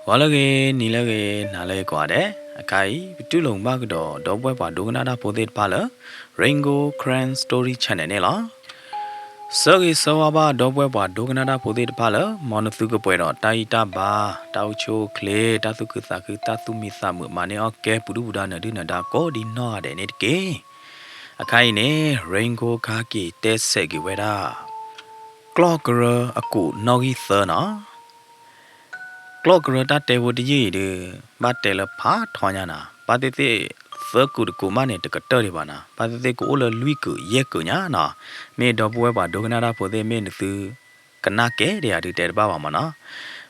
ဂီၤလၢအဂ့ၤ, နံၤလၢအဂ့ၤ, နၤလၢအဂ့ၤကိးဂၤဒဲး, အခါအံၤ ပတူၢ်လိာ်ဘၣ်ကဒီး ဒီပုၢ်ဝဲၢ်ပှၤဒိကနၣ်တၢ်ဖိသ့ၣ်တဖၣ်လၢ Rain Gold Karen Story Channel န့ၣ်လီၤ. ဆၢဂ့ၤဆၢဝါဘၣ် ဒီပုၢ်ဝဲၢ်ပှၤဒိကနၣ်တၢ်ဖိသ့ၣ်တဖၣ်လၢ မ်နသုကပှဲၤဒီးတၢ်ဂံၢ်တၢ်ဘါ, တၢ်အိၣ်ဆူၣ်အိၣ်ချ့, တၢ်သူၣ်ခုသးခု, တၢ်သူၣ်မံသးမုာ်, မၤန့ၢ်အီၣ်ကဲ ပူၤဒုၣ်ပူၤဒါ နၢၤဒုၣ်နၢၤဒါကိးဒ်နီၢ်ဂၤဒဲးန့ၣ်တက့ၢ်. အခါအံၤန့ၣ် Rain Gold ခါက့ၤတဲဆဲးက့ၤဝဲဒၣ် ကျီၢ်ကရၢအကိာ်နီၣ်ဂံၢ်သၢနီၤ. ကျီၢ်ကရၢတၢ်တဲဖိတယုၢ်အံၤဒီး ဘၣ်တဲလၢဖးထီညါနီၤ, ဘၣ်သ့ၣ်သ့ၣ်သၢကုာ်တကုာ်မးန့ၣ် တကတၢၢ်ဒံးဘၣ်နီၤ, ဘၣ်သ့ၣ်သ့ၣ်ကအိၣ်လၢလွံၢ်ကုာ်ယဲၢ်ကုာ်ညါနီၤ. မ့ၢ်ဒီပုၢ်ဝဲၢ်ပှၤဒိကနၣ်တၢ်ဖိသ့ၣ် မ့ၢ်နသု ကနၣ်ကဲဒံးဧါဒုးတဲတဘၣ်ဘၣ်မးနီၤ.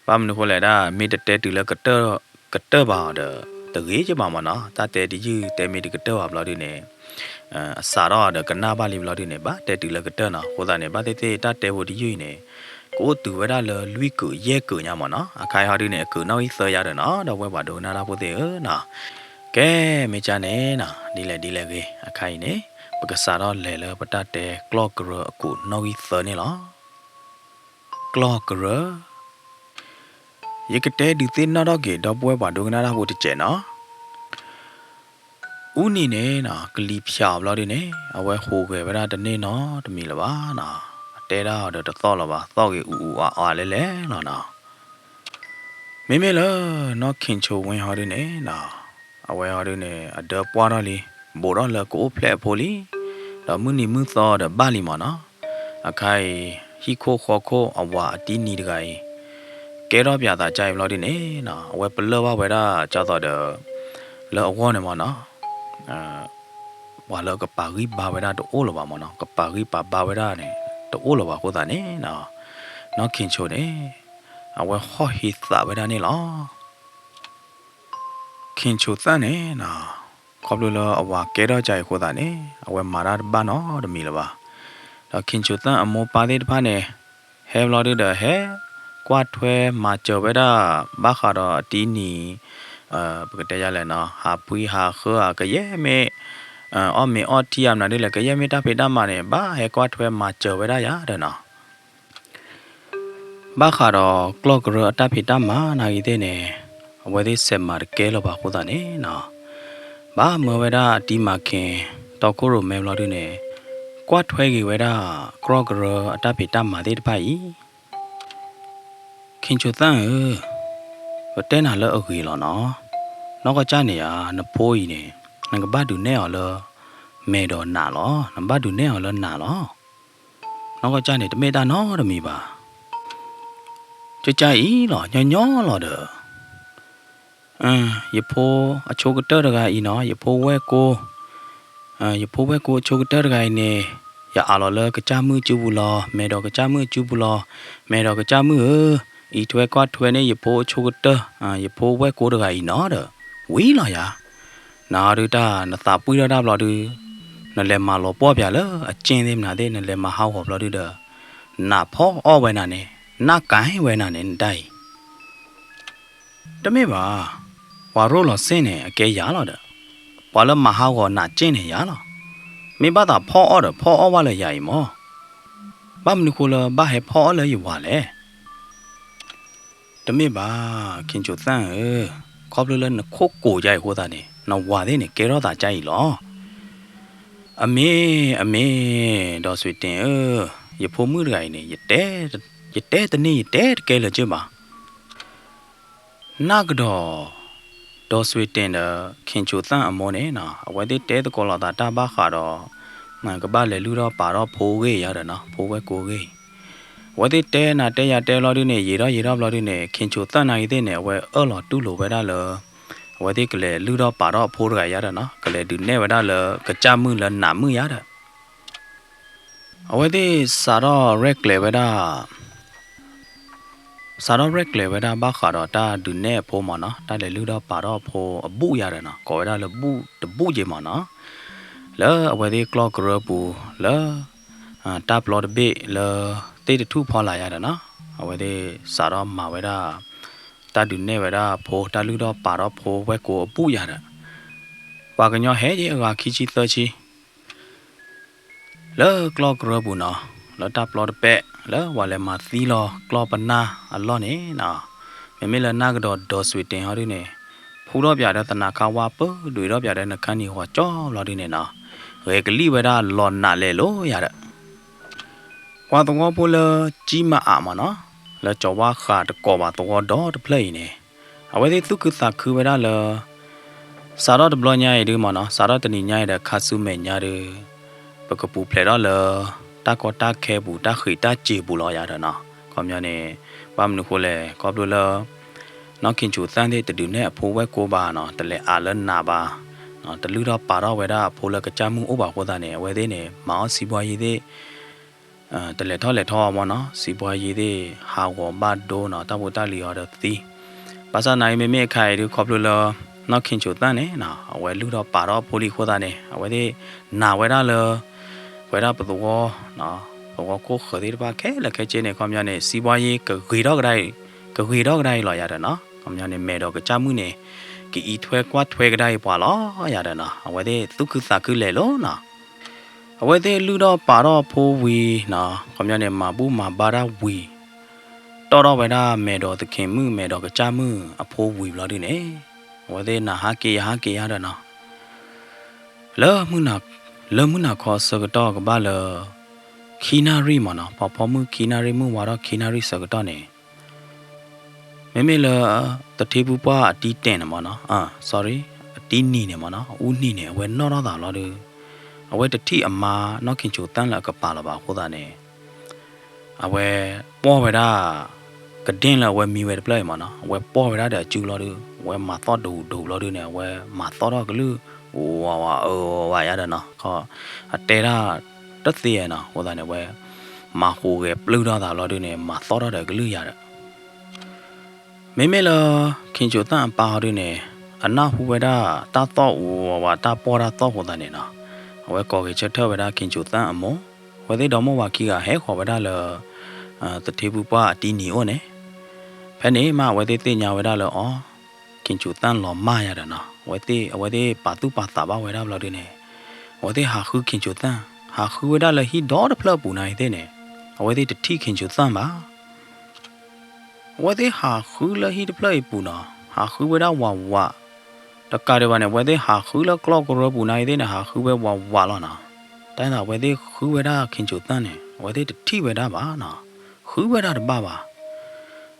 ဘၣ်မနုၤဃိလဲၣ်ဒၣ် မ့ၢ်တတဲတုၤလၢကတၢၢ် ကတၢၢ်ဘၣ်အီၤဒီး တဂ့ၤက့ဘၣ်မးနီၤ. တၢ်တဲတယုၢ်တဲမ့ၢ်တကတၢၢ်ဘၣ်ဘျီဒုန့ၣ် အစးထီၣ်ဒီးကနၣ်ဘၣ်လံဘျီဒုန့ၣ် ဘၣ်တဲတုၤလၢကတၢၢ်နီၤ. အဃိသတးန့ၣ် ဘၣ်သ့ၣ်သ့ၣ်တၢ်တဲဖိတယုၢ်အံၤန့ၣ် ကအိၣ်တုၤဝဲဒၣ်လၢလွံၢ်ကုာ်ယဲၢ်ကုာ်ညါမးနီၤ. အခါအံၤဟီဒုန့ၣ် အကုာ်နီၣ်ဂံၢ်သၢယါဒီးနီၤ ဒီပုၢ်ဝဲၢ်ပှၤဒိကနၣ်တၢ်ဖိသ့ၣ်ဧၢနီၤ. ကဲ မ့ၢ်ကၢ်န့ၣ်နီၤ ဒ်လဲၣ်ဒ်လဲၣ်ဂ့ၤ အခါအံၤန့ၣ် ပကစးထီၣ်လဲၤလၢပတၢ်တဲကျီၢ်ကရၢအကိာ်နီၣ်ဂံၢ်သၢန့ၣ်လီၤ. ကျီၢ်ကရၢ ယကတဲဒုးသ့ၣ်နီၣ်ထီၣ်က့ၤ ဒီပုၢ်ဝဲၢ်ပှၤဒိကနၣ်တၢ်ဖိတစဲးနီၤ. အူနံၤန့ၣ်နီၤ ကလံၤဖၠးအီၤဘျီဒုန့ၣ် အဝဲဟူးဂဲၤဝဲဒၣ်တန့ၢ်နီတမံၤလၢၤဘၣ်နီၤ. အတဲဒၣ်အီၤဒီးတသီၣ်လၢၤဘၣ်, သီၣ်ဂ့ၤအူအူအါအါလဲၣ်လဲၣ်လီၤနီၤ. မ့မ့ၢ်လၢနီၢ်ခ့ၣ်ဆိဝ့ဟီဒုန့ၣ်နီၤ, အဝဲဟီဒုန့ၣ် အဒၢပှၢ်ထီၣ်လံ, ဘူးထီၣ်လၢကအိၣ်ဖျဲၣ်အဖိလံ, ဒီးမုၢ်နံၤမုၢ်သီဒီးဘၣ်လံမးနီၤ. အခါအံၤ ဟံၣ်ခိၣ်ဃီခိၣ်အဝၤအတံနံၤတဂၤအံၤ ကဲထီၣ်ပၠးသးကါအံၤဘျီဒုန့ၣ်နီၤ, အဝဲပလၢၢ်ဘၣ်ဝဲဒၣ်ကၠီသီးဒီး လၢအဂီၢ်န့ၣ်မးနီၤ ပှၤလၢကပာ်ဂံၢ်ဘါဝဲဒၣ်တအိၣ်လၢၤဘၣ်မးနီၤ, ကပာ်ဂံၢ်ပာ်ဘါဝဲဒၣ်န့ၣ် တအိၣ်လၢၤဘၣ်အဃိသတးန့ၣ်နီၤ, နီၢ်ခ့ၣ်ဆိန့ၣ် အဝဲဟီၣ်ဟ့သးဝဲဒၣ်န့ၣ်လီၤ. ခ့ၣ်ဆိသၣ်န့ၣ်နီၤ, ခီဖျိလၢအဝၤကဲထီၣ်ကါအံၤအဃိသတးန့ၣ် အဝဲမၤတၢ်တဘၣ်နီတမံၤလၢၤဘၣ်. ဒီးခ့ၣ်ဆိသၣ်အမိၢ်ပၢ်သ့ၣ်တဖၣ်န့ၣ် ဟဲဘျီဒုဒီး ဟဲကွၢ်ထွဲမၤစၢၤဝဲဒၣ် ဘၣ်ဃးဒီးအတံနံၤ ပကတဲယါလဲၣ်နီၤ, ဟးဖှံဟးဃၢဧါ, ကယဲၢ်မ့ၢ် အီၣ်မ့ၤအီထံဧါ မနုၤဒ်လဲၣ် ကယဲၢ်မ့ၢ်တၢ်ဖံးတၢ်မၤန့ၣ် ဘၣ်ဟဲကွၢ်ထွဲမၤစၢၤဝဲဒၣ်ယါဒီးနီၤ. ဘၣ်ဃးဒီးကျီၢ်ကရၢအတၢ်ဖံးတၢ်မၤနာ်ဂ့ၤသ့ၣ်န့ၣ် အဝဲသ့ၣ်ဆဲးမၤတကဲလၢၤဘၣ်အဃိသတးန့ၣ်နီၤ, ဘၣ်မၢဝဲဒၣ်အတံမၤခ့ တီခိၣ်ရိၣ်မဲဘျီဒုန့ၣ် ကွၢ်ထွဲက့ၤဝဲဒၣ် ကျီၢ်ကရၢအတၢ်ဖံးတၢ်မၤသ့ၣ်တဖၣ်အံၤ ခ့ၣ်ဆိသၣ်ဧၢ, ပတဲနၤလၢအဂ့ၤလီၤနီၤ. နီၢ်ကီၢ်ကၢ်န့ၣ်ဧါ, နဖိအံၤန့ၣ် နကဘၣ်ဒုးနဲၣ်အီၤလၢ မဲာ်ဒီးနးလီၤ. နဘၣ်ဒုးနဲၣ်အီၤလၢနးလီၤ. နီၢ်ကီၢ်ကၢ်န့ၣ် တမ့ၢ်တၢ်နီတမံၤဘၣ်. ကၢ်ကၢ်အံၤလီၤ, ညီညီလီၤဒီး ယဖိအဆိကတၢၢ်တဂၤအံၤနီၤ, ယဖိဝဲၢ်ကိ, ယဖိဝဲၢ်ကိအဆိကတၢၢ်တဂၤအံၤန့ၣ် ယအးလီၤလၢကစၢ်မုၣ်အစုပူၤလီၤ, မဲာ်ဒီးကစၢ်မုၣ်အစုပူၤလီၤ, မဲာ်ဒီးကစၢ်မုၣ်ဧၢ, အံးထွဲကွၢ်ထွဲန့ၣ် ယဖိအဆိကတၢၢ်, ယဖိဝဲၢ်ကိတဂၤအံၤနီၤဒီး ဝံၤလီၤယၤ. နၤဒုးတၢ် နသးပှံၢ်ထီၣ်တၢ်ဘျီဒုး, နလဲၤမၤလီၤပှီၢ်ပၠးလၢအကၠ့ၣ်သ့ၣ်မနုၤသ့ၣ် နလဲၤမၤဟးဂီၤဘျီဒုးဒီး, နးဖီအီၣ်ဝဲနၤန့ၣ်, နးကၢၣ်ဝဲနၤန့ၣ် နတၢ်အံၤ တမ့ၢ်ဘၣ်, ပှၤရိၣ်လီၤစ့ၣ်န့ၣ် အကဲယၤလီၤဒီး, ပှၤလၢမၤဟးဂီၤနးကၠ့ၣ်န့ၣ်ယၤလီၤ. မ့ၢ်ဘၣ်သးဖီအီၣ်ဒီး ဖီအီၣ်ဘၣ်လၢယၤအံၤမး. ဘၣ်မနုၤဃိလၢဘၣ်ဟဲဖီအီၣ်လၢယဝၤလဲၣ်. တမ့ၢ်ဘၣ်, ခ့ၣ်ဆိသၣ်ဧၢ, ခီဖျိလၢနခိၣ်ကိးယါအံၤအဃိသတးန့ၣ် နဝၤသ့ၣ်န့ၣ် ကဲထီၣ်သးကါအံၤလီၤ. အမ့ၢ်, အမ့ၢ်, ဒီးစွ့တ့ၣ်ဧၢ, ယဖိမုၣ်တဂၤအံၤန့ၣ် ယတဲတန့ၢ် ယတဲတကဲလၢၤကၠ့ၢ်ဘၣ်. နၢ်ကဒီး ဒီးစွ့တ့ၣ်ဒီး ခ့ၣ်ဆိသၣ်အမိၢ်န့ၣ်နီၤ, အဝဲသ့ၣ်တဲသကိးလိာ်သးတၢ်ဘၣ်ဃးဒီး ကဘၣ်လဲၤလုၢ်ထီၣ်ပာ်ထီၣ်ဖိအဂ့ၢ်ယါဒီးနီၤ, ဖိဝဲၢ်ကိအဂ့ၢ်. အဝဲသ့ၣ်တဲနၤတဲယၤတဲဘျီဒုန့ၣ် ယံာ်ထီၣ်ယံာ်ထီၣ်ဘျီဒုန့ၣ် ခ့ၣ်ဆိသၣ်နာ်ဂ့ၤသ့ၣ်န့ၣ် အဝဲအၢၣ်လီၤတူၢ်လိာ်ဝဲဒၣ်လၢ အဝဲသ့ၣ်ကလဲၤလုၢ်ထီၣ်ပာ်ထီၣ်အဖိတဂၤယါဒီးနီၤ, ကလဲၤဒုးနဲၣ်ဝဲဒၣ်လၢကစၢ်မုၣ်လၢနးမုၣ်ယါဒီး အဝဲသ့ၣ်စးထီၣ်ရဲၣ်ကျဲၤဝဲဒၣ် စးထီၣ်ရဲၣ်ကျဲၤဝဲဒၣ်ဘၣ်ဃးဒီးတၢ်ဒုးနဲၣ်အဖိမ့ၢ်နီၤ, တၢ်လဲၤလုၢ်ထီၣ်ပာ်ထီၣ်အဖိအဘူၣ်ယါဒီးနီၤ, ကိးဝဲဒၣ်လၢဘူၣ်တဘူၣ်က့မ့ၢ်နီၤ, လၢအဝဲသ့ၣ်ကျီၢ်ကရၢပူၤ လၢ တၢ်ပျီတဘ့ၣ်လၢ သ့ၣ်တထူၣ်ဖီလာ်ယါဒီးနီၤ, အဝဲသ့ၣ်စးထီၣ်မၤဝဲဒၣ် တၢ်ဒုးနဲၣ်ဝဲဒၣ်ဖိ တၢ်လုၢ်ထီၣ်ပာ်ထီၣ်ဖိဝဲၢ်ကိအဘူၣ်ယါဒီး ပှၤကညီဟဲက့ၤအဂၤခံဆံသၢဆံ လၢကျီၢ်ကရၢပူၤနီၤ, လၢတၢ်ပျီတပဲၣ် လၢပှၤလဲၤမၤသံလီၤကျီၢ်ပနၢ်အလီၢ်န့ၣ်နီၤ, မ့မ့ၢ်လၢနၢ်ကဒီးဒီးစွ့ၤတ့ၢ်ဟီဒုန့ၣ်, ဖူထီၣ်ပၠးဒီးသနးခါဝါပၢၢ် ဒွံးထီၣ်ပၠးဒီးနခါနံၤဃီကၠီဘျီဒုန့ၣ်နီၤ, ဂဲၤကလံၣ်ဝဲဒၣ်လီၤနးလဲၤလိာ်ယၤဒီး ပှၤသဝီဖိလၢကၠံမၤအးမးနီၤ, လၢကၠီၤဝါဃးတကိးဘၣ်သဝီဒီတဖျၢၣ်အံၤန့ၣ်, အဝဲသ့ၣ်သူၣ်ခုသးခုဝဲဒၣ်လၢ စးထီၣ်တဘျီညါအံၤဒုမးနီၤ, စးထီၣ်တနံၤညါအံၤဒီးခါဆူမဲာ်ညါဒု ပကပူၤဖျဲးထီၣ်လၢ တၢ်ကီတၢ်ခဲပူၤ တၢ်ဃံးတၢ်စ့ၤပူၤလီၤယၤဒီးနီၤ. ခီပညီန့ၣ် ဘၣ်မနုၤဃိလဲၣ် ခီဖျိလၢ နီၢ်ခ့ၣ်ဆူၣ်သၣ်သ့ၣ်တဒုးနဲၣ်အဖိဝဲၢ်ကိဘၣ်နီၤ, တလဲၤအးလၢနးဘၣ်, တလုၢ်ထီၣ်ပာ်ထီၣ်ဝဲဒၣ်အဖိလၢကစၢ်မုၣ်အိၣ်ဘၣ်အဃိသတးန့ၣ် အဝဲသ့ၣ်န့ၣ် မၤအီၣ်စံးဘှီယ့သ့ၣ် တလဲၤထီၣ်လဲၤထီမးနီၤ, စံးဘှီယ့သ့ၣ် ဟးဂီၤဘၣ်ဒိနီၤ, တၢ်ဖိတၢ်လံၤအီၤဒီးသံ. ဘၣ်ဆၣ်သနာ်က့ မ့မ့ၢ်အခါအံၤဒု ခီဖျိလၢ နီၢ်ခ့ၣ်ဆူၣ်သၣ်န့ၣ်နီၤ အဝဲလုၢ်ထီၣ်ပာ်ထီၣ်အဖိလံအဃိသတးန့ၣ် အဝဲသ့ၣ်နာ်ဝဲဒၣ်လၢ ပဝဲဒၣ်ပသဝီ သဝီခိၣ်ဃၢၤသ့ၣ်တဖၣ်ခဲလၢာ်ခဲဆ့န့ၣ် ခီပညီန့ၣ် စံးဘှီယ့ကဂ့ၤထီၣ်ကဒါအံၤ, ကဂ့ၤထီၣ်ကဒါအံၤလီၤယၤဒီးနီၤ. ခီပညီန့ၣ် မဲာ်ဒီးကစၢ်မုၣ်န့ၣ် ကအံးထွဲကွၢ်ထွဲကဒါအံၤပှၤလီၤယၤဒီးနီၤ. အဝဲသ့ၣ်သူၣ်ခုသးခုလဲၤလိာ်နီၤ. အဝဲသ့ၣ်လုၢ်ထီၣ်ပာ်ထီၣ်အဖိဝံၤနီၤ, ခီပညီန့ၣ် မၤဘူၣ်မၤဘါတၢ်ဝံၤ တီၣ်ထီၣ်ဝဲဒၣ်မဲာ်ဒီးသခ့ၣ်မုၣ် မဲာ်ဒီးကစၢ်မုၣ်အဖိဝံၤဘျီဒုန့ၣ်, အဝဲသ့ၣ်နၢ်ဟးက့ၤယဟးက့ၤယၤဒီးနီၤ, လၢ လၢမုၢ်နၤခီဆၢကတီၢ်ကဘၣ်လၢ ခံနၣ်ရံၣ်မးနီၤ, ဖီဖီမုၢ်ခံနၣ်ရံၣ် မုၢ်ဝါထီၣ်ခံနၣ်ရံၣ်ဆၢကတီၢ်န့ၣ် မ့မ့ၢ်လၢ သထ့ဖုပှၢ်အတံၤတဲာ်န့ၣ်မးနီၤ, sorry, အတံၤနံၤန့ၣ်မးနီၤ, အူနံၤန့ၣ် အဝဲနီၣ်ထီၣ်သးလီၤဒု, အဝဲတထံၣ်အမါ နီၢ်ခ့ၣ်ဆူၣ်သၣ်လၢအကပၤလီၤဘၣ်အဃိသတးန့ၣ် အဝဲ ပီၢ်ဝဲဒၣ် ကဒ့ၣ်လၢအဝဲမံဝဲတဖျၢၣ်အံၤမးနီၤ, အဝဲပီၢ်ဝဲဒၣ်ဒီးအစုလီၤဒု, အဝဲမၤသီၣ်ဒိၣ်ဒိၣ်လီၤဒုန့ၣ် အဝဲမၤသီၣ်ထီၣ်ကလုၢ် ဝးဝးအၢဝးယၤဒီးနီၤ, ခီ အတဲတၢ်တသ့နီၤ, အဃိသတးန့ၣ် အဝဲ မၤဟူးဂဲၤပျုၢ်ထီၣ်သးလီၤဒုန့ၣ် မၤသီၣ်ထီၣ်ဒီးကလုၢ်ယၤဒီး မ့မ့ၢ်လၢ ခ့ၣ်ဆူၣ်သၣ်အပၢ်ဟီဒုန့ၣ် အနၢ်ဟူဝဲဒၣ်တၢ်သီၣ်အူဝးဝး တၢ်ပီၢ်တၢ်သီၣ်အဃိသတးန့ၣ်နီၤ, အဝဲကိးဂဲၤဆၢထၢၣ်ဝဲဒၣ်ခ့ၣ်ဆူၣ်သၣ်အမိၢ်, အဝဲသ့ၣ်ဒီမိၢ်ဝၤခံဂၤဟဲဃီၤဝဲဒၣ်လၢ သထ့ဖုပှၢ်အတံၤနံၤအိၣ်န့ၣ်, ဖဲန့ၣ်မးအဝဲသ့ၣ်သ့ၣ်ညါဝဲဒၣ်လၢအီၤ ခ့ၣ်ဆူၣ်သၣ်လီၤမၢ်ယၤဒီးနီၤ, အဝဲသ့ၣ် အဝဲသ့ၣ်ပာ်သူၣ်ပာ်သးဘၣ်ဝဲဒၣ်ဘျီဒုန့ၣ်, အဝဲသ့ၣ်ဟးဃုခ့ၣ်ဆူၣ်သၣ်, ဟးဃုဝဲဒၣ်လၢဟံၣ်ဒီတဖျၢၣ်အပူၤနာ်အံၤသ့ၣ်န့ၣ်, အဝဲသ့ၣ်တထံၣ်ခ့ၣ်ဆူၣ်သၣ်ဘၣ် အဝဲသ့ၣ်ဟးဃုလၢဟံၣ်တဖျၢၣ်အံၤပူၤနီၤ, ဟးဃုဝဲဒၣ်ဝးဝး, တကးဒံးဘၣ်န့ၣ် အဝဲသ့ၣ်ဟးဃုလၢကျီၢ်ကရၢပူၤနာ်အံၤသ့ၣ်န့ၣ် ဟးဃုဝဲဝးဝးလီၤနီၤ, တၢ်သးအဝဲသ့ၣ်ဃုဝဲဒၣ်ခ့ၣ်ဆူၣ်သၣ်န့ၣ် အဝဲသ့ၣ်တထံၣ်ဝဲဒၣ်ဘၣ်နီၤ, ဃုဝဲဒၣ်တဘၣ်ဘၣ်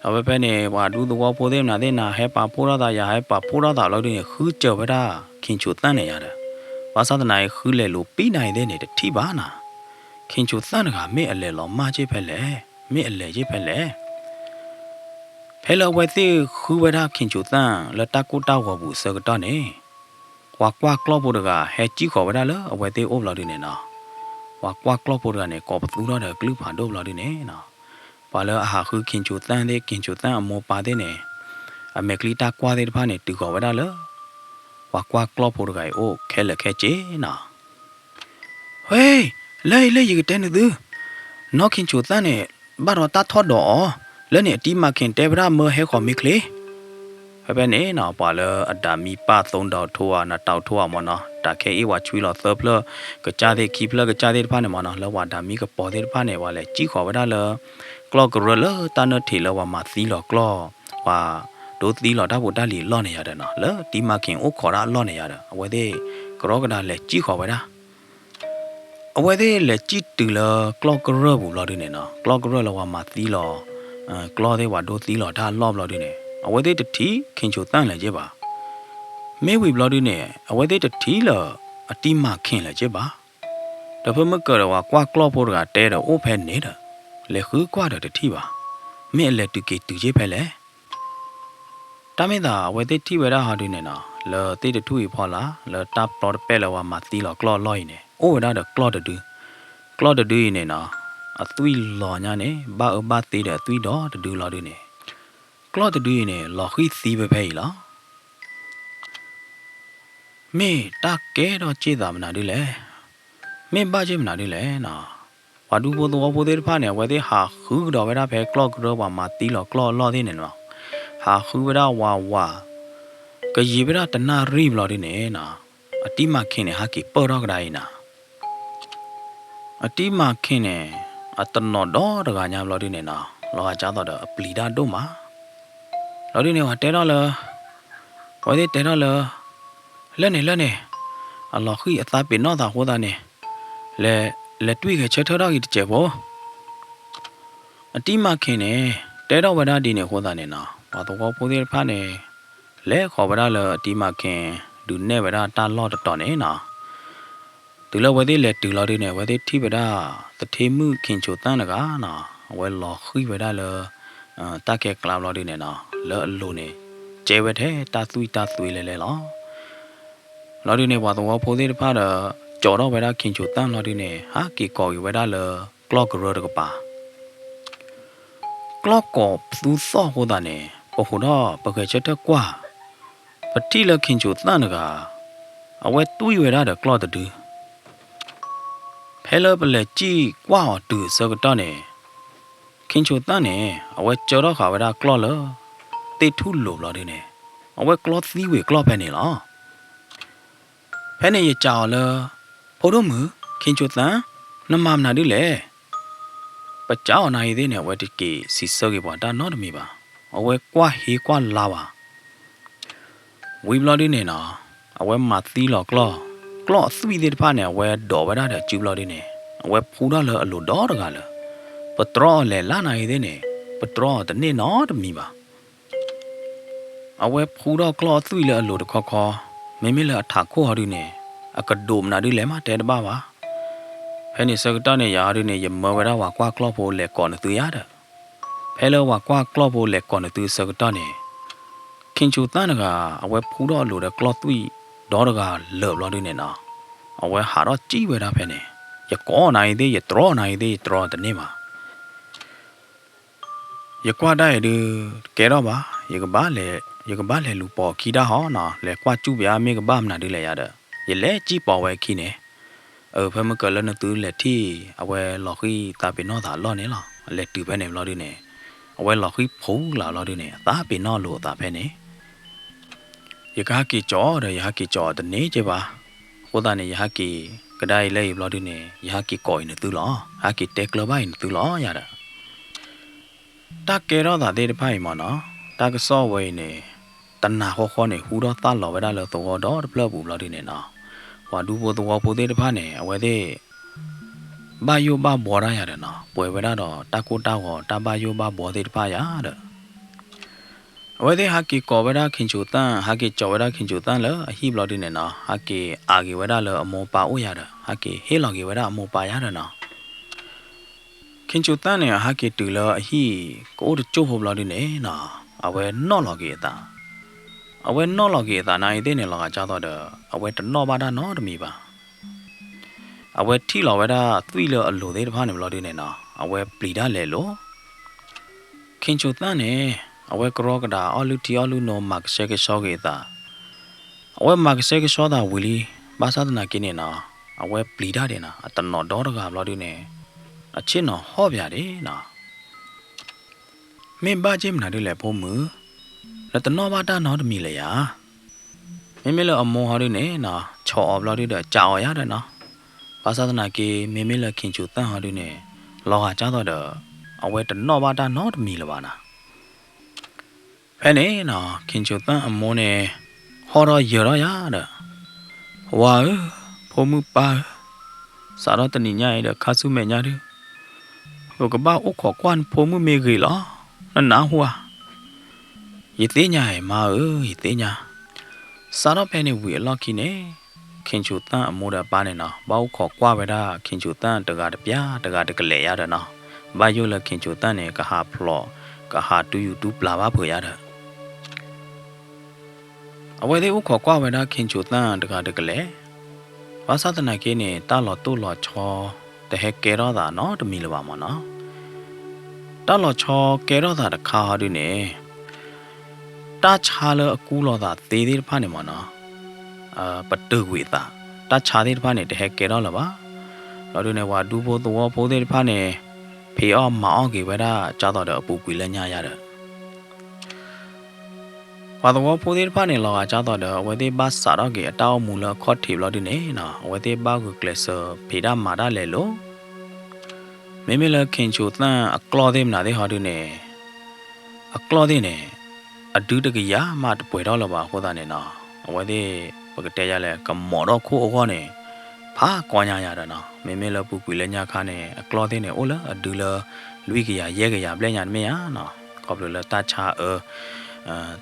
ဒီးဖဲဖဲန့ၣ် ပှၤဒူသဝီဖိသ့ၣ်မနုၤသ့ၣ် နၤဟဲပာ်ဖှိၣ်ထီၣ်သး ယၤဟဲပာ်ဖှိၣ်ထီၣ်သးလီၤဒုန့ၣ် ဃုစၢၤဝဲဒၣ်ခ့ၣ်ဆူၣ်သၣ်န့ၣ်ယၤဒီး, ဘၣ်ဆၣ်သနာ်က့ ဃုလဲၤလိာ်ပံးနာ်အံၤသ့ၣ်န့ၣ် တထံၣ်ဘၣ်နီၤ, ခ့ၣ်ဆူၣ်သၣ်တဂၤ မ့ၢ်အလဲၤလီၤမၢ်က့ၢ်ဖဲလဲၣ်, မ့ၢ်အလဲၤက့ၢ်ဖဲလဲၣ် ဖဲလၢအဝဲသ့ၣ်ဃုဝဲဒၣ်ခ့ၣ်ဆူၣ်သၣ်လၢတၢ်ကိၢ်တၢ်ဂီၤပူၤအဆၢကတီၢ်န့ၣ်, ပှၤကွၢ်ကျီၢ်ဖိတဂၤ ဟဲကံၣ်ဃီၤဝဲဒၣ်လၢအဝဲသ့ၣ်အိၣ်ဘျီဒုန့ၣ်နီၤ, ပှၤကွၢ်ကျီၢ်ဖိတဂၤန့ၣ် ကိးပသူထီၣ်ဒီးအကလုၢ်ဖးဒိၣ်ဘျီဒုန့ၣ်နီၤ, ပှၤလၢအဟးဃုခ့ၣ်ဆူၣ်သၣ်သ့ၣ် ခ့ၣ်ဆူၣ်သၣ်အမိၢ်ပၢ်သ့ၣ်န့ၣ်, အမဲာ်ချံတၢ်ကွၢ်သ့ၣ်တဖၣ်န့ၣ် တုၤဃီၤဝဲဒၣ်လၢ ပှၤကွၢ်ကျီၢ်ဖိတဂၤအံၤအိၣ်ခဲလၢာ်ခဲဆ့နီၤ ဟဲ, လၢအံၤလၢယကတဲနသု, နီၢ်ခ့ၣ်ဆူၣ်သၣ်န့ၣ် ဘၣ်ဒီးတၢ်ထီၣ်ဒီးအီၤ, လၢန့ၣ်အတံၤမၤခ့ၣ်တဲဝဲဒၣ်မၢဟဲဃီၤမ့ၢ်ချ့, ဖဲဖဲန့ၣ်နီၤ ပှၤလၢအဒၣ်မံပၢ်သိဒီးထိၣ်ဧါ နတၢ်ထိၣ်ဧါမ့ၢ်နီၤ တၢ်ခဲအံၤပှၤဆွံလီၤသၢဖျၢၣ်ကစၢ်သ့ၣ်ခံဖျၢၣ်ကစၢ်သ့ၣ်တဖၣ်န့ၣ်မ့ၢ်နီၤ လၢပှၤဒၣ်မံကပီၤသ့ၣ်တဖၣ်န့ၣ် ပှၤလဲၤကံၣ်ဃီၤဝဲဒၣ်လၢ ကျီၢ်ကရၢလၢတၢ်နၢထံးလၢပှၤမၤသံလီၤကျီၢ်, ပှၤဒိသံလီၤတၢ်ဖိတၢ်လံၤအလီၢ်န့ၣ်ယၤဒီးနီၤ လၢတံၤမၤခ့ၣ်အိၣ်ခိးတၢ်အလီၢ်န့ၣ်ယၤဒီး အဝဲသ့ၣ်ကရီကဒါလဲၤကံၣ်ဃီၤဝဲဒၣ် အဝဲသ့ၣ်လဲၤကံၣ်တုၤလၢကျီၢ်ကရၢၢ်ပူၤဘျီဒုန့ၣ်နီၤ ကျီၢ်ကရၢၢ်လၢပှၤမၤသံလီၤ ကျီၢ်သ့ၣ်ပှၤဒိသံလီၤတၢ်အလီၢ်ဘျီဒုန့ၣ် အဝဲသ့ၣ်တထံၣ်ခ့ၣ်ဆူၣ်သၣ်လဲၣ်က့ၢ်ဘၣ်. မ့ၢ်ဝံၤဘျီဒုန့ၣ် အဝဲသ့ၣ်တထံၣ်လၢအတံၤမၤခ့ၣ်လဲၣ်က့ၢ်ဘၣ်. ဒီးဖဲမုၢ်ကၢၤဒီးပှၤကွၢ်ကျီၢ်ဖိတဂၤတဲဒီးအိၣ်ဖဲန့ၣ်ဒီး လဲၤဃုကွၢ်ဒီးတထံၣ်ဘၣ်. မ့ၢ်အလဲၤတုၤက့ၤတုၤက့ၢ်ဖဲလဲၣ် တၢ်မ့ၢ်သးအဝဲသ့ၣ်ထံၣ်ဝဲဒၣ်ဟီဒုန့ၣ်နီၤ လၢသ့ၣ်တထူၣ်အံၤဖီလာ် လၢတၢ်ပျီတပဲၢ်လၢပှၤမၤသံလီၤကျီၢ်အလီၢ်အံၤန့ၣ် အိၣ်ဝဲဒၣ်ဒီးကျီၢ်တဒု. ကျီၢ်တဒုအံၤန့ၣ်နီၤ အသွံၣ်လီၤညါန့ၣ် ဘၣ်အၢဘၣ်သီဒီးအသွံၣ်ဒီတဒုလီၤဒုန့ၣ် ကျီၢ်တဒုအံၤန့ၣ် လီၤဃံၢ်သံဖဲဖဲအံၤလီၤ. မ့ၢ်တၢ်ကဲထီၣ်က့ၢ်သးမနုၤဒုလဲၣ်. မ့ၢ်ဘၣ်က့ၢ်မနုၤဒုလဲၣ်နီၤ. ပှၤဒူဖိသဝီဖိသ့ၣ်တဖၣ်န့ၣ် အဝဲသ့ၣ်ဟးဃုကဒီးဝဲဒၣ်ဖဲကျီၢ်ကရၢပှၤမၤသံလီၤကျီၢ်အလီၢ်သ့ၣ်န့ၣ်နီၤ. ဟးဃုဝဲဒၣ်ဝးဝး ကယံာ်ဝဲဒၣ်တနၣ်ရံၣ်ဘျီဒုန့ၣ်နီၤ အတံၤမၤခ့ၣ်န့ၣ် ဟးက့ၤပၢၢ်ထီၣ်ကဒါအံၤနီၤ. အတံၤမၤခ့ၣ်န့ၣ် အတနီၤဒီတဂၤညါဘျီဒုန့ၣ်နီၤ လီၤဂာ်ကၢ်သိးဒီးအပျံၤတၢ်ဒိၣ်မး လီၤဒုန့ၣ် ပှၤတဲထီၣ်လၢ, ပှၤသ့ၣ်တဲထီၣ်လၢ, လၢန့ၣ်လၢန့ၣ်, အလီၤဃံၣ်အသးပ့ၤနီၣ်သးအဃိသတးန့ၣ်, လဲၤ, လဲၤတွံၢ်ဂဲၤဆၢထၢၣ်ထီၣ်က့ၤတစဲးဖိ. အတံၤမၤခ့န့ၣ် တဲထီၣ်ဝဲဒၣ်ဒ်န့ၣ်အဃိသတးန့ၣ်နီၤ, ပှၤသဝီဖိသ့ၣ်တဖၣ်န့ၣ်, လဲၤဃီၤဝဲဒၣ်လၢအတံၤမၤခ့, ဒုးနဲၣ်ဝဲဒၣ်တၢ်လီၢ်တတီၤန့ၣ်နီၤ. တုၤလၢအဝဲသ့ၣ်လဲၤတုၤလီၤဒုန့ၣ် အဝဲသ့ၣ်ထံၣ်ဝဲဒၣ် သထ့မုၣ်ခ့ၣ်စိၤသၣ်တဂၤနီၤ, အဝဲလီၤဃံၣ်ဝဲဒၣ်လၢ တၢ်ခဲကျါဘျီဒုန့ၣ်နီၤ, လၢအလိၤန့ၣ်, ကဲဝဲထဲတၢ်သွံၣ်တၢ်သွ့လဲၤလဲၤလီၤ. လီၤဒုန့ၣ် ပှၤသဝီဖိသ့ၣ်တဖၣ်ဒီး, ကၠီၤထီၣ်ဝဲဒၣ်ခ့ၣ်စိၤသၣ်လီၤဒုန့ၣ် ဟးက့ၤကိးက့ၤဝဲဒၣ်လၢ ကျီၢ်ကရၢတကပၤ ကျီၢ်ကိးသူသီၣ်အဃိသတးန့ၣ် ပဟိးထီၣ်ပဂဲၤဆၢထၢၣ်ကွၢ်, ပထံၣ်လၢခ့ၣ်စိၤသၣ်တဂၤ, အဝဲတွံၢ်ဝဲဒၣ်ဒီးကျီၢ်တဒု. ဖဲလၢပလဲၤစံၣ်ကွၢ်အီၤတုၤအဆၢကတီၢ်န့ၣ်, ခ့ၣ်စိၤသၣ်န့ၣ် အဝဲကၢထီၣ်ဃာ်ဝဲဒၣ်ကျီၢ်လၢ သ့ၣ်ထူၣ်လိၤဘျီဒုန့ၣ်, အဝဲကျီသံဝံၤကျီၢ်ဖဲန့ၣ်လီၤ. ဖဲန့ၣ်ယစံးအီၤလၢ, ဖိဒိၣ်မုၣ်, ခ့ၣ်စိၤသၣ်, နမၤမနုၤဒ်လဲၣ်. ပစံးအီၤနၤအံၤသ့ၣ်န့ၣ် အဝဲတက့ၤစံးဆၢက့ၤပှၤတၢ်နီတမံၤဘၣ်. အဝဲကွၢ်ဟ့ကွၢ်လါဝဲ ဝံၤဘျီဒုန့ၣ်နီၤ, အဝဲမၤသံလီၤကျီၢ်, ကျီၢ်အသွံၣ်သ့ၣ်တဖၣ်န့ၣ် အဝဲဒိးဝဲဒၣ်ဒီးစုဘျီဒုန့ၣ်, အဝဲဖှူထီၣ်လၢအလိၤဒီတဂၤလၢၤ. ပတြီအီၤလဲၤလၢနၤအံၤသ့ၣ်န့ၣ်, ပတြီအီၤတန့ၢ်နီတမံၤဘၣ်. အဝဲဖှူထီၣ်ကျီၢ်အသွံၣ်လၢအလိၤတခီခီ, မ့မ့ၢ်လၢအထးခိၣ်ဟီဒုန့ၣ်, အကဒိးမနုၤဒုလဲၣ်မးတဲတဘၣ်ဘၣ်. ဖဲန့ၣ်ဆၢကတီၢ်န့ၣ် ယၤဟီဒုန့ၣ် ယမၢဝဲဒၣ်ပှၤကွၢ်ကျီၢ်ဖိလဲၤကိးနသုယၤဒီး, ဖဲလၢပှၤကွၢ်ကျီၢ်ဖိလဲၤကိးနသုဆၢကတီၢ်န့ၣ်, ခ့ၣ်စိၤသၣ်တဂၤ အဝဲဖှူထီၣ်အလိၤဒီးကျီၢ်သွံၣ်ဒီတဂၤလၢာ်ဘျီဒုန့ၣ်နီၤ, အဝဲဟးထီၣ်စံၣ်ဝဲဒၣ်ဖဲန့ၣ်, ယကိးနၤအံၤသ့ၣ် ယတြီနၤအံၤသ့ၣ် ယတြီတန့ၢ်ဘၣ်. ယကွၢ်ဒၣ်အံၤဒုး, တကဲထီၣ်ဘၣ်, ယကဘၣ်လဲၤ, ယကဘၣ်လဲၤလူၤပိာ်အခံတၢ်ဟီနီၤ, လဲၤကွၢ်စူၣ်ပယါမ့ၢ်ကဘၣ်မနုၤဒုလဲၣ်ယၤဒီး, ယလဲၤစံၣ်ပိာ်ဝဲအခံန့ၣ်, အဖဲမုၢ်ကၢၤလၢနသုလဲၤထံၣ်, အဝဲလီၤဃံၣ်သးပ့ၤနီၣ်သးအလီၢ်န့ၣ်လီၤ. အလဲၤတုၤဖဲန့ၣ်ဘျီဒုန့ၣ်, အဝဲလီၤဃံၣ်ဖှူလၢ်ဘျီဒုန့ၣ် အသးပ့ၤနီၣ်လိာ်အသးဖဲန့ၣ် ယကဟဲက့ၤကၠီဒီး ယဟဲက့ၤကၠီတန့ၢ်က့ဘၣ်. အဃိသတးန့ၣ် ယဟဲက့ၤကဒါအံၤလၢအံၤဘျီဒုန့ၣ် ယဟဲက့ၤကိးအံၤနသုလီၤ. ဟဲက့ၤတဲကျၢၤဘၣ်အံၤနသုလီၤယၤဒီး တၢ်ကဲထီၣ်သးသ့ၣ်တဖၣ်အံၤမ့ၢ်နီၤ, တၢ်ကစီၣ်ဝဲအံၤန့ၣ် တနၤဃီဃီန့ၣ် ဟူထီၣ်သၣ်လီၤဝဲဒၣ်လၢသဝီဒီတဖျၢၣ်အပူၤဘျီဒုန့ၣ်နီၤ, ပှၤဒူဖိသဝီဖိသ့ၣ်တဖၣ်န့ၣ် အဝဲသ့ၣ် ဘၣ်ယိၣ်ဘၣ်ဘှီတၢ်ယၤဒီးနီၤ, ပှဲၤဝဲဒၣ်ဒီးတၢ်ကိၢ်တၢ်ဂီၤ တၢ်ဘၣ်ယိၣ်ဘၣ်ဘှီသ့ၣ်တဖၣ်ယၤဒီး အဝဲသ့ၣ်ဟးက့ၤကိးဝဲဒၣ်ခ့ၣ်စိၤသၣ်, ဟးက့ၤကၠီဝဲဒၣ်ခ့ၣ်စိၤသၣ်လၢအဟံၣ်ဘျီဒုန့ၣ်နီၤ, ဟးက့ၤအးက့ၤဝဲဒၣ်လၢအမိၢ်ပၢ်အိၣ်ယၤဒီး ဟးက့ၤဟ့ၣ်လီၤက့ၤဝဲဒၣ်အမိၢ်ပၢ်ယၤဒီးနီၤ. ခ့ၣ်စိၤသၣ်န့ၣ် အဟးက့ၤတုၤလၢအဟံၣ်ကအိၣ်တစိၢ်ဖိဘျီဒုန့ၣ်နီၤ, အဝဲနီၣ်လီၤက့ၤအသး, အဝဲနီၣ်လီၤက့ၤအသးနၤအံၤသ့ၣ်န့ၣ် လီၤဂာ်ကၢ်သိးဒီး အဝဲတနီၣ်ဘၣ်တၢ်နီတမံၤဘၣ်. အဝဲထံၣ်လီၤဝဲဒၣ်သွံၣ်လၢအလိၤသ့ၣ်တဖၣ်န့ၣ်ဘျီဒုန့ၣ်နီၤ, အဝဲပျံၤတၢ်လဲၤလိၤ. ခ့ၣ်စိၤသၣ်န့ၣ် အဝဲကရီကဒါအီၣ်လုၢ်ထံအီၣ်လုၢ်နိ မၤကဆှဲကဆှီက့ၤအသး, အဝဲမၤကဆှဲကဆှီသးဝံၤလံ, ဘၣ်ဆၣ်သနာ်က့န့ၣ်နီၤ, အဝဲပျံၤတၢ်ဒံးနီၤ, အတနီၤဒီတဂၤဘျီဒုန့ၣ်, အဆ့ၣ်နီၤဟီၣ်ပၠးဒံးနီၤ. မ့ၢ်ဘၣ်က့ၢ်မနုၤဒ်လဲၣ်ဖိမုၣ်, နတနီၣ်ဘၣ်တၢ်နီတမံၤလၢၤယၤ. မ့မ့ၢ်လၢအမိၢ်ဟီဒုန့ၣ်နီၤ, ဆီၣ်အီၤဘျီဒုဒီး ကးအီၤယၤဒီးနီၤ. ဘၣ်ဆၣ်သနာ်က့ မ့မ့ၢ်လၢခ့ၣ်စိၤသၣ်ဟီဒုန့ၣ်, လီၤဂာ်ကၢ်သိးဒီး အဝဲတနီၣ်ဘၣ်တၢ်နီတမံၤလၢၤဘၣ်နီၤ. ဖဲန့ၣ်နီၤ, ခ့ၣ်စိၤသၣ်အမိၢ်န့ၣ် ဟီၣ်ထီၣ်ယၢၤထီၣ်ယၤဒီး, ဝၤဧၢ, ဖိမုၣ်ပၢ်ဧၢ, စးထီၣ်တနံၤညါအံၤဒီး ခါဆူမဲာ်ညါဒု, ပကဘၣ်အိၣ်ခိးကွၢ်နဖိမုၣ်မ့ၢ်ဂ့ၤလီၤ, နနၢ်ဟူဧါ. ယသ့ၣ်ညါအံၤမါဧၢ, ယသ့ၣ်ညါ. စးထီၣ်ဖဲန့ၣ်ဝံၤအလီၢ်ခံန့ၣ်, ခ့ၣ်စိၤသၣ်အမိၢ်ဒီးအပၢ်န့ၣ်နီၤ, ဘၣ်အိၣ်ခိးကွၢ်ဝဲဒၣ်ခ့ၣ်စိၤသၣ်တဂၤတပျၢ် တဂၤတကလဲာ်ယၤဒီးနီၤ, ဘၣ်ယိၣ်လၢခ့ၣ်စိၤသၣ်န့ၣ် ကဟးဖျိး, ကဟးတူၢ်ယူၤတူၢ်ပျၢ်ဘၣ်ဖုးယၤဒီး အဝဲသ့ၣ်အိၣ်ခိးကွၢ်ဝဲဒၣ်ခ့ၣ်စိၤသၣ်တဂၤတကလဲာ်, ဘၣ်ဆၣ်သနာ်က့န့ၣ် တၢ်လီၤတိၢ်လီၤဆီ တဟဲကဲထီၣ်သးနီတမံၤလၢၤဘၣ်မ့ၢ်နီၤ. တၢ်လီၤဆီကဲထီၣ်သးတခါဟီဒုန့ၣ်, တၢ်ဆါလၢအကူလီၤသးသ့သ့ၣ်တဖၣ်န့ၣ်မ့ၢ်နီၤ, ပတုာ်ကွံာ်အသး, တၢ်ဆါသ့ၣ်တဖၣ်န့ၣ် တဟဲကဲထီၣ်လၢၤဘၣ်. လီၤဒုန့ၣ် ပှၤဒူဖိသဝီဖိသ့ၣ်တဖၣ်န့ၣ်, ဖံးအီၣ်မၤအီၣ်က့ၤဝဲဒၣ်ကၢ်သိးဒီးအပူၤကွံာ်လၢညါယၤဒီး ပှၤသဝီဖိသ့ၣ်တဖၣ်န့ၣ် လီၤဂာ်ကၢ်သိးဒီး အဝဲသ့ၣ်ဘၣ်စးထီၣ်က့ၤအတၢ်အိၣ်မူလၢအခီၣ်ထံးဘျီဒုန့ၣ်နီၤ, အဝဲသ့ၣ်ဘၣ်ဂုာ်ကျဲးစၢးဖံးတၢ်မၤတၢ်လဲၤလိၤ. မ့မ့ၢ်လၢခ့ၣ်စိၤသၣ်အကျီၢ်သ့ၣ်မနုၤသ့ၣ်ဟီဒုန့ၣ်, အကျီၢ်သ့ၣ်န့ၣ်, အဒုတကယၤမးတပှဲၤထီၣ်လၢၤဘၣ်အဃိသတးန့ၣ်နီၤ, အဝဲသ့ၣ် ပကတဲယၤလဲၣ် ကမီၤထီၣ်ခိၣ်အဂီၢ်န့ၣ် ဖးကီညါယၤဒီးနီၤ, မ့မ့ၢ်လၢပူၤကွံာ်လၢညါခါန့ၣ် အကျီၢ်သ့ၣ်န့ၣ် အိၣ်လၢအဒုလၢ လွံၢ်ကယၤယဲၢ်ကယၤဘျဲၣ်ညါတမ့ၢ်ဧါနီၤ, ခီဖျိလၢတၢ်ဆါအၢ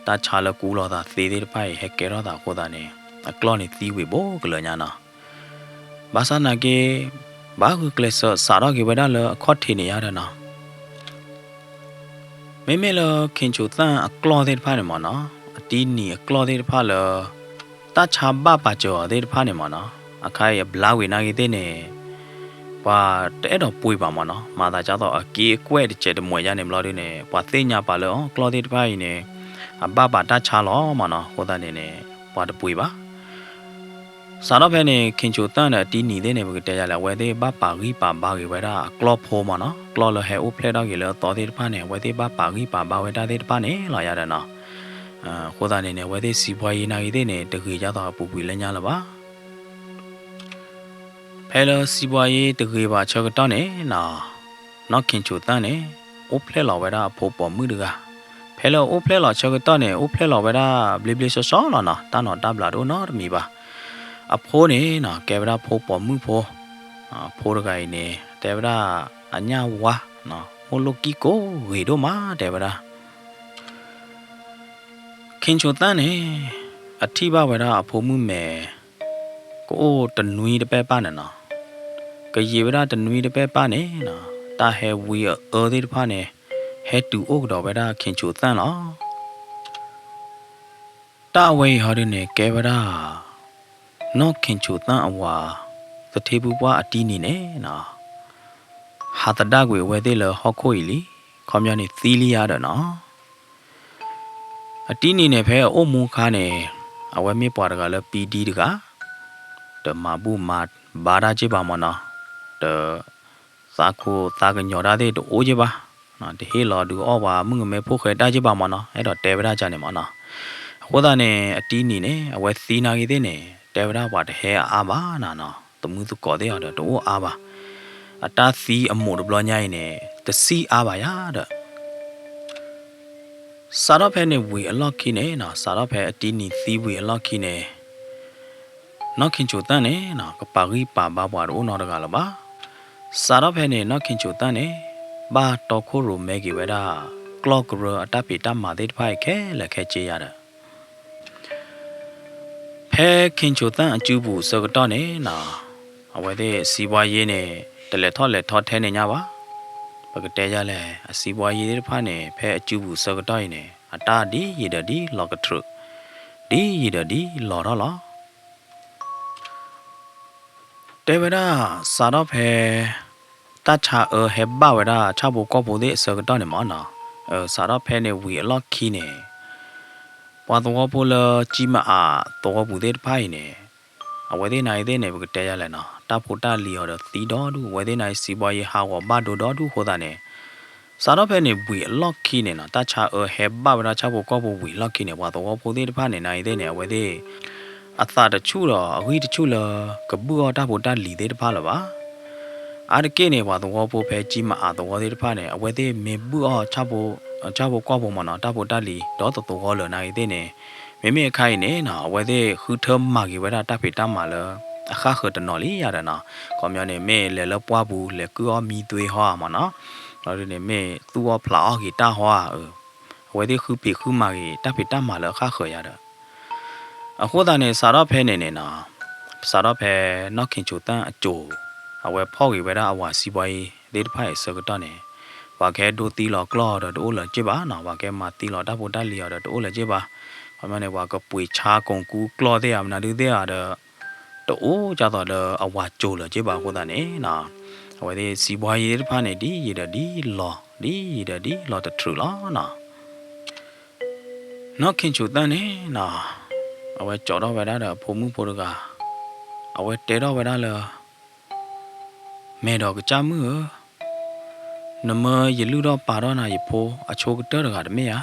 တၢ်ဆါလၢကူလီၤသးသ့သ့ၣ်တဖၣ်အံၤ ဟဲကဲထီၣ်သးအဃိသတးန့ၣ် အကျီၢ်န့ၣ်သံဝံၤဘိကလၢာ်ညါနီၤ. ဘၣ်ဆၣ်နာ်က့ ဘၣ်ဂုာ်ကျဲးစၢးစးထီၣ်က့ၤဝဲဒၣ်လၢအခီၣ်ထံးန့ၣ်ယါဒီးနီၤ, မ့မ့ၢ်လၢခ့ၣ်ဆူၣ်သၣ်အကျီၢ်သ့ၣ်တဖၣ်န့ၣ်မ့ၢ်နီၤ, အတံနံၤအကျီၢ်သ့ၣ်တဖၣ်လၢ တၢ်ဆါဘၣ်ပာ်စၢၤအီၤသ့ၣ်တဖၣ်န့ၣ်မ့ၢ်နီၤ, အခါအံၤအဘျါဝံၤနာ်က့သ့ၣ်န့ၣ် ပှၤတအဲၣ်ဒိးပှ့ၤဘၣ်မ့ၢ်နီၤ, မၤသးဒ်သိးအက့အကွဲၢ်တစဲးတမှဲာ်ယါန့ၣ်ဘျီဒုန့ၣ် ပှၤသ့ၣ်ညါပာ်လၢအီၤ ကျီၢ်သ့ၣ်တဖၣ်အံၤန့ၣ် အဘၣ်ပာ်တၢ်ဆါလီၤမ့ၢ်နီၤ, အဃိသတးန့ၣ်န့ၣ် ပှၤတပှ့ၤဘၣ် စးထီၣ်ဖဲန့ၣ် ခ့ၣ်ဆူၣ်သၣ်ဒီးအတံနံၤသ့ၣ်န့ၣ် ပကတဲယၤလဲၣ် အဝဲသ့ၣ်ဘၣ်ပာ်ဂံၢ်ပာ်ဘါက့ၤဝဲဒၣ်အကျီၢ်ဖိမ့ၢ်နီၤ, ကျီၢ်လၢဟဲအိၣ်ဖျဲၣ်ထီၣ်က့ၤလၢအသီသ့ၣ်တဖၣ်န့ၣ် အဝဲသ့ၣ်ဘၣ်ပာ်ဂံၢ်ပာ်ဘါဝဲဒၣ်သ့ၣ်တဖၣ်န့ၣ်လီၤယါဒီးနီၤ, အဃိသတးန့ၣ်န့ၣ် အဝဲသ့ၣ်စံးပှၤယ့နာ်က့သ့ၣ်န့ၣ် တဂ့ၤဒ်သိးအပူၤကွံာ်လၢညါလၢၤဘၣ် ဖဲလၢစံးပှၤယ့တဂ့ၤဘၣ်ဆၢကတီၢ်န့ၣ်နီၤ, နီၢ်ခ့ၣ်ဆူၣ်သၣ်န့ၣ် အိၣ်ဖျဲၣ်လီၤဝဲဒၣ်အဖိပိာ်မုၣ်တဂၤ, ဖဲလၢအအိၣ်ဖျဲၣ်လီၤဆၢကတီၢ်န့ၣ် အိၣ်ဖျဲၣ်လီၤဝဲဒၣ်ဘျ့ဘျ့ဆှီဆှီလီၤနီၤ, တၢ်နီၤတၢ်ဘျးတအိၣ်နီတမံၤဘၣ်. အဖိန့ၣ်နီၤ ကဲဝဲဒၣ်ဖိပိာ်မုၣ်ဖိ, အဖိတဂၤအံၤန့ၣ် တဲဝဲဒၣ်အညၣ်ဝါ, အိၣ်လိၣ်ကံၢ်ကိးဂ့ၤဒိၣ်မး တဲဝဲဒၣ် ခ့ၣ်ဆူၣ်သၣ်န့ၣ် အထံၣ်ဘၣ်ဝဲဒၣ်အဖိမုၣ်မဲာ် ကအိၣ်တနွံတပဲၢ်ပၢ်န့ၣ်နီၤ, ကယံာ်ဝဲဒၣ်တနွံတပဲၢ်ပၢ်န့ၣ်နီၤ, တၢ်ဟဲဝံအအၢသ့ၣ်တဖၣ်န့ၣ် ဟဲတုၤအိၣ်ကဒီးဝဲဒၣ်ခ့ၣ်ဆူၣ်သၣ်လီၤ. တၢ်အဝဲအံၤဟီဒုန့ၣ် ကဲဝဲဒၣ် နီၢ်ခ့ၣ်ဆူၣ်သၣ်အဝၤ သထ့ဖုပှၢ်အတံနံၤန့ၣ်နီၤ, ဟးသဒၣ်ကွံာ်အဝဲသ့ၣ်လၢဟီၣ်ခိၣ်အံၤလံ, ခီပညီန့ၣ်သံလံယါဒီးနီၤ အတံနံၤန့ၣ် ဖဲအအိၣ်မူအခါန့ၣ် အဝဲမ့ၢ်ပှၤတဂၤလၢပံဒံတဂၤ, တမၤဘူၣ်မၤဘါတၢ်က့ၢ်ဘၣ်မ့ၢ်နီၤ, တသးခိၣ်သးကညီၤတၢ်သ့ၣ်တအိၣ်က့ၢ်ဘၣ်, တဟ့ၣ်လီၤဒုးအီၣ်ပှၤမုၣ်ကမဲဖိဃဲတၢ်က့ၢ်ဘၣ်မ့ၢ်နီၤ, အဲၣ်ဒိးတဲဝဲဒၣ်ကန့ၣ်မ့ၢ်နီၤ. အဃိသတးန့ၣ် အတံနံၤန့ၣ် အဝဲသံနာ်က့သ့ၣ်န့ၣ် တဲဝဲဒၣ်ပှၤတဟဲအါအါဘၣ်နၤနီၤ, သမုၢ်သကိးသ့ၣ်အီၤဒီးတအိၣ်အါဘၣ်, အတၢ်သံအမိၢ်တဘျီညါအံၤန့ၣ် တဆံးအါဘၣ်ယါဒီး စးထီၣ်ဖဲန့ၣ်ဝံၤအလီၢ်ခံန့ၣ်နီၤ, စးထီၣ်ဖဲအတံနံၤသံဝံၤအလီၢ်ခံန့ၣ် နီၢ်ခ့ၣ်ဆူၣ်သၣ်န့ၣ်နီၤ ကပာ်ဂံၢ်ပာ်ဘါပှၤတအိၣ်နီတဂၤလၢၤဘၣ်. စးထီၣ်ဖဲန့ၣ် နီၢ်ခ့ၣ်ဆူၣ်သၣ်န့ၣ် ဘၣ်တီခိၣ်ရိၣ်မဲက့ၤဝဲဒၣ် ကျီၢ်ကရၢအတၢ်ဖံးတၢ်မၤသ့ၣ်တဖၣ်အံၤခဲလၢာ်ခဲဆ့ယါဒီး ဖဲခ့ၣ်ဆူၣ်သၣ်အစုပူၤအဆၢကတီၢ်န့ၣ်နီၤ, အဝဲသ့ၣ်စံးဘှါယ့န့ၣ် တလဲၤထီၣ်လဲၤထီထဲန့ၣ်ညါဘၣ်. ပကတဲယါလဲၣ် အစံးဘှါယ့သ့ၣ်တဖၣ်န့ၣ် ဖဲအစုပူၤအဆၢကတီၢ်အံၤန့ၣ် အတၢ်ဒ်ယံာ်ဒီးဒ်လီၤကထြူး, ဒ်ယံာ်ဒီးဒ်လီၤထီၣ်လီၤ. တဲဝဲဒၣ် စးထီၣ်ဖဲ တၢ်ဆါအၢဟဲဘၣ်ဝဲဒၣ်ဆၣ်ဖိကီၢ်ဖိသ့ၣ်အဆၢကတီၢ်န့ၣ်မ့ၢ်နီၤ, စးထီၣ်ဖဲန့ၣ်ဝံၤအလီၢ်ခံန့ၣ် ပှၤသဝီဖိလၢကၠံမအးသဝီပူၤသ့ၣ်တဖၣ်အံၤန့ၣ် အဝဲသ့ၣ်နာ်က့သ့ၣ်န့ၣ် ပကတဲယါလဲၣ်နီၤ, တၢ်ဖိတၢ်လံၤအီၤဒီးသံဒီဒူၣ်, အဝဲသ့ၣ်နာ်က့စံးဘှါယ့ဟးဂီၤဘၣ်ဒိဒီဒူၣ်အဃိသတးန့ၣ် စးထီၣ်ဖဲန့ၣ်ဝံၤအလီၢ်ခံန့ၣ်နီၤ, တၢ်ဆါအၢဟဲဘၣ်ဝဲဒၣ်ဆၣ်ဖိကီၢ်ဖိဝံၤအလီၢ်ခံန့ၣ် ပှၤသဝီဖိသ့ၣ်တဖၣ်န့ၣ် နာ်က့သ့ၣ်န့ၣ် အဝဲသ့ၣ် အသးတဆူၣ်ဒီးအဂံၢ်တဆူၣ်လၢ ကဘုၣ်အီၣ်တၢ်ဖိတၢ်လံၤသ့ၣ်တဖၣ်လၢၤဘၣ်. အါတက့ၢ်န့ၣ် ပှၤသဝီဖိဖဲကၠံမအးသဝီသ့ၣ်တဖၣ်န့ၣ် အဝဲသ့ၣ်မ့ၢ်ဘုၣ်အီၣ် ဆၣ်ဖိကီၢ်ဖိမ့ၢ်နီၤ, တၢ်ဖိတၢ်လံၤဒီးသသဝီလၢာ်နာ်က့သ့ၣ်န့ၣ် မ့မ့ၢ်အခါအံၤန့ၣ်နီၤ အဝဲသ့ၣ်ဃုထၢမၤက့ၤဝဲဒၣ်တၢ်ဖံးတၢ်မၤလၢ အဃၣ်ဃၢၤတနီၤလံယါဒီးနီၤ, ခီပညီန့ၣ် မ့ၢ်လဲၤလၢပှၢ်ပူၤ လဲၤကုၢ်အီၣ်မံသွ့ဟီဧါမ့ၢ်နီၤ, လီၤဒုန့ၣ် မ့ၢ်သူၣ်အီၣ်ဖျးအီၣ်က့ၤတၢ်ဟီဧါ, အဝဲသ့ၣ်ဃုဖံးဃုမၤက့ၤ တၢ်ဖံးတၢ်မၤလၢအဃၣ်ဃၢၤယါဒီး အဃိသတးန့ၣ် စးထီၣ်ဖဲန့ၣ်န့ၣ်နီၤ, စးထီၣ်ဖဲနီၢ်ခ့ၣ်ဆူၣ်သၣ်အစိၤ အဝဲဖီၣ်က့ၤဝဲဒၣ်အဝၤစံးဘှါယ့သ့ၣ်တဖၣ်အံၤအဆၢကတီၢ်န့ၣ် ပှၤကဟဲဒိသံလီၤကျီၢ်အီၤဒီးတအိၣ်လၢၤက့ၢ်ဘၣ်နီၤ, ပှၤကဟဲမၤသံလီၤတၢ်ဖိတၢ်လံၤအီၤဒီးတအိၣ်လၢၤက့ၢ်ဘၣ်, ခီပညီန့ၣ် ပှၤကပှ့ၤဆါကိၣ်ကူကျီၢ်သ့ၣ်ဧါ မနုၤဒုသ့ၣ်ဧါဒီး တအိၣ်ဒ်သိးဒီးအဝၤစိၤလၢၤက့ၢ်ဘၣ်အဃိသတးန့ၣ်နီၤ, အဝဲသ့ၣ်စံးဘှါယ့သ့ၣ်တဖၣ်န့ၣ် ဒ်ယံာ်ဒီးဒ်လီၤ, ဒ်ယံာ်ဒီးဒ်လီၤတထြူးလီၤနီၤ. နီၢ်ခ့ၣ်ဆူၣ်သၣ်န့ၣ်နီၤ, အဝဲကၠီထီၣ်ဝဲဒၣ်ဒီးအဖိမုၣ်ဖိတဂၤ, အဝဲတဲထီၣ်ဝဲဒၣ်လၢ မဲာ်ဒီးကစၢ်မုၣ်ဧၢ, နမၢယလုၢ်ထီၣ်ပာ်ထီၣ်နၤယဖိအဆိကတၢၢ်တဂၤတမ့ၢ်ဧါ,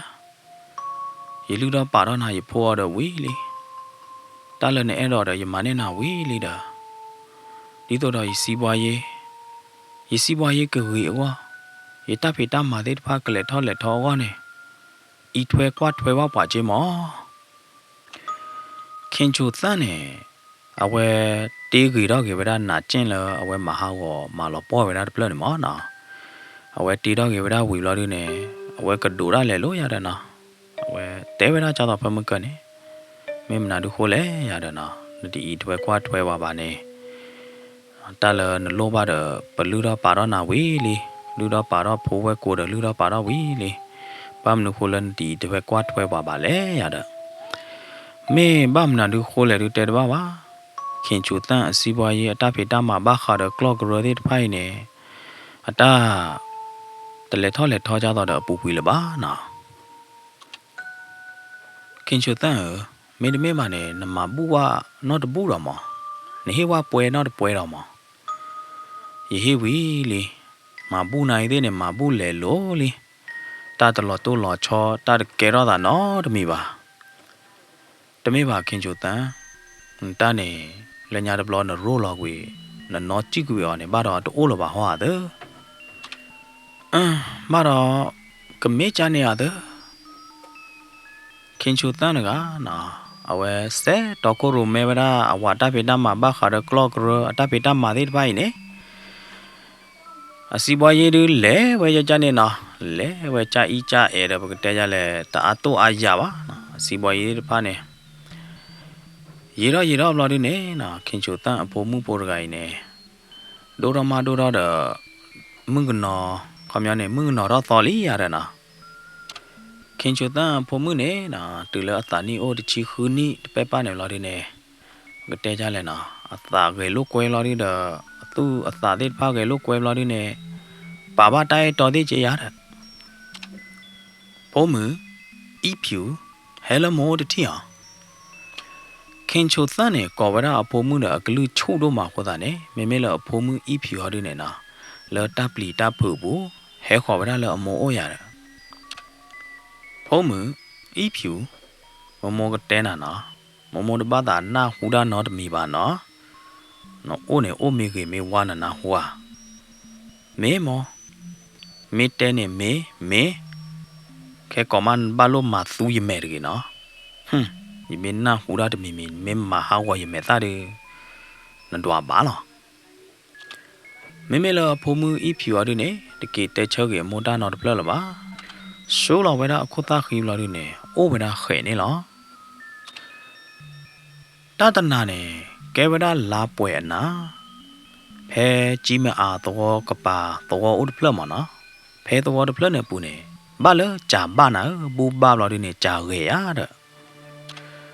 ယလုၢ်ထီၣ်ပာ်ထီၣ်နၤယဖိအီၤဒီးဝံၤလံ, တၢ်လၢနအဲၣ်ဒိးဒီးယမၤန့ၢ်နၤဝံၤလံဒီး, ဒ်သိးဒီးယစံးဘှါယ့, ယစံးဘှါယ့ကဂ့ၤအဂီၢ်, ယတၢ်ဖံးတၢ်မၤသ့ၣ်တဖၣ်ကလဲၤထီၣ်လဲၤထီအဂီၢ်န့ၣ် အံးထွဲကွၢ်ထွဲဘၣ်ပှၤက့မး. ခ့ၣ်ဆူၣ်သၣ်န့ၣ် အဝဲတ့ဂ့ၤထီၣ်က့ၤဝဲဒၣ်နးကၠ့ၣ်လၢ အဝဲမၤဟးဂီၤမၤလီၤပှီၢ်ဝဲဒၣ်တဖျၢၣ်န့ၣ်မးနီၤ. အဝဲတ့ထီၣ်က့ၤဝဲဒၣ်ဝံၤဘျီဒုန့ၣ် အဝဲကဒိးဒၣ်လဲာ်လိာ်ယၤဒီးနီၤ. အဝဲတဲဝဲဒၣ်ကၢ်သိးဖၢမုၢ်ကၢန့ၣ်, မ့ၢ်မနုၤဒုဃိလဲၣ်ယၤဒီးနီၤ, နတအံးထွဲကွၢ်ထွဲပှၤဘၣ်န့ၣ် တၢ်လၢနလိၣ်ဘၣ်ဒီး ပလုၢ်ထီၣ်ပာ်ထီၣ်နၤဝံၤလံ, လုၢ်ထီၣ်ပာ်ထီၣ်ဖိဝဲၢ်ကိာ်ဒီးလုၢ်ထီၣ်ပာ်ထီၣ်ဝံၤလံ. ဘၣ်မနုၤဃိလၢနတအံးထွဲကွၢ်ထွဲပှၤဘၣ်လဲၣ်ယၤဒီး, မ့ၢ်ဘၣ်မနုၤဒုဃိလဲၣ်ဒုတဲတဘၣ်ဘၣ်. ခ့ၣ်ဆူၣ်သၣ်အစံးဘှါယ့ အတၢ်ဖံးတၢ်မၤဘၣ်ဃးဒီးကျီၢ်ကရၢသ့ၣ်တဖၣ်အံၤန့ၣ် အတၢ်တလဲၤထီၣ်လဲၤထီကၢ်သိးဒီးအပူၤကွံာ်လၢၤဘၣ်နီၤ. ခ့ၣ်ဆူၣ်သၣ်ဧၢ, မ့တမ့ၢ်ဘၣ်န့ၣ် နမၤဘူၣ်ဝဲနီတဘူၣ်ဒီးမး, နဟ့ၣ်ဝဲပှဲၤနီတပှဲၤဒီးမး. ယဟ့ၣ်ဝံၤလံ, မၤဘူၣ်နၤအံၤသ့ၣ်န့ၣ် မၤဘူၣ်လဲၤလိၤလံ. တၢ်တလီၤတိၢ်လီၤဆီ တၢ်တကဲထီၣ်သးနီတမံၤဘၣ်. တမ့ၢ်ဘၣ်ခ့ၣ်ဆူၣ်သၣ်, နတၢ်န့ၣ် လၢညါတဘျီနရိၣ်လီၤကွံာ်, နနီၢ်စံၣ်ကွံာ်အီၤန့ၣ် ဘၣ်ဒီးတအိၣ်လၢၤဘၣ်ဟီဧါသၢ ဘၣ်ဒီး ကမ့ၢ်ကၢ်န့ၣ်ဧါသၢ. ခ့ၣ်ဆူၣ်သၣ်တဂၤနီၤ, အဝဲစဲးတီခိၣ်ရိၣ်မဲဝဲဒၣ် အဝၤတၢ်ဖံးတၢ်မၤဘၣ်ဃးဒီးကျီၢ်ကရၢ အတၢ်ဖံးတၢ်မၤသ့ၣ်တဖၣ်အံၤန့ၣ် အစံးဘှါယ့ဒုးလဲၤဝဲယကၢ်န့ၣ်နီၤ, လဲၤဝဲကၢ်အံၣ်ကၢ်အဲၣ်ဒီးပကတဲယလဲၣ် တအါတိၢ်အါယၤဘၣ်နီၤ, အစံးဘှါယ့သ့ၣ်တဖၣ်န့ၣ် ယံာ်ထီၣ်ယံာ်ထီၣ်ဘျီဒုန့ၣ်နီၤ, ခ့ၣ်ဆူၣ်သၣ်အဖိမုၣ်ဖိတဂၤအံၤန့ၣ် ဒိၣ်ထီၣ်မးဒိၣ်ထီၣ်ဒီး မုၣ်ကနီၤ, ခီပညီန့ၣ် မုၣ်ကနီၤထီၣ်သီလံယၤဒီးနီၤ. ခ့ၣ်ဆူၣ်သၣ်အဖိမုၣ်န့ၣ်နီၤ, တုၤလၢအသးနံၣ်အိၣ်တဆံဃုနံၣ်တပဲၢ်ပၢ်န့ၣ်ဘျီဒုန့ၣ် ပကတဲယလဲၣ်နီၤ, အသးဂဲၤလိာ်ကွဲဘျီဒုဒီး အသူၣ်အသးသ့ၣ်တဖၣ်ဂဲၤလိာ်ကွဲဘျီဒုန့ၣ် ပာ်ဘၣ်တၢ်အဲၣ်တီသ့ၣ်က့ယၤဒီး ဖိမုၣ်, အံၣ်ဖၠူၣ်, ဟဲလၢမိၢ်အိၣ်တထံၣ်အီၤ. ခ့ၣ်ဆူၣ်သၣ်န့ၣ် ကိးဝဲဒၣ်အဖိမုၣ်ဒီးအကလုၢ်ဆူၣ်ဒိၣ်မးအဃိသတးန့ၣ် မ့မ့ၢ်လၢအဖိမုၣ်အံၣ်ဖၠူၣ်ဟီဒုန့ၣ်နီၤ, လၢတၢ်ပျံၤတၢ်ဖုးအပူၤ ဟဲဃီၤဝဲဒၣ်လၢအမိၢ်အိၣ်ယၤဒီး ဖိမုၣ်, အံၣ်ဖၠူၣ်, မိၢ်မိၢ်ကတဲနၤနီၤ, မိၢ်မိၢ်တဘၣ်သးနၢ်ဟူတၢ်နီတမံၤဘၣ်နီၤ, နအိၣ်န့ၣ်အိၣ်မ့ၢ်ဂ့ၤမ့ၢ်ဝါနနၢ်ဟူဧါ. မ့ၢ်မိၢ်, မ့ၢ်တဲန့ၣ်မ့ၢ်, မ့ၢ်, ခဲကိးမးနဘၣ်လိၣ်မၤသူယမဲာ်တဂ့ၤနီၤ. ယမ့ၢ်နၢ်ဟူတၢ်တမံၤမံၤ မ့ၢ်မၤဟးဂီၤယမဲာ်သၣ်ဒီး နဒွးဘၣ်လီၤ. မ့မ့ၢ်လၢအဖိမုၣ်အံၣ်ဖၠူၣ်အီၤဒုန့ၣ် တက့ၤတဲဆၢဂ့ၤအမိၢ်တၢ်နီတဖျၢၣ်လၢၤဘၣ်. ဆှၢလီၤဝဲဒၣ်အခိၣ်သၣ်ဃံဘျီဒုန့ၣ် အိၣ်ဝဲဒၣ်ဃဲးန့ၣ်လီၤ. တၢ်တနၤန့ၣ် ကဲဝဲဒၣ်လါပှဲၤအနၤ, ဖဲကၠံမ့ၢ်အါသဝီကပၤသဝီအိၣ်တဖျၢၣ်မးနီၤ, ဖဲသဝီတဖျၢၣ်န့ၣ်အပူၤန့ၣ် ဘၣ်လၢကၢ်ဘၣ်နၤဧၢ ဘူၣ်ဘၣ်ဘျီဒုန့ၣ် ကၢ်ဂဲၤယၤဒီး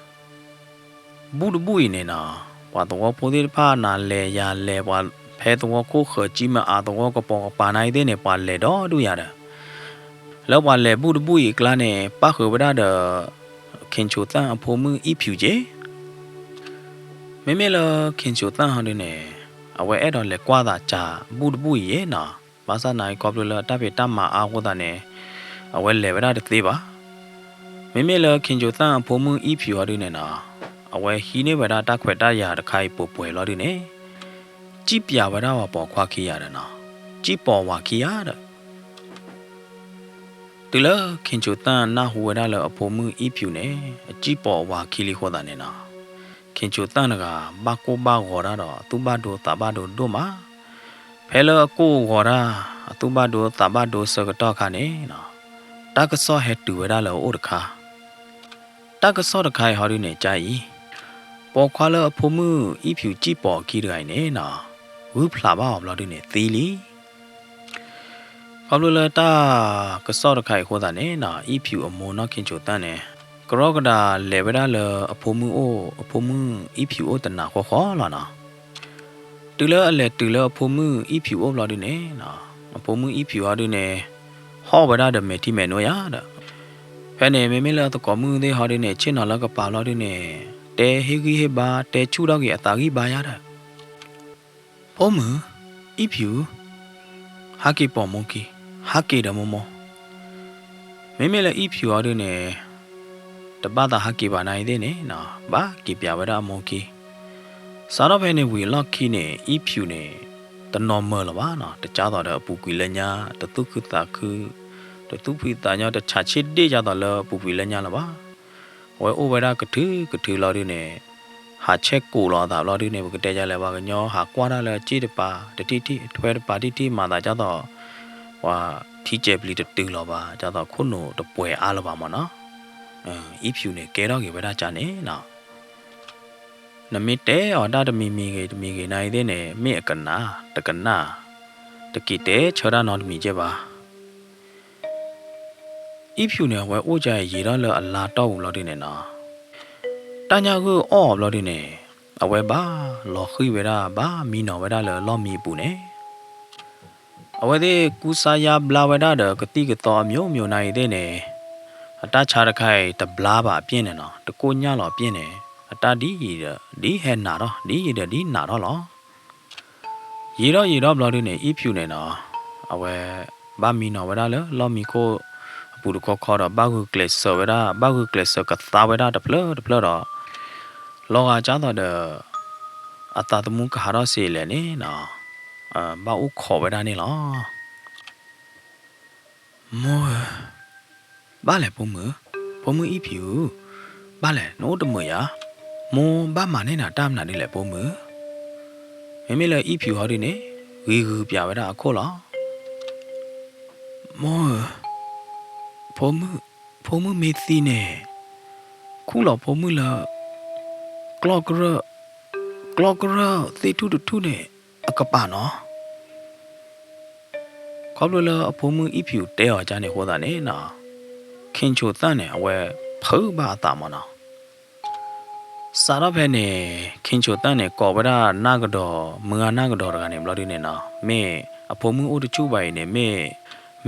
ဘူၣ်တဘူၣ်အံၤန့ၣ်နီၤ, ပှၤသဝီဖိသ့ၣ်တဖၣ်နၤလဲၤယၤလဲၤ ပှၤဖဲသဝီခိၣ်ဃၢၤကၠံမ့ၢ်အါသဝီကပိာ်ကပၤနၤအံၤသ့ၣ်န့ၣ် ပှၤလဲၤဒီဒူၣ်ယၤဒီး လၢပှၤလဲၤဘူၣ်တဘူၣ်အံၤအကျါန့ၣ် ပၣ်ဃုာ်ဝဲဒၣ်ဒီး ခ့ၣ်ဆူၣ်သၣ်အဖိမုၣ်အံၣ်ဖၠူၣ်က့ မ့မ့ၢ်လၢခ့ၣ်ဆူၣ်သၣ်ဟီဒုန့ၣ် အဝဲအဲၣ်ဒိးလဲၤကွၢ်သးကၢ်ဘူၣ်တဘူၣ်အံၤယဲနီၤ, ဘၣ်ဆၣ်သနာ်က့ခီဖျိလၢအတၢ်ဖံးတၢ်မၤအါအဃိသတးန့ၣ် အဝဲလဲၤဝဲဒၣ်တသ့ဘၣ်. မ့မ့ၢ်လၢခ့ၣ်ဆူၣ်သၣ်အဖိမုၣ်အံၣ်ဖၠူၣ်ဟီဒုန့ၣ်နီၤ, အဝဲဟံးန့ၢ်ဝဲဒၣ်တၢ်ခွဲးတၢ်ယာ်တခါအံၤပှဲၤပှဲၤလီၤဒုန့ၣ် စံၣ်ပၠးဝဲဒၣ်ပှၤပိာ်ခွါခံဂၤဒီးနီၤ, စံၣ်ပိာ်ဝၤခံဂၤဒီး တုၤလၢခ့ၣ်ဆူၣ်သၣ်နၢ်ဟူဝဲဒၣ်လၢအဖိမုၣ်အံၣ်ဖၠူၣ်န့ၣ် အစံၣ်ပိာ်ဝၤခံလံအဃိသတးန့ၣ်နီၤ, ခ့ၣ်ဆူၣ်သၣ်တဂၤ ဘၣ်ကိၢ်ဘၣ်ဂီၤတၢ်ဒီး အသူၣ်ဘၣ်ဒိသးဘၣ်ဒိဒိၣ်မး. ဖဲလၢအကိၢ်ဂီၤတၢ် အသူၣ်ဘၣ်ဒိသးဘၣ်ဒိဆၢကတီၢ်အခါန့ၣ်နီၤ, တၢ်ကစီၣ်ဟဲတုၤဝဲဒၣ်လၢအအိၣ်တခါ တၢ်ကစီၣ်တခါအံၤဟီဒုန့ၣ် ကၢ်အံၤ ပိာ်ခွါလၢအဖိမုၣ်အံၣ်ဖၠူၣ်စံၣ်ပိာ်အခံတဂၤအံၤန့ၣ်နီၤ, ဂုၢ်ဖျးဘၣ်အီၤဘျီဒုန့ၣ်သံလံ. ခီဖျိလၢတၢ်ကစီၣ်တခါအံၤအဃိသတးန့ၣ်နီၤ, အံၣ်ဖၠူၣ်အမိၢ်နီၢ်ခ့ၣ်ဆူၣ်သၣ်န့ၣ် ကရီကဒးလဲၤဝဲဒၣ်လၢအဖိမုၣ်အိၣ် အဖိမုၣ်အံၣ်ဖၠူၣ်အိၣ်တနၤဃီဃီလီၤနီၤ. တုၤလၢအလဲၤတုၤလၢအဖိမုၣ်အံၣ်ဖၠူၣ်အိၣ်ဘျီဒုန့ၣ်နီၤ, အဖိမုၣ်အံၣ်ဖၠူၣ်ဟီဒုန့ၣ် ဟီၣ်ဝဲဒၣ်ဒီးမဲာ်ထံမဲာ်နိယၤဒီး ဖဲန့ၣ် မ့မ့ၢ်လၢအသကိးမုၣ်သ့ၣ်ဟီဒုန့ၣ် ဆ့ၣ်နီၤလၢကပၤဘျီဒုန့ၣ် တဲဟ့ၣ်ဂံၢ်ဟ့ၣ်ဘါ တဲဆူၣ်ထီၣ်က့ၤအသးဂံၢ်ဘါယၤဒီး ဖိမုၣ်, အံၣ်ဖၠူၣ်, ဟးက့ၤပိာ်မိၢ်ခံ, ဟးက့ၤဒီးမိၢ်မိၢ်. မ့မ့ၢ်လၢအံၣ်ဖၠူၣ်ဟီဒုန့ၣ် တဘၣ်သးဟးက့ၤဘၣ်နၤအံၤသ့ၣ်န့ၣ်နီၤ, ဘၣ်က့ၤပၠးဝဲဒၣ်အမိၢ်ခံ. စးထီၣ်ဖဲန့ၣ်ဝံၤအလီၢ်ခံန့ၣ် အံၣ်ဖၠူၣ်န့ၣ် တနီၤမၢၤလၢၤဘၣ်နီၤ, တကၢ်သိးဒီးအပူၤကွံာ်လၢညါ တသူၣ်ခုသးခု တသူၣ်ဖှံသးညီ တဆးဆ့ၣ်ဒ့ၣ်ဒ်သိးလၢပူၤကွံာ်လၢညါလၢၤဘၣ်. အဝဲအိၣ်ဝဲဒၣ်ကထုးကထုးလီၤဒုန့ၣ်, ဟးဆဲးကိာ်လီၤအသးဘျီဒုန့ၣ် ပကတဲယလဲၣ် ပှၤကညီဟးကွၢ်တၢ်လၢစ့ၣ်တပၤတထံၣ်ထံၣ် ထွဲတပၤတထံၣ်ထံၣ် မၤသးဒ်သိး ပှၤထံကဲၤပျံၤတတုၤလီၤဘၣ် ဒ်သိးခိၣ်နူာ်တပှဲၤအါလၢၤဘၣ်မၢ်နီၤ. အံၣ်ဖၠူးန့ၣ် ကဲထီၣ်က့ၤဝဲဒၣ်ကန့ၣ်နီၤ. နမ့ၢ်တဲအီၤတၢ်တမံၤမံၤဂ့ၤ တမံၤဂ့ၤနၤအံၤသ့ၣ်န့ၣ် မ့ၢ်အကနၣ် တကနၣ် တက့ၤတဲဆၢတၢ်နီတမံၤကဲဘၣ်. အံၣ်ဖၠူးန့ၣ် အဝဲအိၣ်ကယံာ်ထီၣ်လၢအလါတီၢ်ပူၤဘျီဒုန့ၣ်နီၤ, တၢ်ညၣ်ဂိၢ်အီၣ်အီၤဘျီဒုန့ၣ် အဝဲဘၣ်လီၤဃံၤဝဲဒၣ် ဘၣ်မံနီၤဝဲဒၣ်လၢလီၢ်မံအပူၤန့ၣ် အဝဲသ့ၣ်ကူစါယါဘျါဝဲဒၣ်ဒီးကသံၣ်ကသီအမျိုးမျိုးနၤအံၤသ့ၣ်န့ၣ်, အတၢ်ဆါတခါအံၤတဘျါဘၣ်အပျဲၢ်န့ၣ်နီၤ, တကိၣ်ညၣ်လီၤအပျဲၢ်န့ၣ်, အတၢ်ဒ်အံၤဒီးဒ်ဟဲနးထီၣ် ဒ်အံၤဒီးဒ်နးထီၣ်လီၤ. ယံာ်ထီၣ်ယံာ်ထီၣ်ဘျီဒုန့ၣ် အံၣ်ဖၠူးန့ၣ်နီၤ, အဝဲဘၣ်မံနီၤဝဲဒၣ်လၢလီၢ်မံခိၣ်အပူၤတခီခီဒီး ဘၣ်ဂုာ်ကျဲးစၢးဝဲဒၣ် ဘၣ်ဂုာ်ကျဲးစၢးကသါဝဲဒၣ်တဖျၢၣ်တဖျၢၣ်ဒီး လီၤဂာ်ဒ်သိးဒီး အသးသမူကဟးထီၣ်စ့လဲၣ်န့ၣ်နီၤ, ဘၣ်အိၣ်ခိးဝဲဒၣ်န့ၣ်လီၤ. မိၢ်ဧၢ, ဘၣ်လဲၣ်ဖိမုၣ်, ဖိမုၣ်အံၣ်ဖၠူး, ဘၣ်လဲၣ် နအိၣ်တမုာ်ဧါ, မိၢ်ဘၣ်မၤန့ၢ်နၤတၢ်မနုၤဒ်လဲၣ်ဖိမုၣ်. မ့မ့ၢ်လၢအံၣ်ဖၠူးဟီဒုန့ၣ် ဂံၤဂုၤပၠးဝဲဒၣ်အခိၣ်လီၤ. မိၢ်ဧၢ, ဖိမုၣ်, ဖိမုၣ်မ့ၢ်သံန့ၣ် ခူၣ်လီၤဖိမုၣ်လၢ ကျီၢ်ကရၢၢ်, ကျီၢ်ကရၢၢ်သ့ၣ်ထူၣ်တထူၣ်န့ၣ် အကပၤနီၤ. ခီဖျိလၢအဖိမုၣ်အံၣ်ဖၠူးတဲအီၤဒ်န့ၣ်အဃိသတးန့ၣ်နီၤ, ခ့ၣ်ဆိးသၣ်န့ၣ် အဝဲဖုးဘၣ်အသးမၢ်နီၤ. စးထီၣ်ဖဲန့ၣ် ခ့ၣ်ဆိးသၣ်န့ၣ် ကိးဝဲဒၣ်နၢ်ကဒီး မုၢ်ဂၤနၢ်ကဒီးတဂၤန့ၣ်ဘျီဒုန့ၣ်နီၤ, မ့ၢ်အဖိမုၣ်အိၣ်တဆူၣ်ဘၣ်အံၤန့ၣ် မ့ၢ်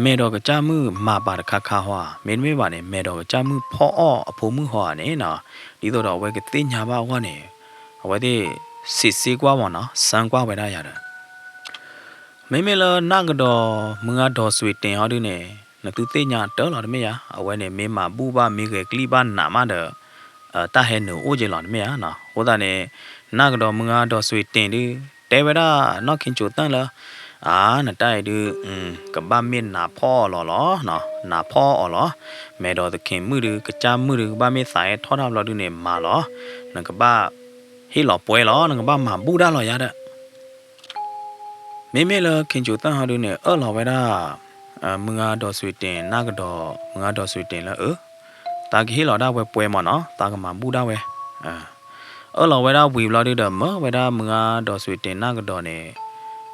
မဲာ်ဒီးကစၢ်မုၣ်မၤပာ်တခါခါဟီဧါ, မ့တမ့ၢ်ဘၣ်န့ၣ် မဲာ်ဒီးကစၢ်မုၣ်ဖီအီၣ်အဖိမုၣ်ဟီဧါန့ၣ်နီၤ, ဒ်သိးဒီးအဝဲကသ့ၣ်ညါဘၣ်အဂီၢ်န့ၣ် အဝဲသ့ၣ်စံးစ့ကွၢ်မၢ်နီၤ, စၢကွၢ်ဝဲဒၣ်ယၤဒီး မ့မ့ၢ်လၢနၢ်ကဒီး မုၢ်ဂၤဒီးစွ့တ့ၢ်ဟီဒုန့ၣ် နသုသ့ၣ်ညါတၢ်လီၤတမ့ၢ်ဧါ, အဝဲန့ၣ်မ့ၢ်မၤဘူၣ်ဘၣ် မ့ၢ်ဂဲၤကလံၣ်ဘၣ်နးမးဒီး တၢ်ဟဲနုာ်အိၣ်က့ၤလီၤတမ့ၢ်ဧါနီၤ. အဃိသတးန့ၣ် နၢ်ကဒီးမုၢ်ဂၤဒီးစွ့တ့ၢ်ဒု တဲဝဲဒၣ်နီၢ်ခ့ၣ်ဆိးသၣ်လၢ အါ နတၢ်အံၤဒု ကဘၣ်မ့ၢ်နးဖီအီၣ်လီၤလီၤ, နးဖီအီၣ်လီၤ, မဲာ်ဒီးသခ့ၣ်မုၣ်ဒု ကစၢ်မုၣ်ဒု ကဘၣ်မ့ၢ်သးဟဲထီၣ်တၢ်ဘျီဒုန့ၣ်မၤလီၤ, နကဘၣ်ဟ့ၣ်လီၤပှဲၤလီၤ, နကဘၣ်မၤဘူၣ်တၢ်လီၤယၤဒီး မ့မ့ၢ်လၢခ့ၣ်ဆိးသၣ်ဟီဒုန့ၣ် အၢၣ်လီၤဝဲဒၣ် မုၢ်ဂၤဒီးစွ့တ့ၢ် နၢ်ကဒီး မုၢ်ဂၤဒီးစွ့တ့ၢ်လၢအၢ သးကဟ့ၣ်လီၤဒၣ်ဝဲပှဲၤမၢ်နီၤ, သးကမၤဘူၣ်ဒၣ်ဝဲ, အၢၣ်လီၤဝဲဒၣ်ဝံၤဘျီဒုဒီး မၢဝဲဒၣ်မုၢ်ဂၤဒီးစွ့တ့ၢ်နၢ်ကဒီးန့ၣ်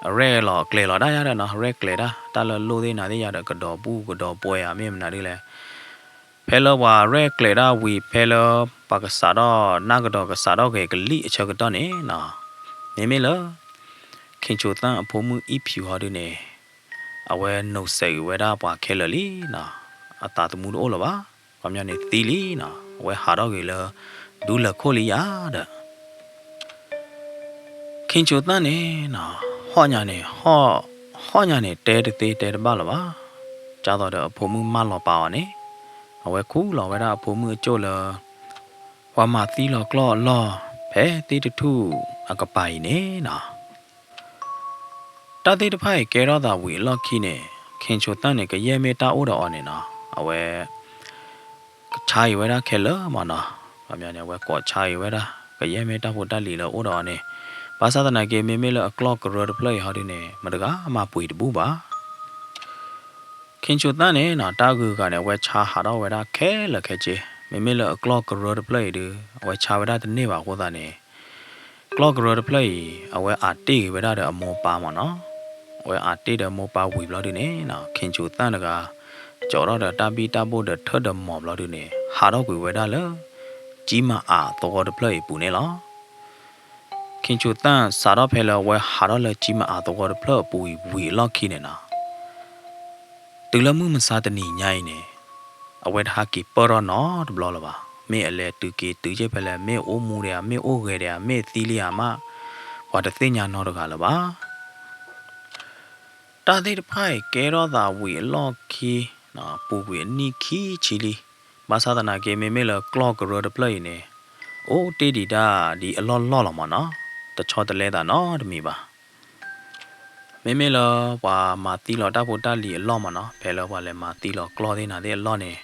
အရဲၣ်လီၤကျဲၤလီၤဒၣ်ယၤဒီးနီၤ, ရဲၣ်ကျဲၤဒၣ် တၢ်လၢလိၣ်သ့ၣ်နၤသ့ၣ်ယၤဒီး ကဒီးဘူၣ်ကဒီးပှဲၤဧါ မ့ၢ်မနုၤဒ်လဲၣ် ဖဲလၢပှၤရဲၣ်ကျဲၤဒၣ်ဝံၤ ဖဲလၢပှၤကစးထီၣ် နၢ်ကဒီးကစးထီၣ်ဂဲၤကလံၣ်အဆၢကတီၢ်န့ၣ်နီၤ, မ့မ့ၢ်လၢ ခ့ၣ်ဆိးသၣ်အဖိမုၣ်အံၣ်ဖၠူးဟီဒုန့ၣ် အဝဲနိးစဲးဂ့ၤဝဲဒၣ်ပှၤခဲလၢာ်လံနီၤ, အသးသမူတအိၣ်လၢၤဘၣ်, ခီပညီန့ၣ်သံလံနီၤ, အဝဲဟးထီၣ်ဂ့ၤလၢ ဒူလၢၢ်ခိၣ်လံယၤဒီး ခ့ၣ်ဆိးသၣ်န့ၣ်နီၤ, ဟီၣ်ညါန့ၣ် ဟီၣ်ညါန့ၣ် တဲတသ့တဲတဘၣ်လၢၤဘၣ်, ဒ်သိးဒီးအဖိမုၣ်မၢလီၤပာ်အီၤန့ၣ်, အဝဲခူၣ်လီၤဝဲဒၣ်အဖိမုၣ်အကၠိၣ်လၢ ပှၤမၤသံလီၤကျီၢ်အလီၢ် ဖဲသ့ၣ်တထူၣ်အကပၤအံၤန့ၣ်နီၤ တၢ်သ့ၣ်တဖၣ်အံၤကဲထီၣ်သးဝံၤအလီၢ်ခံန့ၣ်, ခ့ၣ်ဆိးသၣ်န့ၣ် ကယဲၢ်မ့ၢ်တၢ်အိၣ်ဒီးအီၤန့ၣ်နီၤ, အဝဲ ကဆါအံၤဝဲဒၣ်ခဲလၢာ်မၢ်နီၤ, ခီပညီန့ၣ် အဝဲကိးဆါအံၤဝဲဒၣ် ကယဲၢ်မ့ၢ်တၢ်ဖိတၢ်လံၤလၢအိၣ်ဒီးအီၤန့ၣ်, ဘၣ်ဆၣ်သနာ်က့ မ့မ့ၢ်လၢအကျီၢ်ကရၢတဖျၢၣ်အံၤဟီဒုန့ၣ် မတဂၤမၤပှ့ၤတဘူၣ်ဘၣ် ခ့ၣ်ဆိးသၣ်န့ၣ်နီၤ, တၢ်ဂုၤဂၤန့ၣ် အဝဲဆါဟးထီၣ်ဝဲဒၣ်ခဲလၢာ်ခဲဆ့, မ့မ့ၢ်လၢအကျီၢ်ကရၢတဖျၢၣ်အံၤဒု အဝဲဆါဝဲဒၣ်တန့ၢ်ဘၣ်အဃိသတးန့ၣ်, ကျီၢ်ကရၢတဖျၢၣ်အံၤ အဝဲအးတ့ၢ်ဂ့ၤဝဲဒၣ်ဒီးအမိၢ်ပၢ်မၢ်နီၤ, အဝဲအးတ့ၢ်ဒီးအမိၢ်ပၢ်ဝံၤဘျီဒုန့ၣ်နီၤ, ခ့ၣ်ဆိးသၣ်တဂၤ ကၠီထီၣ်ဒီးတၢ်ဘံၣ်တၢ်ဘိၣ်ဒီးထၢၣ်ဒီးမီၤဘျီဒုန့ၣ် ဟးထီၣ်ကွံာ်ဝဲဒၣ်လၢ ကၠံမၤအးသဝီတဖျၢၣ်အံၤအပူၤန့ၣ်လီၤ. ခ့ၣ်ဆိးသၣ်စးထီၣ်ဖဲလၢအဝဲဟးထီၣ်လၢကၠံမၤအးသဝီတဖျၢၣ်အပူၤအံၤဝံၤအလီၢ်ခံန့ၣ်နီၤ, တုၤလၢမုၢ်မဆါတနံၤညါအံၤန့ၣ်, အဝဲတဟးက့ၤပၢၢ်ထီၣ်နီတဘျီလၢၤဘၣ်, မ့ၢ်အလဲၤတုၤက့ၤတုၤက့ၤဖဲလဲၣ်, မ့ၢ်အိၣ်မူဒံးဧါ, မ့ၢ်အိၣ်ဂဲၤဒံးဧါ, မ့ၢ်သံလံဧါမး, ပှၤတသ့ၣ်ညါနီတဂၤလၢၤဘၣ်. တၢ်သ့ၣ်တဖၣ်အံၤကဲထီၣ်သးဝံၤအလီၢ်ခံ, ပူၤကွံာ်အနံၣ်ခံဆံလံ, ဘၣ်ဆၣ်သနာ်က့ မ့မ့ၢ်လၢကျီၢ်ကရၢတဖျၢၣ်အံၤန့ၣ်, အိၣ်တ့ၢ်ဒံးတၢ်ဒ်အလီၢ်လီၢ်လီၤမၢ်နီၤ, တဆီတလဲသးနီတမံၤဘၣ်. မ့မ့ၢ်လၢပှၤမၤသံလီၤတၢ်ဖိတၢ်လံၤအလီၢ်မ့ၢ်နီၤ, ဖဲလၢပှၤလဲၤမၤသံလီၤကျီၢ်သ့ၣ်နၤသ့ၣ်အလီၢ်န့ၣ်,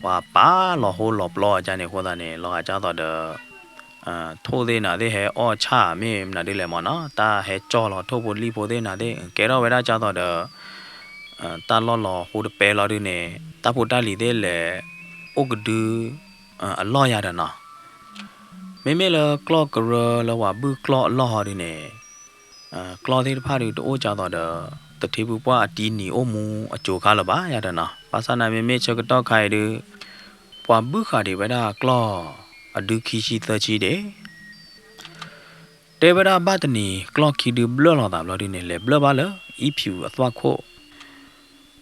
ပှၤပာ်လီၤဟိလီၤပျီအီၤန့ၣ်အဃိသတးန့ၣ် လီၤဂာ်ဒ်သိးဒီး ထိၣ်သ့ၣ်နၤသ့ၣ်ဟဲအီၣ်ဆၣ်မ့ၢ်မနုၤဒ်လဲၣ်မ့ၢ်နီၤ, တၢ်ဟဲကၠီၣ်လီၤထိၣ်ဖိလံၣ်ဖိသ့ၣ်နၤသ့ၣ် ကဲထီၣ်ဝဲဒၣ်ဒ်သိးဒီး တၢ်လီၢ်လီၤဟိတပဲလီၤဒုန့ၣ်, တၢ်ဖိတၢ်လံၤသ့ၣ်လဲၤအိၣ်ကဒု အလီၢ်ယၤဒီးနီၤ. မ့မ့ၢ်လၢကျီၢ်ကရၢလၢပှၤဘုၣ်ကျီၢ်အလီၢ်ဟီဒုန့ၣ်, ကျီၢ်သ့ၣ်တဖၣ်ဒုတအိၣ်ဒ်သိးဒီး သထ့ဖုပှၢ်အတံနံၤအိၣ်မူအစိၤခါလၢၤဘၣ်ယၤဒီးနီၤ, ဘၣ်ဆၣ်သနာ်မ့မ့ၢ်ဆၢကတီၢ်ခါအံၤဒု ပှၤဘုၣ်ဃာ်ဒံးဝဲဒၣ်ကျီၢ်အဒုခံဆံသၢဆံဒံး တဲဝဲဒၣ်ဘၣ်တနံၤ ကျီၢ်ခံဒုဘျၢၣ်လီၤသးဘျီဒုန့ၣ် လဲၤဘျၢၣ်ဘၣ်လၢ အံဖၠူးအသွၣ်ခိၣ်,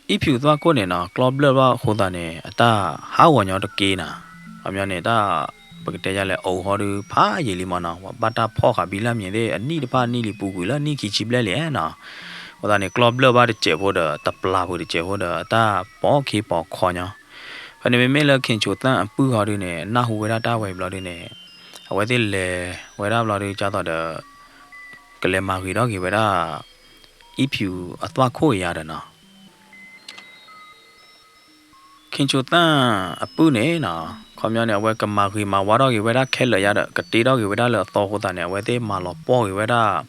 အံဖၠူးအသွၣ်ခိၣ်န့ၣ်နီၤ, ကျီၢ်ဘျၢၣ်ဘၣ်အဃိသတးန့ၣ် အတၢ်ဟးဂီၤညီတက့ၢ်နီၤ, ခီပညီန့ၣ် တၢ် ပကတဲယၤလဲၣ် အိၣ်ဟီဒုဖးယံာ်လံမ့ၢ်နီၤ, ပှၤဘၣ်တၢ်ဖီၣ်ဃာ်ဘံလၢမံၤသ့ၣ် အနံၣ်တဖၣ်နံၣ်လံ ပူၤကွံာ်လၢနံၣ်ခံဆံဘျဲၣ်လံနီၤ, အဃိသတးန့ၣ် ကျီၢ်ဘျၢၣ်ဘၣ်တစဲးဖိဒီး တပျၢ်ပူၤတစဲးဖိဒီး အတၢ်ပိာ်ခ့ပိာ်ခီညီ ဖဲန့ၣ်မ့မ့ၢ်လၢခ့ၣ်ဆိးသၣ်အပုၢ်ဟီဒုန့ၣ် နၢ်ဟူဝဲဒၣ်တၢ်ဝဲအံၤဘျီဒုန့ၣ်, အဝဲသ့ၣ်လဲၤဝဲဒၣ်ဘျီဒု ဒ်သိးဒီး ကလဲၤမၤဂ့ၤထီၣ်က့ၤဝဲဒၣ် အံဖၠူးအသွၣ်ခိၣ်အံၤယၤဒီးနီၤ. ခ့ၣ်ဆိးသၣ်အပုၢ်န့ၣ်နီၤ, ခီပညီန့ၣ် အဝဲကမၤဂ့ၤမၤဝါထီၣ်က့ၤဝဲဒၣ်ခဲလၢာ်ယၤဒီး ကတ့ထီၣ်က့ၤဝဲဒၣ်လၢအသီအဃိသတးန့ၣ် အဝဲသ့ၣ်မၤလီၤပှီၢ်က့ၤဝဲဒၣ်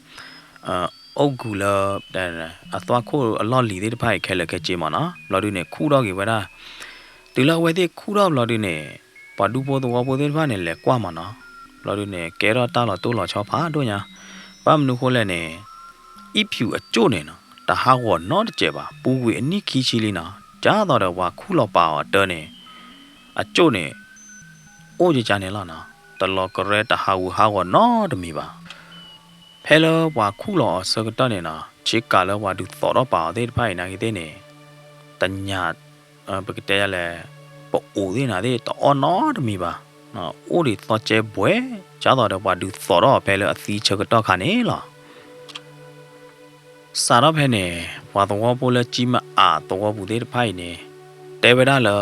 အိၣ်ကူၤလၢ အသွၣ်ခိၣ်အလီၢ်လံၤသ့ၣ်တဖၣ်အံၤခဲလၢာ်ခဲဆ့မ့ၢ်နီၤ, ဘျီဒုန့ၣ် ခူၣ်ထီၣ်က့ၤဝဲဒၣ်, တုၤလၢအဝဲသ့ၣ်ခူၣ်ထီၣ်ဘျီဒုန့ၣ် ပှၤဒူဖိသဝီဖိသ့ၣ်တဖၣ်န့ၣ် လဲၤကွၢ်မ့ၢ်နီၤ, ဘျီဒုန့ၣ် ကဲထီၣ်တၢ်လီၤတိၢ်လီၤဆီဖးဒိၣ်ညါ, ဘၣ်မနုၤဃိလဲၣ်န့ၣ် အံဖၠူးအကၠိၣ်န့ၣ်နီၤ တဟးဂီၤနီတစဲးဘၣ်, ပူၤကွံာ်အနံၣ်ခံဆံလံနီၤ, ဒ်သိးဒီးပှၤခူၣ်လီၤပာ်အီၤတၢ်န့ၣ်, အကၠိၣ်န့ၣ် အိၣ်ကကါန့ၣ်လီၤနီၤ, တလီၤကရဲတဟးဂူာ်ဟးဂီၤနီတမံၤဘၣ်. ဖဲလၢပှၤခူၣ်လီၤအီၤဆၢကတီၢ်န့ၣ်နီၤ, ဆ့ကၤလၢပှၤဒုးသိးထီၣ်ပာ်အီၤသ့ၣ်တဖၣ်အံၤနာ်က့သ့ၣ်န့ၣ်, တညၣ် ပကတဲယၤလဲၣ်, ပအိၣ်သ့ၣ်နၤသ့ၣ်တအီၣ်နီတမံၤဘၣ်, အိၣ်ဒံးသီကဲဘှဲ, ဒ်သိးဒီးပှၤဒုးသိးထီၣ်အီၤဖဲလၢအသံဆၢကတီၢ်ခါန့ၣ်လီၤ. စးထီၣ်ဖဲန့ၣ် ပှၤသဝီဖိလၢကၠံမအးသဝီပူၤသ့ၣ်တဖၣ်အံၤန့ၣ် တဲဝဲဒၣ်လၢ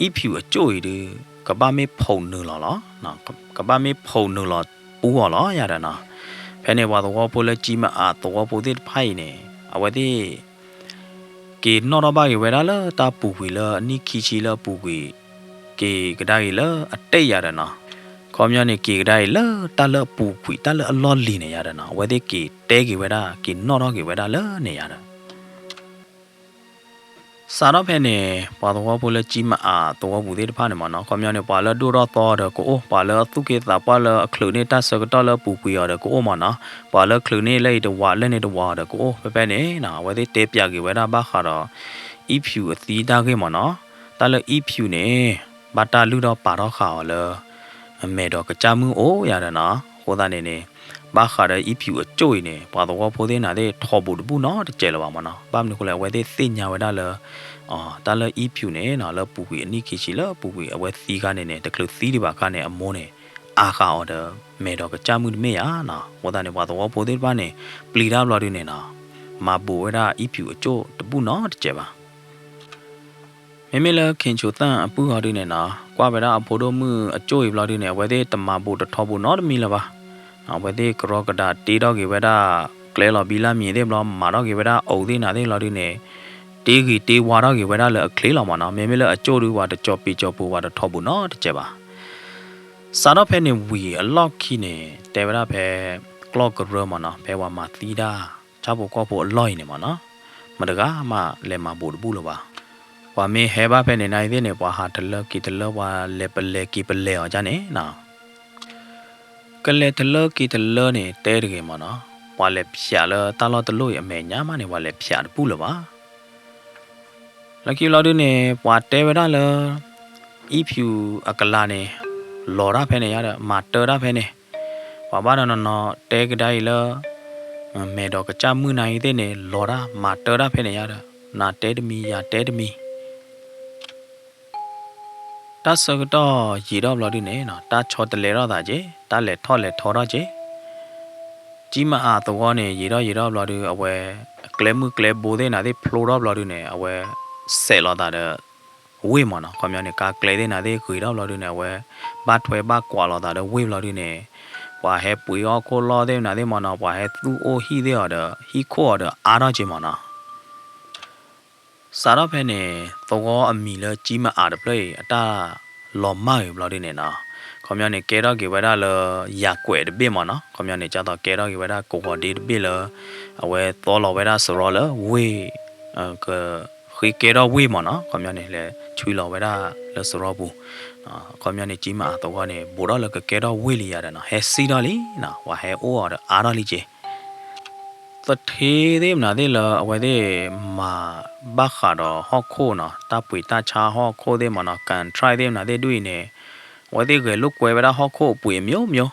အံဖၠူးအကၠိၣ်အံၤဒု ကဘၣ်မ့ၢ်ဖီၣ်နုာ်လီၤလီၤ, ကဘၣ်မ့ၢ်ဖီၣ်နုာ်လီၤပူအီၤလီၤယၤဒီးနီၤ. ဖဲန့ၣ်ပှၤသဝီဖိလၢကၠံမအးသဝီဖိသ့ၣ်တဖၣ်အံၤန့ၣ် အဝဲသ့ၣ် က့ၤနီၣ်ထီၣ်ဘၣ်က့ၤဝဲဒၣ်လၢတၢ်ပူၤကွံာ်လၢအနံၣ်ခံဆံလၢအပူၤကွံာ် က့ၤကဒါက့ၤလၢအတ့ၢ်ယၤဒီးနီၤ. ခီပညီန့ၣ် က့ၤကဒါအံၤလၢတၢ်လၢအပူၤကွံာ် တၢ်လၢအလီၢ်လံၤန့ၣ်ယၤဒီးနီၤ, အဝဲသ့ၣ်က့ၤတဲက့ၤဝဲဒၣ် က့ၤနီၣ်ထီၣ်က့ၤဝဲဒၣ်လၢန့ၣ်ယၤဒီး စးထီၣ်ဖဲန့ၣ် ပှၤသဝီဖိလၢကၠံမအးသဝီပူၤသ့ၣ်တဖၣ်န့ၣ်မ့ၢ်နီၤ, ခီပညီန့ၣ် ပှၤလၢဒိၣ်ထီၣ်သီဒီးကအိၣ်, ပှၤလၢသူၣ်က့သးပှၢ်လၢအချုးန့ၢ်တၢ်ဆၢကတီၢ်လၢအပူၤကွံာ်အီၤဒီးကအိၣ်မ့ၢ်နီၤ, ပှၤလၢချုးန့ၢ်လၢအံၤတဝးလၢန့ၣ်တဝးအီၤဒီးကအိၣ်, ဖဲဖဲန့ၣ် အဝဲသ့ၣ်တဲပၠးက့ၤဝဲဒၣ်ဘၣ်ဃးဒီး အံဖၠူးအသံတၢ်ဂ့ၢ်မ့ၢ်နီၤ, တၢ်လၢအံဖၠူးန့ၣ် ဘၣ်တၢ်လုၢ်ထီၣ်ပာ်ထီၣ်ဃာ်အီၤလၢ မဲာ်ဒီးကစၢ်မုၣ်အိၣ်ယၤဒီးနီၤ, အဃိသတးန့ၣ်န့ၣ် ဘၣ်ဃးဒီးအံဖၠူးအကၠိၣ်အံၤန့ၣ် ပှၤသဝီဖိသ့ၣ်နၤသ့ၣ်ထီၣ်ဘူးတဘူၣ်နီတစဲးလၢၤဘၣ်မ့ၢ်နီၤ, ဘၣ်မနုၤဃိလဲၣ် အဝဲသ့ၣ်သ့ၣ်ညါဝဲဒၣ်လၢ တၢ်လၢအံဖၠူးန့ၣ်နီၤ လၢပူၤကွံာ်အနံၣ်ခံဆံလၢပူၤကွံာ်အဝဲသံခါန့ၣ်န့ၣ် တချုးသံဒံးဘၣ်ခါန့ၣ် အမိၢ်န့ၣ် အါဃာ်အီၤဒီး မဲာ်ဒီးကစၢ်မုၣ်တမ့ၢ်ယၤနီၤ, အဃိသတးန့ၣ် ပှၤသဝီဖိသ့ၣ်တဖၣ်န့ၣ် ပျံၤတၢ်ဘျီဒုန့ၣ်နီၤ မၤဘူးဝဲဒၣ်အံဖၠူးအကၠိၣ်တဘူၣ်နီတစဲးဘၣ်. မ့မ့ၢ်လၢခ့ၣ်ဆိးသၣ်အပုၢ်ဟီဒုန့ၣ်နီၤ ကွၢ်ဝဲဒၣ်အဖိဒိၣ်မုၣ်အကၠိၣ်အံၤဘျီဒုန့ၣ် အဝဲသ့ၣ်တမၤဘူးတထီဘူးနီတမံၤလၢၤဘၣ်. အဝဲသ့ၣ်ကရီကဒါတ့ထီၣ်က့ၤဝဲဒၣ် ကျဲလီၤဘံလၢမံၤသ့ၣ်ဘျီ မၤထီၣ်က့ၤဝဲဒၣ်အအိၣ်သ့ၣ်နၤသ့ၣ်ဘျီဒုန့ၣ် တ့ဂ့ၤတ့ဝါထီၣ်က့ၤဝဲဒၣ်လၢအချ့လီၤမ့ၢ်နီၤ. မ့မ့ၢ်လၢအကၠိၣ်ဒု ပှၤတကၠီၤပ့ၤကၠီၤပူၤ ပှၤတထီဘူးနီတစဲးဘၣ်. စးထီၣ်ဖဲန့ၣ်ဝံၤအလီၢ်ခံန့ၣ် တဲဝဲဒၣ်ဖဲ ကျီၢ်ကရၢမ့ၢ်နီၤ ဖဲပှၤမၤသံတၢ် ဆၣ်ဖိကီၢ်ဖိအလီၢ်အံၤန့ၣ်မ့ၢ်နီၤ မတဂၤမးလဲၤမၤဘူးတဘူၣ်လၢၤဘၣ်. ပှၤမ့ၢ်ဟဲဘၣ်ဖဲန့ၣ် နအံၤသ့ၣ်န့ၣ် ပှၤဟးတလၢက့ၤတလၢ ပှၤလဲၤပလဲၤက့ၤပလဲၤအီၤဒ်န့ၣ်နီၤ. ကလဲၤတလၢက့ၤတလၢန့ၣ် တဲတဂ့ၤမ့ၢ်နီၤ ပှၤလဲၤဖျးလၢတၢ်လီၢ်တလီၢ်အံၤအမဲာ်ညါမးန့ၣ် ပှၤလဲၤဖျးတဘူၣ်လၢၤဘၣ်. လၢခံဘျီဒုန့ၣ် ပှၤတဲဝဲဒၣ်လၢ အံဖၠူးအကလၤန့ၣ် လီၤတၢ်ဖဲန့ၣ်ယါဒီး မၤတၢ်တၢ်ဖဲန့ၣ် ပှၤဘၣ်နီၤနီၤနီၤ တဲကဒါအံၤလၢ မဲာ်ဒီးကစၢ်မုၢ်နၤအံၤသ့ၣ်န့ၣ် လီၤတၢ်မၤတၢ်တၢ်ဖဲန့ၣ်ယါဒီး နၤတဲတမံၤ ယၤတဲတမံၤ တၢ်ဆၢကတီၢ်ယံာ်ထီၣ်ဘျီဒုန့ၣ် တၢ်ဆီတလဲထီၣ်သးက့ၤ တၢ်လဲၤထီၣ်လဲၤထီထီၣ်က့ၤ ကၠံမအါသဝီန့ၣ် ယံာ်ထီၣ်ယံာ်ထီၣ်ဘျီဒု အဝဲ ကျဲမုၢ်ကျဲဘိသ့ၣ်နၤသ့ၣ်ဖျိထီၣ်ဘျီဒုန့ၣ် အဝဲ စဲးလီၤသးဒီး ဝ့ၢ်မ့ၢ်နီၤ ခီပညီန့ၣ် ကါကျဲသ့ၣ်နၤသ့ၣ်ဂ့ၤထီၣ်ဘျီဒုန့ၣ် အဝဲ ဘၣ်ထွဲဘၣ်ကွၢ်လိာ်သးဒီးဝ့ၢ်ဘျီဒုန့ၣ် ပှၤဟဲပှ့ၤဟီၣ်ခိၣ်လီၢ်သ့ၣ်မနုၤသ့ၣ်မ့ၢ်နီၤ, ပှၤဟဲသူၣ်အိၣ်ဟံၣ်သ့ၣ်အီၤဒီး ဟံၣ်ခိၣ်အီၤဒီးအါထီၣ်က့ၤမ့ၢ်နီၤ. စးထီၣ်ဖဲန့ၣ် သဝီအမံၤလၢကၠံမအးတဖျၢၣ်အံၤ အတၢ်လီၤမၢ်ဂ့ၤဘျီဒုန့ၣ်နီၤ, ခီပညီန့ၣ် ကဲထီၣ်က့ၤဝဲဒၣ်လၢ ယၤကွဲးတဘ့ၣ်မ့ၢ်နီၤ, ခီပညီန့ၣ် ကၢ်သိးကဲထီၣ်က့ၤဝဲဒၣ်ကဝီၤဒ့တဘ့ၣ်လၢ အဝဲသီလီၤဝဲဒၣ်စရီလၢဝ့ၢ် ကဃ့ကဲထီၣ်ဝ့ၢ်မ့ၢ်နီၤ, ခီပညီန့ၣ် လဲၤဆွံလီၤဝဲဒၣ်လၢစရီပူၤ, ခီပညီန့ၣ် ကၠံမအးသဝီန့ၣ် ဘူးထီၣ်လၢကကဲထီၣ်ဝ့ၢ်လံယၤဒီးနီၤ, ဟဲစံၣ်ထီၣ်လံနီၤ, ပှၤဟဲအိၣ်အီၤဒီးအါထီၣ်လံက့ၤ သထ့သ့ၣ်မနုၤသ့ၣ်လၢအဝဲသ့ၣ်မၤဘၣ်ဃးဒီးဟီၣ်ခိၣ်နီၤ, တၢ်ပှ့ၤတၢ်ဆါဟီၣ်ခိၣ်သ့ၣ်မ့ၢ်နီၤ, contract သ့ၣ်မနုၤသ့ၣ်ဒ်အံၤန့ၣ်, အဝဲသ့ၣ်ဂဲၤလိာ်ကွဲဝဲဒၣ်ဟီၣ်ခိၣ်အပှ့ၤအမျိုးမျိုး,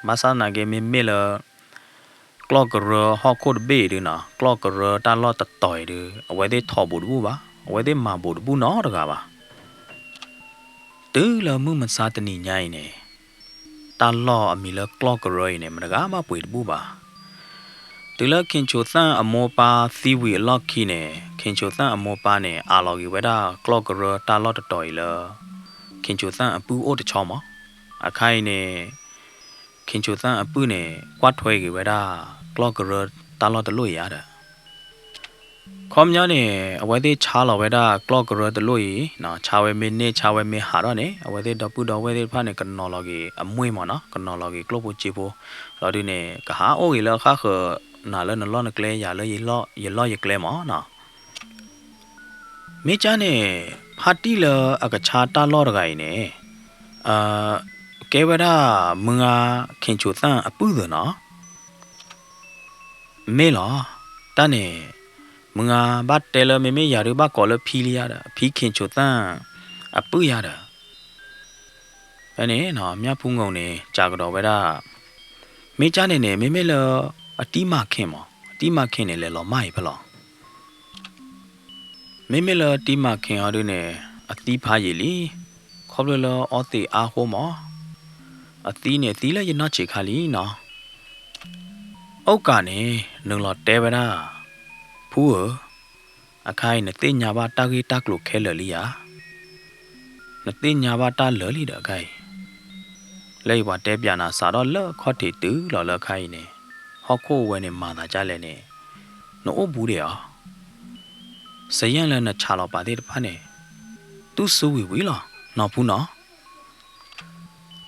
ဘၣ်ဆၣ်သနာ်က့ မ့မ့ၢ်လၢ ကျီၢ်ကရၢဟီၣ်ခိၣ်တဘ့ၣ်အံၤဒုနီၤ, ကျီၢ်ကရၢတၢ်လီၢ်တတီၤအံၤဒု, အဝဲသ့ၣ်ထိးဘူးတဘူၣ်ဘၣ်, အဝဲသ့ၣ်မၤဘူးတဘူၣ်နီတဂၤဘၣ်. တုၤလၢမုၢ်မဆါတနံၤညါအံၤန့ၣ်, တၢ်လီၢ်အမံၤလၢကျီၢ်ကရၢအံၤန့ၣ် မတဂၤမးပှ့ၤတဘူၣ်ဘၣ်. တုၤလၢ ခ့ၣ်ဆိၣ်သၣ်အမိၢ်ပၢ်သံဝံၤအလီၢ်ခံန့ၣ်, ခ့ၣ်ဆိၣ်သၣ်အမိၢ်ပၢ်န့ၣ် အးလီၤက့ၤဝဲဒၣ်ကျီၢ်ကရၢတၢ်လီၢ်တတီၤအံၤလၢ ခ့ၣ်ဆိၣ်သၣ်အပုၢ်အိၣ်တဆီမး. အခါအံၤန့ၣ် ခ့ၣ်ဆိၣ်သၣ်အပုၢ်န့ၣ် ကွၢ်ထွဲက့ၤဝဲဒၣ် ကျီၢ်ကရၢတၢ်လီၢ်တလီၢ်အံၤဧါဒီး ခီပညီန့ၣ် အဝဲသ့ၣ်ဆါလီၤဝဲဒၣ်ကျီၢ်ကရၢတလီၢ်အံၤ, ဆါဝဲမ့ၢ်န့ၢ် ဆါဝဲမ့ၢ်ဟးထီၣ်န့ၣ် အဝဲသ့ၣ်ဒီပုၢ်ဒီဝဲၢ်သ့ၣ်တဖၣ်န့ၣ် ကနီၤလီၤက့ၤအမှံမ့ၢ်နီၤ, ကနီၤလီၤက့ၤကျိၣ်ဖိစ့ဖိ, လီၤဒုန့ၣ် ကဟးအိၣ်ဂ့ၤလၢအဃၣ်ဃၢၤ နၤလၢနလီၢ်နကျဲ ယၤလၢယလီၢ်ယကျဲမ့ၢ်နီၤ. မ့ၢ်ကၢ်န့ၣ် ဖါတံၢ်လၢအကဆါတၢ်လီၢ်တဂၤအံၤန့ၣ် ကဲဝဲဒၣ်မုၢ်ဂၤ ခ့ၣ်ဆိၣ်သၣ်အပုၢ်သၢနီၤ. မ့ၢ်လီၤ. တၢ်န့ၣ် မုၢ်ဂၤဘၣ်တဲလၢ မ့မ့ၢ်ယၤဒုးဘၣ်ကိးလၢဖံလံယၤဒီး ဖံခ့ၣ်ဆိၣ်သၣ်အပုၢ်ယၤဒီး ဖဲန့ၣ် မၠၣ်ဖူငိၣ်န့ၣ် စံးကဒီးဝဲဒၣ်, မ့ၢ်ကၢ်န့ၣ်န့ၣ် မ့မ့ၢ်လၢအတံၤမၤခ့ၣ်မး, အတံၤမၤခ့ၣ်န့ၣ် လဲၤလီၤမၢ်အံၤဖဲလဲၣ်. မ့မ့ၢ်လၢတံၤမၤခ့ၣ်အီၤဒုးန့ၣ် အသံဖးယံာ်လံ, ခီဖျိလၢအီသံးအါဃိမး, အသံန့ၣ်သံလၢယနီၢ်ဆံးခါလံနီၤ. အိၣ်ကးန့ၣ် နုာ်လီၤတဲဝဲဒၣ်, ဖုဧၢ, အခါအံၤနသ့ၣ်ညါဘၣ်တၢ်ဂ့ၢ်တၢ်ကျိၤခဲလၢာ်လံဧါ. နသ့ၣ်ညါဘၣ်တၢ်လၢာ်လံဒီးအခါအံၤ, လၢအံၤပှၤတဲပၠးနၤစးထီၣ်လၢခီၣ်ထံးတုၤလီၤလၢအခါအံၤန့ၣ်, ဟီၣ်ခိၣ်အဝဲန့ၣ်မၤသးဒ်လဲၣ်န့ၣ်, နအိၣ်ဘူးဒံးဧါ. စယၢၢ်လၢနဆးလီၤပာ်သ့ၣ်တဖၣ်န့ၣ် တူၢ်စုဝံၤဝံၤလီၤ, နီၢ်ဖူနီၤ.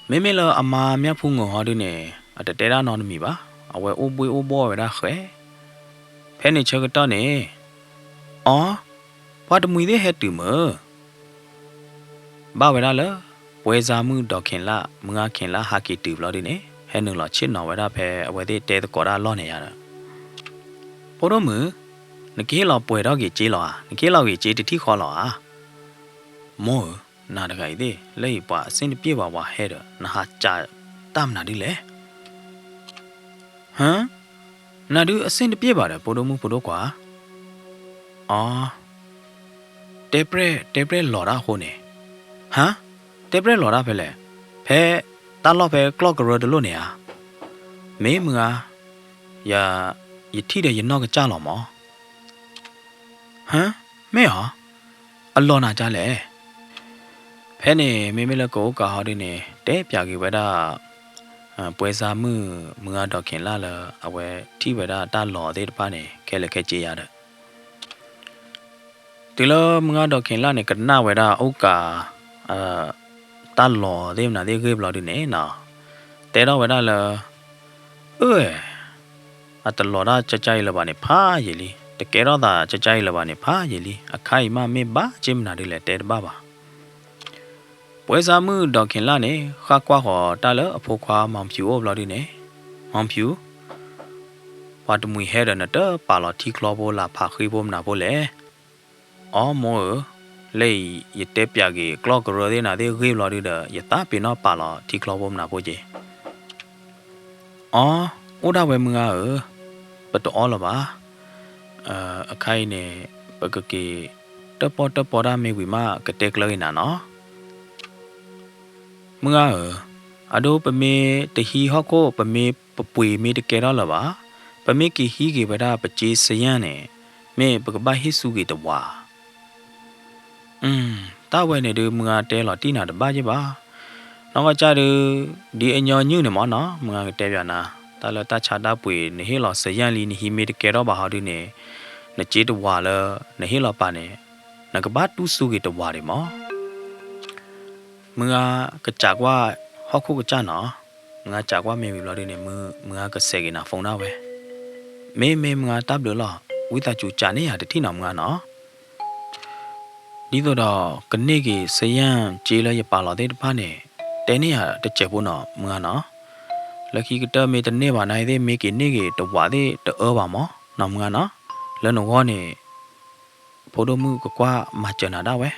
မ့မ့ၢ်လၢအမါမၠၣ်ဖူငိၣ်ဟီဒုးန့ၣ် အတတဲဒၣ်နီတမံၤဘၣ်, အဝဲအိၣ်ဘှ့ၣ်အိၣ်ဘှီၣ်ဝဲဒၣ်ဃဲ. ဖဲန့ၣ်ဆၢကတီၢ်န့ၣ်, အီ, ပှၤတမှံၤသ့ၣ်ဟဲတုၤမုၢ် ဘၣ်ဝဲဒၣ်လၢ ပှဲၤစၢ်မုၣ်ဒီးခ့ၣ်လၣ် မုၢ်ဂၤခ့ၣ်လၣ်ဟးက့ၤတုၤဘျီဒုးန့ၣ် ဟဲနုာ်လီၤဆ့ၣ်နီၤဝဲဒၣ်ဖဲအဝဲသ့ၣ်တဲသကိးတၢ်အလီၢ်န့ၣ်ယၤဒီး, ဖိဒိၣ်မုၣ်, နကဟ့ၣ်လီၤပှဲၤထီၣ်က့ၤစ့လီၤဧါ, နကဟ့ၣ်လီၤဂ့ၤစ့တထံၣ်ဃီလီၤဧါ. မိၢ်ဧၢ, နၤတဂၤအံၤသ့ၣ် လၢအံၤပှၤအဆ့ၣ်တပျဲၣ်ဘၣ်ပှၤဟဲဒီး နဟးစးတၢ်မနုၤဒ်လဲၣ်. ဟၢ, နၤဒုးအဆ့ၣ်တပျဲၣ်ဘၣ်ဒီး ဖိဒိၣ်မုၣ်ဖိဒိၣ်ခွါ. အီ, တဲပြဲၢ် တဲပြဲၢ်လီၤတၢ်အဃိန့ၣ်. ဟါ, တဲပြဲၢ်လီၤတၢ်ဖဲလဲၣ်, ဖဲတၢ်လီၢ်ဖဲကျီၢ်ကရၢတလိၣ်န့ၣ်ဧါ. မ့ၢ်မုၢ်ဂၤ, ယ, ယထံၣ်ဒီးယနီၢ်ကစၢ်လီၤမး. ဟၢ, မ့ၢ်အီၤ, အလီၢ်နၤဒ်လဲၣ်. ဖဲန့ၣ် မ့မ့ၢ်လၢကအိၣ်ကးဟီဒုးန့ၣ် တဲပၠးက့ၤဝဲဒၣ် ပှဲၤစၢ်မုၣ် မုၢ်ဂၤဒီးခ့ၣ်လၣ်လၢ အဝဲထံၣ်ဝဲဒၣ်တၢ်လီၢ်သ့ၣ်တဖၣ်န့ၣ် ခဲလၢာ်ခဲဆ့ယၤဒီး တုၤလၢမုၢ်ဂၤဒီးခ့ၣ်လၣ်န့ၣ် ကနၣ်ဝဲဒၣ်အိၣ်ကး တၢ်လီၢ်သ့ၣ်မနုၤသ့ၣ်ဂ့ၢ်ဘျီဒုးန့ၣ်နီၤ, တဲထီၣ်ဝဲဒၣ်လၢ အၢ, အတလီၤတၢ်ကၠၢ်ကၠၢ်အံၤလၢၤဘၣ်န့ၣ် ဖးယံာ်လံ, တကဲထီၣ်သးကၠၢ်ကၠၢ်အံၤလၢၤဘၣ်န့ၣ် ဖးယံာ်လံ, အခါအံၤမးမ့ၢ်ဘၣ်က့မနုၤဒ်လဲၣ် တဲတဘၣ်ဘၣ်. ပှဲၤစၢ်မုၣ်ဒီးခ့ၣ်လၣ်န့ၣ် ဃၣ်ကွၢ်ဃီၤတၢ်လၢအဖိခွါမီၤဖၠူအိၣ်ဘျီဒုးန့ၣ်, မီၤဖၠူ, ပှၤတမှံၤဟဲဒီးနတပာ်လီၤထံချီဖိလၢဖးဃ့ဖိမနုၤဖိလဲၣ်. အီ မိၢ်ဧၢ, လၢအံၤ ယတဲပၠးက့ၤကျီၢ်ကရၢသ့ၣ်နၤသ့ၣ်ဂ့ၢ်ဘျီဒုးဒီး ယသးပ့ၤနီၣ်ပာ်လီၤထံချီဖိမနုၤဖိက့ၤ. အီ, အိၣ်ဒၣ်ဝဲမုၢ်ဂၤဧၢ, ပတအီလၢၤဘၣ်. အခါအံၤန့ၣ် ပကက့ၤတၢၣ်ပီၣ်တၢၣ်ပီတၢ်မ့ၢ်ဝံၤမး ကတဲကျၢၤက့ၤနၤနီၤ. မုၢ်ဂၤဧၢ, အဒိ ပမ့ၢ်တဟံးဟီၣ်ခိၣ် ပမ့ၢ်ပပှ့ၤမ့ၢ်တကဲထီၣ်လၢၤဘၣ်, ပမ့ၢ်က့ၤဟံးက့ၤဝဲဒၣ်ပစ့စယၢၢ်န့ၣ် မ့ၢ်ပကဘၣ်ဟ့ၣ်ဆူၣ်က့ၤတဝၤ. တၢ်ဝဲန့ၣ်ဒုး မုၢ်ဂၤတဲလီၤတံၢ်နၤတဘၣ်ယဲၢ်ဘၣ်. နီၢ်ကီၢ်ကၢ်ဒုး ဒ်အညီနုၢ်န့ၣ်မၢ်နီၤ, မုၢ်ဂၤကတဲပၠးနၤ, တၢ်လၢတၢ်ဆါတၢ်ပှ့ၤ နဟ့ၣ်လီၤစယၢ်လံ နဟံးမ့ၢ်တကဲထီၣ်ဘၣ်ဟီဒုန့ၣ်, နစ့တဝးလၢနဟ့ၣ်လီၤပာ်န့ၣ်, နကဘၣ်တူၢ်စူၤက့ၤတဝးဒံးမၢ်. မုၢ်ဂၤကစးကွၢ်ဟီၣ်ခိၣ်ကစၢ်နီၤ, မုၢ်ဂၤစးကွၢ်မ့ၢ်ဝံၤဘျီဒုန့ၣ် မုၢ်ဂၤကစဲးက့ၤနၤ phone ဒၣ်ဝဲ, မ့ၢ်မ့ၢ်မုၢ်ဂၤတၢ်ဘျုးလီၤ, ဝံသးစူၤစးန့ၢ်ယၤတထံၣ်နီၤမုၢ်ဂၤနီၤ. ဒ်သိးဒီး ကန့ၢ်က့ၤစယၢ်စ့လၢယပာ်လီၤသ့ၣ်တဖၣ်န့ၣ်, တဲန့ၢ်ယၤတစဲးဖိနီၤမုၢ်ဂၤနီၤ. လၢခံကတၢၢ်မ့ၢ်တန့ၢ်ဘၣ်နၤအံၤသ့ၣ် မ့ၢ်က့ၤန့ၢ်က့ၤတဝးသ့ၣ်တအၢဘၣ်မၢ်နီၤမုၢ်ဂၤနီၤ. လၢနဂီၢ်န့ၣ် ဖိဒိၣ်မုၣ်ကကွၢ်မၤစၢၤနၤဒၣ်ဝဲ.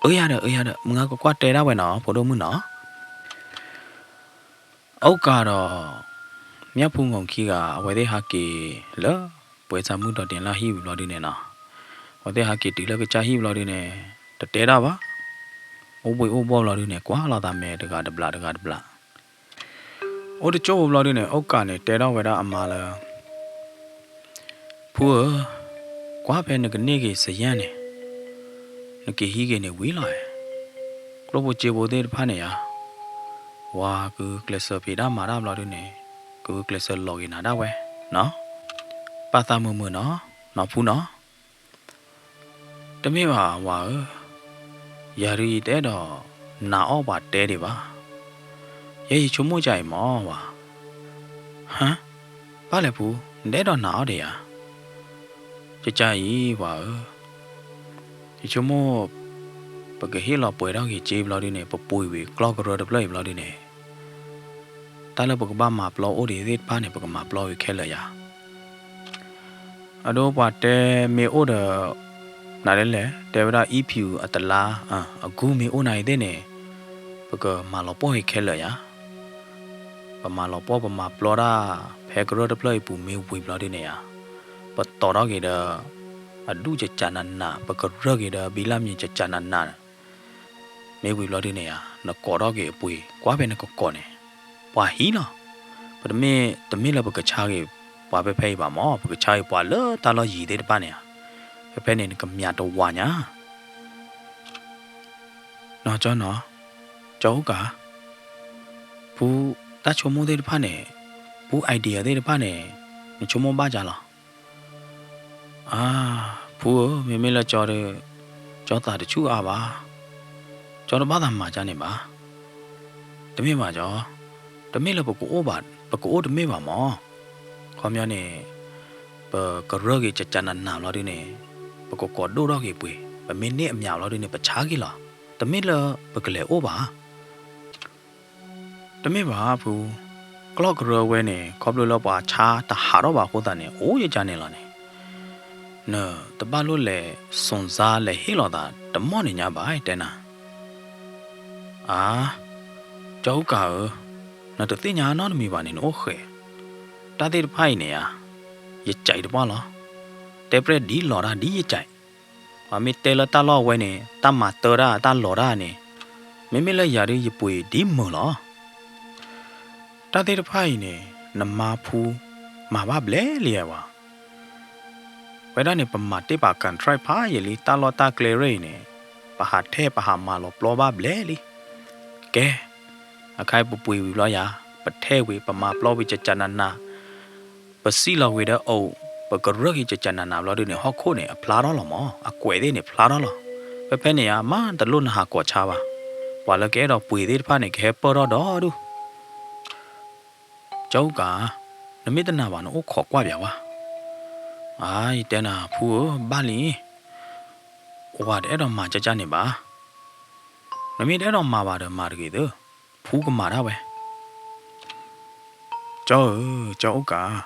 အၢယၤဒီး အၢယၤဒီး မုၢ်ဂၤကကွၢ်တဲဒၣ်ဝဲနီၤ ဖိဒိၣ်မုၣ်နီၤ. အိၣ်ကးဒီး မၠၣ်ဖူငီၤခံဂၤ အဝဲသ့ၣ်ဟးက့ၤလၢ ပှဲၤစၢ်မုၣ်ဒီးတ့ၢ်လၢဟံၣ်ဝံၤဘျီဒုန့ၣ်နီၤ, အဝဲသ့ၣ်ဟးက့ၤတုၤလၢကစၢ်ဟံၣ်ဘျီဒုန့ၣ် တတဲတၢ်ဘၣ်, အိၣ်ဘှံးအိၣ်ဘှီၣ်ဘျီဒုန့ၣ် ကွၢ်လိာ်သးမဲာ်တဂၤတဘျးတဂၤတဘျး. အိၣ်တကၠိၢ်ဖိဘျီဒုန့ၣ် အိၣ်ကးန့ၣ်တဲထီၣ်ဝဲဒၣ်အမါလၢ ဖူဧၢ, ကွၢ်ဖဲနကန့ၢ်က့ၤစယၢ်န့ၣ်, နက့ၤဟံးက့ၤန့ၣ်ဝံၤလီၤ. ကျိၣ်ဖိစ့ဖိသ့ၣ်တဖၣ်န့ၣ်ဧါ, ဝၤကကျဲးစၢးဖံးတၢ်မၤတၢ်ဘျီဒုန့ၣ်, ကကျဲးစၢးလီၤက့ၤနၤဒၣ်ဝဲနီၤ. ပာ်သးမုာ်မုာ်နီၤ, နီၢ်ဖူနီၤ. တမ့ၢ်ဘၣ်ဝၤဧၢ, ယၤဒုးယတအဲၣ်ဒိးနာ်အီၣ်ပှၤတဲဒံးဘၣ်. ယဲယဆိကမိၣ်ကၢ်အံၤမၢ်ဝၤ. ဟါ, ဘၣ်လဲၣ်ဖူ, နတအဲၣ်ဒိးနာ်အီၣ်ဒံးဧါ. ကကၢ်အံၤဝၤဧၢ, ယဆိကမိၣ် ပကဟ့ၣ်လီၤပှဲၤထီၣ်က့ၤစ့ဘျီဒုန့ၣ် ပပှ့ၤဝံၤကျီၢ်ကရၢတဖျၢၣ်အံၤဘျီဒုန့ၣ် တၢ်လၢပကဘၣ်မၤပျီအိၣ်ဒံးသ့ၣ်တဖၣ်န့ၣ် ပကမၤပျီဝံၤခဲလၢာ်ယၤ. အဒိပှၤတဲမ့ၢ်အိၣ်ဒီး နဒ်လဲၣ် တဲဝဲဒၣ် အံဖံအတလါ အဂူမ့ၢ်အိၣ်နၤအံၤသ့ၣ်န့ၣ် ပကမၤလီၤပှီၢ်က့ၤခဲလၢာ်ယၤ. ပမၤလီၤပှီၢ်ပမၤပျီတၢ် ဖဲကရၢတဖျၢၣ်အံၤပူၤမ့ၢ်ဝံၤဘျီဒုန့ၣ်ဧါ, ပတီၤထီၣ်က့ၤဒီး အဒူၣ်ကကးနးနး ပကရၢၢ်က့ၤဒီးဘံလၢမံၤကကးနးနး မ့ၢ်ဝံၤဘျီဒုန့ၣ်ဧါ, နကိးထီၣ်က့ၤအပှ့ၤ ကွၢ်ဖဲနကကိးန့ၣ် ပှၤဟံးလီၤ. ပတမ့ၢ် တမ့ၢ်လၢပကဆါက့ၤပှၤဖဲဖဲအံၤဘၣ်မၢ်, ပကဆါက့ၤပှၤလၢတၢ်လီၢ်ယံၤသ့ၣ်တဖၣ်န့ၣ်ဧါ. ဖဲဖဲန့ၣ် နကမၠးတဝးညါ နီၢ်ကၠီနီၤ, ကၠီအိၣ်ကး, ဖူတၢ်ဆိကမိၣ်သ့ၣ်တဖၣ်န့ၣ်, ဖူ idea သ့ၣ်တဖၣ်န့ၣ် နဆိကမိၣ်ဘၣ်ကၢ်လီၤ. အါ, ဖူဧၢ, မ့မ့ၢ်လၢကၠီဒီး ကၠီသးတဆူၣ်အါဘၣ်, ကၠီတဘၣ်သးမၤကၢ်န့ၣ်ဘၣ်. တမ့ၢ်ဘၣ်ကၠီ, တမ့ၢ်လၢပကအိၣ်ဘၣ်, ပကအိၣ်တမ့ၢ်ဘၣ်မၢ်. ခီပညီန့ၣ် ပကရၢၢ်က့ၤကကးနးနးဘျီဒုန့ၣ် ပကကိးဒိၣ်ထီၣ်က့ၤပှ့ၤ, ပမ့ၢ်န့ၢ်အမၠးဘျီဒုန့ၣ် ပဆါက့ၤလီၤ. တမ့ၢ်လၢပကလဲၤအိၣ်ဘၣ်. တမ့ၢ်ဘၣ်ဖု, ကျီၢ်ကရၢဝဲန့ၣ် ခီဖျိလၢပှၤဆါတဟးထီၣ်ဘၣ်အဃိသတးန့ၣ် အိၣ်ယကါန့ၣ်လီၤန့ၣ်, နတဘၣ်လိၣ်လဲၤစွန့်စားလဲၤဟ့ၣ်လီၤသးတမီၢ်န့ၣ်ညါဘၣ်တဲနၤ. အါ, ကၠီအူကၤဧၢ, နတသ့ၣ်ညါနီတမံၤဘၣ်န့ၣ် နအိၣ်ဃဲး, တၢ်သ့ၣ်တဖၣ်အံၤန့ၣ်ဧါ, ယကးတပှၢ်လီၤ. တဲပြဲၢ်ဒ်လီၤတၢ်ဒ်ယကး, ပှၤမ့ၢ်တဲလၢတၢ်လီၢ်ဝဲန့ၣ် တၢ်မၤတၢ်တၢ် တၢ်လီၤတၢ်န့ၣ်, မ့မ့ၢ်လၢယၤဒုးယပှ့ၤဒ်မုာ်လီၤ. တၢ်သ့ၣ်တဖၣ်အံၤန့ၣ် နမါဖူ မၤဘၣ်ဘျဲၣ်လံဝဲ, ဝဲဒၣ်န့ၣ် ပမၤတ့ၢ်ပာ် contract ဖးယံာ်လံ တၢ်လီၢ်တၢ်ကျဲရ့ၣ်အံၤန့ၣ်, ပဟးထဲပဟးမၤလီၤပျီဘၣ်ဘျဲၣ်လံ. ကဲ, အခါအံၤပပှ့ၤဝံၤဘျီယၤ, ပထဲဝံၤ ပမၤပျီဝံၤကကနနၤ, ပစံၣ်လီၤဝံၤဒီးအိၣ်, ပကရၢၢ်က့ၤကကနနၤဘျီဒုန့ၣ် ဟီၣ်ခိၣ်န့ၣ် အဖျါထီၣ်လီၤမး, အကွဲးသ့ၣ်န့ၣ် ဖျါထီၣ်လီၤ. ဖဲဖဲန့ၣ်ဧါ မ့ၢ်တလိၣ်နဟးကိးဆါဘၣ်, ပှၤလၢကအဲၣ်ဒိးပှ့ၤသ့ၣ်တဖၣ်န့ၣ် ကဟဲပၢၢ်ထီၣ်ဒီဒူၣ် ကၠီအူကၤ, နမ့ၢ်တနာ်ဘၣ် နအိၣ်ခိးကွၢ်ပၠးဝဲ. အါ ယတဲနၤ ဖူဧၢ, ဘၣ်လံ, ဝၤတအဲၣ်ဒိးမၤကၢ်ကၢ်န့ၣ်ဘၣ်. နမ့ၢ်တအဲၣ်ဒိးမၤဘၣ်ဒီး မၤတဂ့ၤသၢ, ဖူကမၤဒၣ်ဝဲ. ကၠီဧၢ, ကၠီအူကၤ,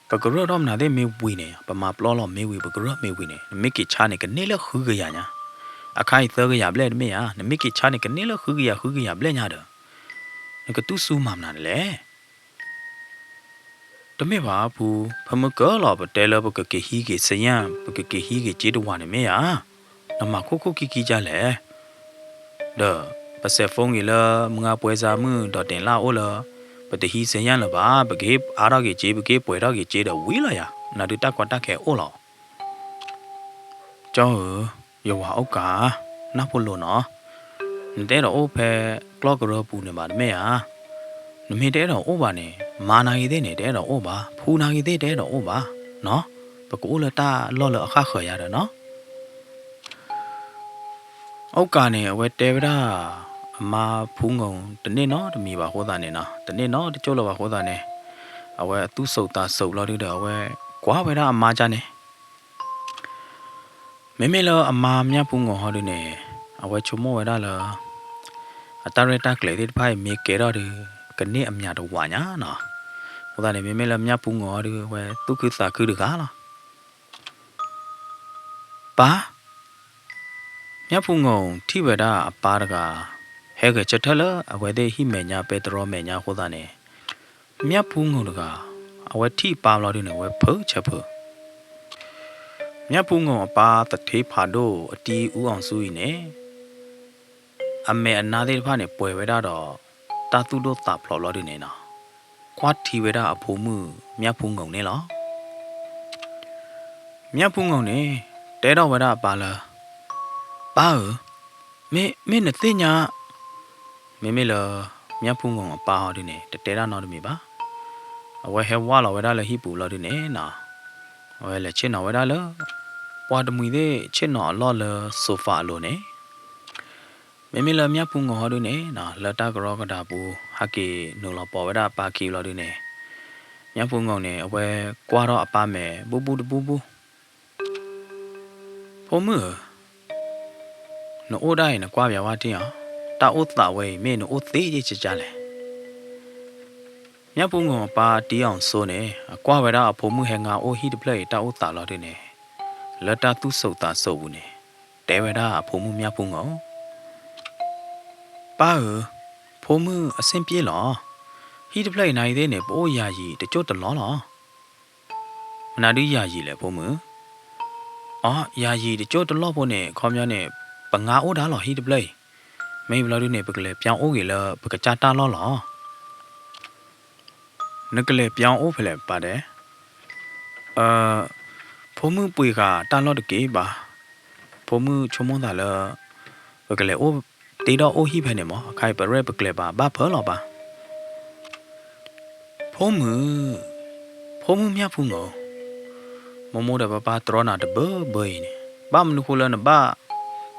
ပကရၢၢ်ထီၣ်မနုၤသ့ၣ်မ့ၢ်ဝံၤန့ၣ်, ပမၤပျီလီၤမ့ၢ်ဝံၤ ပကရၢၢ်မ့ၢ်ဝံၤန့ၣ် နမ့ၢ်က့ၤဆါန့ၣ် ကန့ၢ်လၢဃုကယၤညါ, အခါအံၤသၢကယၤဘျဲၣ်တမ့ၢ်ဧါ, နမ့ၢ်က့ၤဆါန့ၣ် ကန့ၢ်လၢဃုကယၤဃုကယၤဘျဲၣ်ညါဒီး, နကတူၢ်စူၤမၤမနုၤလဲၣ်. တမ့ၢ်ဘၣ်ဖူ, ဖဲမုၢ်ကၢလီၤ ပတဲလၢပကက့ၤဟံးက့ၤစယၢ် ပကက့ၤဟံးက့ၤစ့တဝၤန့ၣ်မ့ၢ်ဧါ, နမၤခိၣ်ခိၣ်ခံခံကၢ်လဲၣ်. ဒီးပစဲး phone က့ၤလၢမုၢ်ဂၢ်ပှဲၤစၢ်မုၣ်ဒီးတဲလၢ်အိၣ်လၢ ပတဟံးစယၢ်လၢၤဘၣ်, ပကဟ့ၣ်အါထီၣ်က့ၤစ့ ပကဟ့ၣ်ပှဲၤထီၣ်က့ၤစ့ဒီးဝံၤလီၤယၤ, နဒုးတၢ်ကီတၢ်ခဲအိၣ်လီၤ. ကၠီဧၢ, ယဝၤအူကၤ, နၢ်ဖိလိၤနီၤ. နတအဲၣ်ဒိးအိၣ်ဖဲကျီၢ်ကရၢပူၤန့ၣ်ဘၣ် တမ့ၢ်ဧါ. နမ့ၢ်တအဲၣ်ဒိးအိၣ်ဘၣ်န့ၣ် မါနာ်ဂ့ၤသ့ၣ်န့ၣ် တအဲၣ်ဒိးအိၣ်ဘၣ်, ဖူနာ်ဂ့ၤသ့ၣ် တအဲၣ်ဒိးအိၣ်ဘၣ်နီၤ. ပကအိၣ်လၢတၢ်လီၢ်လၢအဃၣ်ဃၢၤယၤဒီးနီၤ. အိၣ်ကးန့ၣ် အဝဲတဲဝဲဒၣ် အမါဖူငိၢ်တန့ၢ်နီတမံၤဘၣ်အဃိသတးန့ၣ်နီၤ, တန့ၢ်နီတကၠိၢ်လၢၤဘၣ်အဃိသတးန့ၣ်, အဝဲအသူၣ်စိးသးစိးဘျီဒုဒီး အဝဲကွၢ်ဝဲဒၣ်အမါကၢ်န့ၣ်. မ့မ့ၢ်လၢအမါမၠၣ်ဖူငိၢ်ဟီဒုန့ၣ် အဝဲဆိကမိၣ်ဝဲဒၣ်လၢ အတၢ်ရဲၣ်တၢ်ကျဲၤသ့ၣ်တဖၣ်အံၤမ့ၢ်ကဲထီၣ်ဒီး ကန့ၢ်အမျးတဝးညါနီၤ. အဃိသတးန့ၣ် မ့မ့ၢ်လၢမၠၣ်ဖူငိၢ်ဟီဒု အဝဲသူၣ်ခုသးခုတဂၤလီၤ. ပၢ်, မၠၣ်ဖူငိၢ်ထံၣ်ဝဲဒၣ်အပၢ်တဂၤ ဟဲဂဲၤဆၢထၢၣ်လၢအဝဲသ့ၣ်ဟံၣ်မဲာ်ညါ ပဲတြီမဲာ်ညါအဃိသတးန့ၣ်, မၠၣ်ဖူငိၢ်တဂၤ အဝဲထံၣ်အပၢ်ဘျီဒုန့ၣ် အဝဲဖုးဆၢဖုး. မၠၣ်ဖူငိၢ်အပၢ်သထ့ဖးဒိၣ်အတံအူအီၤဆူအံၤန့ၣ် အမဲာ်အနါသ့ၣ်တဖၣ်န့ၣ် ပှဲၤဝဲဒၣ်ဒီး တၢ်သူၣ်ဒိၣ်သးဖျိးဘျီဒုန့ၣ်နီၤ, ကွၢ်ထံဝဲဒၣ်အဖိမုၣ်မၠၣ်ဖူငိၢ်န့ၣ်လီၤ. မၠၣ်ဖူငိၢ်န့ၣ် တဲထီၣ်ဝဲဒၣ်အပၢ်လၢ ပၢ်ဧၢ, မ့ၢ် မ့ၢ်နသ့ၣ်ညါ မ့မ့ၢ်လၢ မၠၣ်ဖူငိၢ်အပၢ်ဟီဒုန့ၣ် တတဲတၢ်နီတမံၤဘၣ်. အဝဲဟဲဝၢ်လီၤဝဲဒၣ်လၢဟံၣ်ပူၤဘျီဒုန့ၣ်နီၤ, အဝဲလဲၤဆ့ၣ်နီၤဝဲဒၣ်လၢ ပှၤတမှံၤသ့ၣ်ဆ့ၣ်နီၤအလီၢ်လၢ sofa အလိၤန့ၣ်. မ့မ့ၢ်လၢမၠၣ်ဖူငိၢ်ဟီဒုန့ၣ်နီၤ လၢတၢ်ကရီကဒါပူၤ ဟဲက့ၤနုာ်လီၤပိာ်ဝဲဒၣ်အပၢ်ခံဘျီဒုန့ၣ်, မၠၣ်ဖူငိၢ်န့ၣ် အဝဲကွၢ်ထီၣ်အပၢ်မဲာ် ဘူၣ်ဘူၣ်တဘူၣ်ဘူၣ်. ဖိမုၣ်ဧၢ, နအိၣ်ဒၣ်အံၤ နကွၢ်ပၠးဝဲတ့ၢ်အီၤ, တၢ်အိၣ်သးဝဲအံၤ မ့ၢ်နအိၣ်သ့ကကလဲၣ်. မၠၣ်ဖူငိၢ်အပၢ်တံအီၤစိန့ၣ် အကွၢ်ဝဲဒၣ်အဖိမုၣ်ဟဲငါအိၣ်ဟံၣ်တဖျၢၣ်အံၤတၢ်အိၣ်သးလီၤဒုန့ၣ်, လၢတၢ်သူၣ်စိးသးစိးပူၤန့ၣ် တဲဝဲဒၣ်အဖိမုၣ်မၠၣ်ဖူငိၢ်, ပၢ်ဧၢ, ဖိမုၣ်အဆ့ၣ်ပျ့ၣ်လီၤ. ဟံၣ်တဖျၢၣ်အံၤနၤအံၤသ့ၣ်န့ၣ် ပအိၣ်ယၤယံၤတကၠိၢ်တလီၢ်လီၤ. မနုၤဒုယၤယံၤလဲၣ်ဖိမုၣ်. အိ ယၤယံၤတကၠိၢ်တလီၢ်ဖိန့ၣ် ခီပညီန့ၣ် ပငါအိၣ်ဒၣ်လီၤဟံၣ်တဖျၢၣ်အံၤ, မ့ၢ်ဘျီဒုန့ၣ် ပကလဲၤပၠါအိၣ်ဂ့ၤလၢပကစၢ်တၢ်လီၢ်လီၤ. နကလဲၤပၠါအိၣ်ဖဲလဲၣ်ပၢ်ဒဲး. အ ဖိမုၣ်ပှ့ၤဃာ်တၢ်လီၢ်တက့ၢ်ဘၣ်. ဖိမုၣ်ဆိကမိၣ်သးလၢ ပကလဲၤအိၣ်တ့ထီၣ်အိၣ်ဟံၣ်ဖဲန့ၣ်မး, အခါအံၤပရဲၣ်ပကျဲၤဘၣ် ဘၣ်ဖၢလီၤပၢ်. ဖိမုၣ်, ဖိမုၣ်မၠၣ်ဖူငိၢ်, မိၢ်မိၢ်ဒီးပၢ်ပၢ်တြီနၤတဘၢဘၢအံၤန့ၣ်, ဘၣ်မနုၤဃိလၢနဘၣ်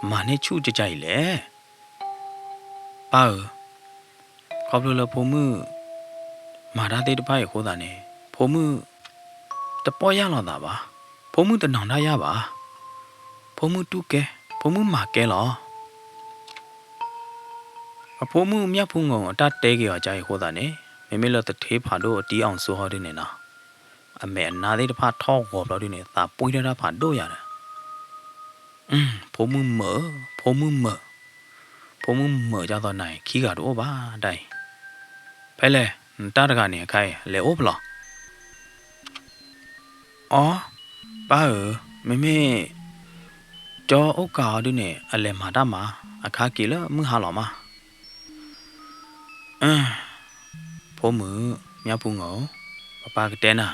မၤန့ၢ်ဆူၣ်ကကါအံၤလဲၣ်. ပၢ်ဧၢ, ခီဖျိလၢဖိမုၣ် မၤတၢ်သ့ၣ်တဖၣ်အံၤအဃိသတးန့ၣ် ဖိမုၣ် တပီၢ်ယၢ်လီၤသးဘၣ်, ဖိမုၣ်တနီၤတၢ်ယၢ်ဘၣ်, ဖိမုၣ်တူၢ်ကဲ, ဖိမုၣ်မၤကဲလီၤ. အဖိမုၣ်မၠၣ်ဖူငိၢ်အတၢ်တဲက့ၤအီၤကါအံၤအဃိသတးန့ၣ် မ့မ့ၢ်လၢသထ့ဖးဒိၣ်အတံအီၤစိဟီဒုန့ၣ်နီၤ, အမဲာ်အနါသ့ၣ်တဖၣ်ထီၣ်ဂီၤဘျီဒုန့ၣ် သးပှ့ၢ်ထီၣ်တၢ်ဖးဒိၣ်ယၤဒီး ဖိမုၣ်မုာ်, ဖိမုၣ်မုာ်, ဖိမုၣ်မုာ်ဒ်သိးနၤအံၤ ခံဂၤတအိၣ်ဘၣ်ဒၣ်အံၤ, ဖဲလဲၣ် နတၢ်တဂၤန့ၣ် အခါအံၤ လဲၤအိၣ်ဖဲလဲၣ်. အိ ပၢ်ဧၢ, မ့မ့ၢ် ကၠီအိၣ်ကးအီၤဒုန့ၣ် အလဲၤမၤတၢ်မၤ, အခါက့ၤလၢမုၢ်ဟါလီၤမး. ဖိမုၣ်, မၠၣ်ဖူငိၢ်, ပပၢ်ကတဲနၤ,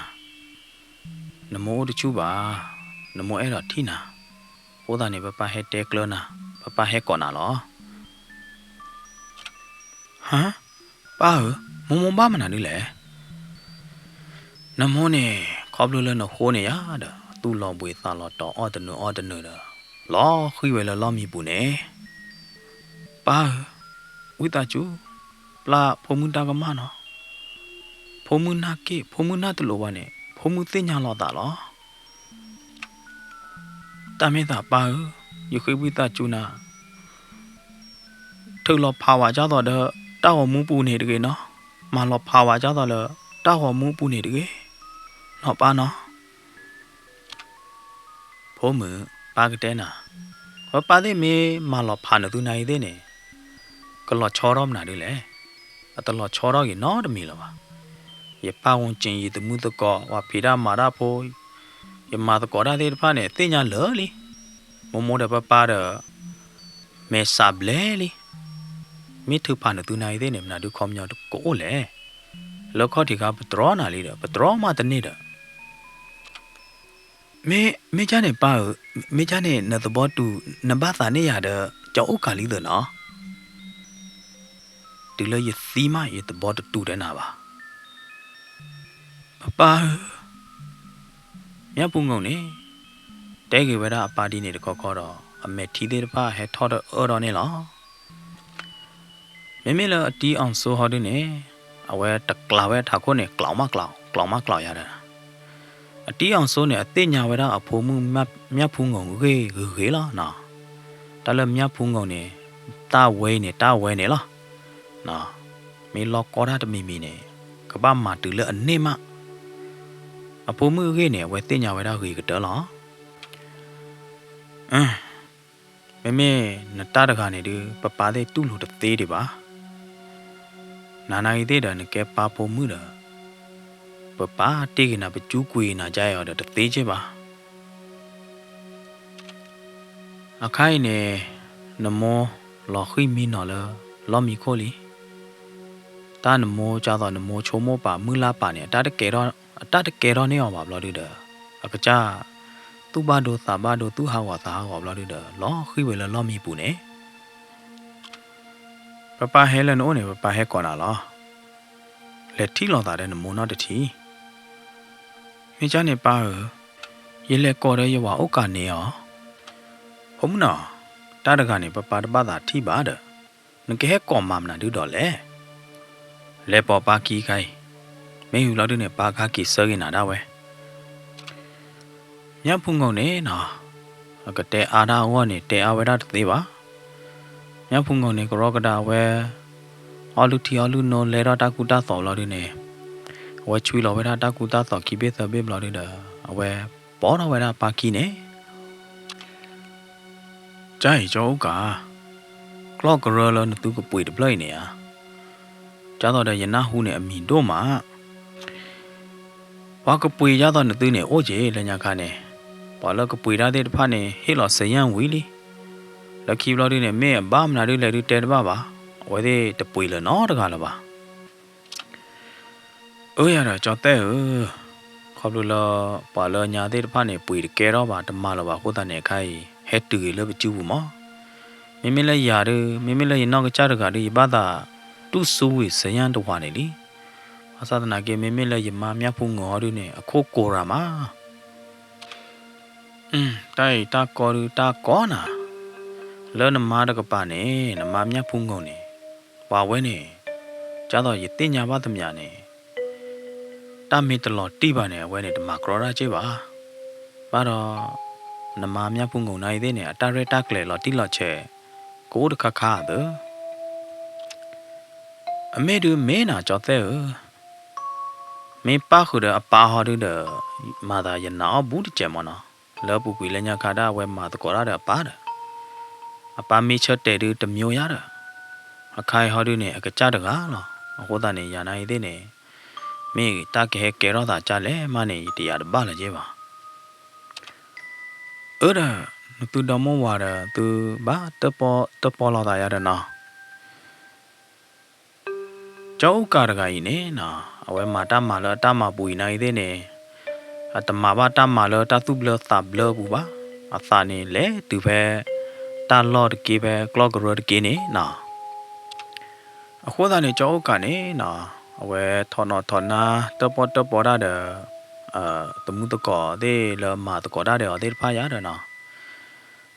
နမိၢ်အိၣ်တဆူၣ်ဘၣ်, နမိၢ်အဲၣ်ဒိးထံၣ်နၤ, အဃိသတးန့ၣ် ပပၢ်ဟဲတဲကျၢနၤ, ပပၢ်ဟဲကိးနၤလီၤ. ဟါ, ပၢ်ဧၢ, မိၢ်မိၢ်ဘၣ်မနုၤဒုလဲၣ်. နမိၢ်န့ၣ် ခီဖျိလၢနဃိန့ၣ်ယါဒီး သူၣ်လီၤဘှံးသးလီၤတီၤ အီၣ်တနုာ်အီတနုာ်ဒီး လီၤဃံၤဝဲလၢလီၢ်မံပူၤန့ၣ်. ပၢ်ဧၢ, ဝံသးစူၤ ပျၢ်ဖိမုၣ်တၢ်ကမၣ်နီၤ. ဖိမုၣ်နၢ်က့ၣ် ဖိမုၣ်နၢ်တလိၤဘၣ်န့ၣ် ဖိမုၣ်သ့ၣ်ညါလီၤသးလီၤ. တၢ်မ့ၢ်သးပၢ်ဧၢ, ယဃ့ဝံသးစူၤနၤ, ထုးလီၤဖးဝဲဒ်သိးဒီး တၢ်ဂီၤမူပူၤန့ၣ်တဂ့ၤနီၤ, မၤလီၤဖးဝဲဒ်သိးလၢ တၢ်ဂီၤမူပူၤန့ၣ်တဂ့ၤ, နီၢ်ပၢ်နီၤ. ဖိမုၣ်, ပၢ်ကတဲနၤ, ပၢ်သ့ၣ်မ့ၢ်မၤလီၤဖးနသုနၤအံၤသ့ၣ်န့ၣ်, ကလီၤဆီထီၣ်မနုၤဒုလဲၣ်. အတလီၤဆီထီၣ်က့ၤနီတမံၤလၢၤဘၣ်. ယပၢ်ဝူကၠ့ ယသမုၢ်သကိး ပှၤဖံးတၢ်မၤတၢ်ဖိ, ယမၤသကိးတၢ်သ့ၣ်တဖၣ်န့ၣ် သ့ၣ်ညါလၢာ်လံ. မိၢ်မိၢ်ဒီးပၢ်ပၢ်ဒီး မဲာ်ဆှးဘျဲလံ. မ့ၢ်ထုးဖးနသုနၤအံၤသ့ၣ်န့ၣ် မနုၤဒုခီပညီကအိၣ်လဲၣ်. လၢခီၣ်ထံးခါပတြီနၤလံဒီး ပတြီမးတန့ၢ်ဒီး မ့ၢ် မ့ၢ်ကၢ်န့ၣ်ပၢ်ဧၢ, မ့ၢ်ကၢ်န့ၣ် နသဘီတူၢ် နဘၣ်သးန့ၢ်ယၤဒီး ကၠီအိၣ်ကးလံသၢနီၤ. တုၤလၢယသံမး ယသဘီတတူၢ်တဲနၤဘၣ်. ပပၢ်ဧၢ, မၠၣ်ဖူငိၣ်န့ၣ် တဲဂ့ၤဝဲဒၣ်အပၢ်ဒ်န့ၣ်တခီခီဒီး အမဲာ်ထံသ့ၣ်တဖၣ်ဟဲထီၣ်တအၢဒီးန့ၣ်လီၤ. မ့မ့ၢ်လၢအတံအီၣ်စိဟီဒုန့ၣ် အဝဲတကျးဝဲအထးခိၣ်န့ၣ် ကျးမးကျး, ကျးမးကျးယၤဒီး အတံအီၣ်စိန့ၣ် အသ့ၣ်ညါဝဲဒၣ်အဖိမုၣ်မၠၣ်ဖူငိၣ်အဂ့ၢ်ဂ့ၤဂ့ၤလီၤနီၤ. တၢ်လၢမၠၣ်ဖူငိၣ်န့ၣ် တၢ်ဝဲအံၤန့ၣ် တၢ်ဝဲန့ၣ်လီၤ. မ့ၢ်လီၢ်ကီတၢ်တမံၤမံၤန့ၣ် ကဘၣ်မၤတုၤလၢအန့ၢ်မး. အဖိမုၣ်အဂ့ၢ်န့ၣ် အဝဲသ့ၣ်ညါဝဲဒၣ်ဂ့ၤကတၢၢ်လီၤ. မ့မ့ၢ်နတၢ်တဂၤန့ၣ်ဒုး ပပၢ်သ့ၣ်တူၢ်လိာ်တသ့ဒံးဘၣ်. နၤနာ်ဂ့ၤသ့ၣ်ဒီး နကဲပၢ်ဖိမုၣ်ဒီး ပပၢ်တ့ၢ်က့ၤနၤ ပကၠူကွံာ်နၤကါအီၤဒီးတသ့က့ဘၣ်. အခါအံၤန့ၣ် နမိၢ်လီၤဃံၢ်မံနီၤလၢလီၢ်မံခိၣ်လံ. တၢ်နမိၢ်ကၢ်သိးနမိၢ်ဆိကမိၣ်ပာ်မုၢ်လၢ်ပာ်န့ၣ် အတၢ်တကဲထီၣ်န့ၢ်အီၤဘၣ်ဘျီဒုဒီး အကစၢ် သူၣ်ဘၣ်ဒိသးဘၣ်ဒိ သူၣ်ဟးဂီၤသးဟးဂီၤဘျီဒုဒီး လီၤဃံၢ်ဝဲလၢလီၢ်မံပူၤန့ၣ် ပပၢ်ဟဲလၢနအိၣ်န့ၣ် ပပၢ်ဟဲကိးနၤလီၤ. လဲၤထံၣ်လိာ်သးဒီးနမိၢ်နီတထံၣ်. မ့ၢ်ကၢ်န့ၣ်ပၢ်ဧၢ, ယလဲၤကိးဒီးယဝၤအိၣ်ကးန့ၣ်အီၤ. ဖိမုၣ်နီၤ, တၢ်တဂၤန့ၣ် ပပၢ်တဘၣ်သးထံၣ်ဘၣ်ဒီး နကဟဲကိးမၤမနုၤဒုဒီးလဲၣ်. လဲၤပိာ်ပၢ်ခံခါအံၤ, မ့ၢ်ဝံၤလီၤဒုန့ၣ် ပၢ်ကဟဲက့ၤဆၢက့ၤနၤဒၣ်ဝဲ မၠၣ်ဖူငိၣ်န့ၣ်နီၤ, အကတဲအါတၢ်အဂီၢ်န့ၣ် တဲအါဝဲဒၣ်တသ့ဘၣ်. မၠၣ်ဖူငိၣ်န့ၣ် ကရီကဒါဝဲ အီၣ်လုၢ်ထံအီၣ်လုၢ်နိ လဲထီၣ်တၢ်ကူတၢ်သိးဘျီဒုန့ၣ်, အဝဲဆွံလီၤဝဲဒၣ်တၢ်ကူတၢ်သိးခံဘ့ၣ်သၢဘ့ၣ်ဘျီဒုဒီး အဝဲပိာ်ထီၣ်ဝဲဒၣ်ပၢ်ခံန့ၣ် ကၢ်အံၤကၠီအိၣ်ကး, ကျီၢ်ကရၢလၢနသုကပှ့ၤတဖျၢၣ်အံၤန့ၣ်ဧါ, ကၢ်သိးဒီးယနၢ်ဟူန့ၣ်အမံၤဒိၣ်မး, ပှၤကပှ့ၤကၢ်သိးနသုန့ၣ်အိၣ်က့ၤလၢညါခါန့ၣ်, ပှၤလၢကပှ့ၤတၢ်သ့ၣ်တဖၣ်န့ၣ် ဟ့ၣ်လီၤစယၣ်ဝံၤလံ. လၢခံဘျီဒုန့ၣ် မ့ၢ်အဘၣ်မနုၤဒုလဲၣ်ဒုတဲတဘၣ်ဘၣ်, အဝဲသ့ၣ်တပှ့ၤလၢၤနီတဂၤလၢၤဘၣ်. အၢယၤဒီးကၠီသဲၣ်ဧၢ, ခီဖျိလၢ ပှၤလၢညါသ့ၣ်တဖၣ်န့ၣ် ပှ့ၤတကဲထီၣ်ဘၣ် တမၤလၢၤဘၣ်အဃိသတးန့ၣ် အခါအံၤ ဟဲတုၤဂ့ၤလၢပစုပူၤမး. မ့မ့ၢ်လၢယၤဒု, မ့မ့ၢ်လၢယနီၢ်ကစၢ်တဂၤဒု ယဘၣ်သးတူၢ်စုဝံၤစယၣ်တဝၤန့ၣ်လံ. ဘၣ်ဆၣ်သနာ်က့ မ့မ့ၢ်လၢယမါမၠၣ်ဖူငိၣ်ဟီဒုန့ၣ် အခိၣ်ကိၤရၤမး တၢ်အံၤတၢ်ကီဒုတၢ်ကီနၤ, လၢနမါတကပၤန့ၣ် နမါမၠၣ်ဖူငိၣ်န့ၣ်, ပှၤဝဲန့ၣ်, ကၢ်သိးယသ့ၣ်ညါဘၣ်သမျးန့ၣ်, တၢ်မ့ၢ်တလီၤတံၢ်ဘၣ်န့ၣ် အဝဲန့ၣ်တမၤကြီတၢ်က့ဘၣ်. ဘၣ်ဒီး နမါမၠၣ်ဖူငိၣ်နၤအံၤသ့ၣ်န့ၣ် အတၢ်ရဲၣ်တၢ်ကျဲၤလီၤတံၢ်လီၤဆဲး ကအိၣ်တခါခါသၢ အမ့ၢ်ဒုမ့ၢ်နၤကၠီသဲၣ်ဧၢ, မ့ၢ်ပၣ်ဃုာ်ဒီးအပၢ်ဟီဒုဒီး, မၤသးယနာ်အီၣ်ဘူးတစဲးမးနီၤ, လၢပူၤကွံာ်လၢညါခါဒၣ်အဝဲမၤသကိးတၢ်ဒီးအပၢ်ဒီး, အပၢ်မ့ၢ်ဆၢတဲာ်ဒုတမျိုးယၤဒီး, အခါအံၤဟီဒုန့ၣ် အကစၢ်တဂၤလီၤ. အဃိသတးန့ၣ် ယၤနာ်အံၤသ့ၣ်န့ၣ်, မ့ၢ်တၢ်ကဟဲကဲထီၣ်သးကၢ်လဲၣ်မးန့ၣ် ယတယာ်တဘၣ်လၢၤက့ဘၣ်. အၢဒီး, နသုဒီမိၢ်ဝၤဒီး သုဘၣ်တၢၣ်ပီၣ်လီၤသးယၤဒီးနီၤ ကၠီအိၣ်ကးတဂၤအံၤန့ၣ်နီၤ, အဝဲမၤတၢ်မၤလၢအတၢ်မၤပူၤအံၤနာ်အံၤသ့ၣ်န့ၣ်, အတမၤဘၣ်တၢ်မၤလၢတၢ်သူၣ်ဘျၢသးဘျၢပူၤဘၣ်. အသးန့ၣ်လဲၤတုၤဖဲ တၢ်လီၢ်တက့ ဖဲကျီၢ်ကရၢတက့န့ၣ်နီၤ. အဃိသတးန့ၣ် ကၠီအိၣ်ကးန့ၣ်နီၤ, အဝဲထီၣ်နီၣ်ထီၣ်နါ တၢၣ်ပီၣ်တၢၣ်ပီၣ်တၢ်ဒီး သမူသကိးသ့ၣ်လၢမၤသကိးတၢ်ဒီးအီၤသ့ၣ်တဖၣ်ယၤဒီးနီၤ,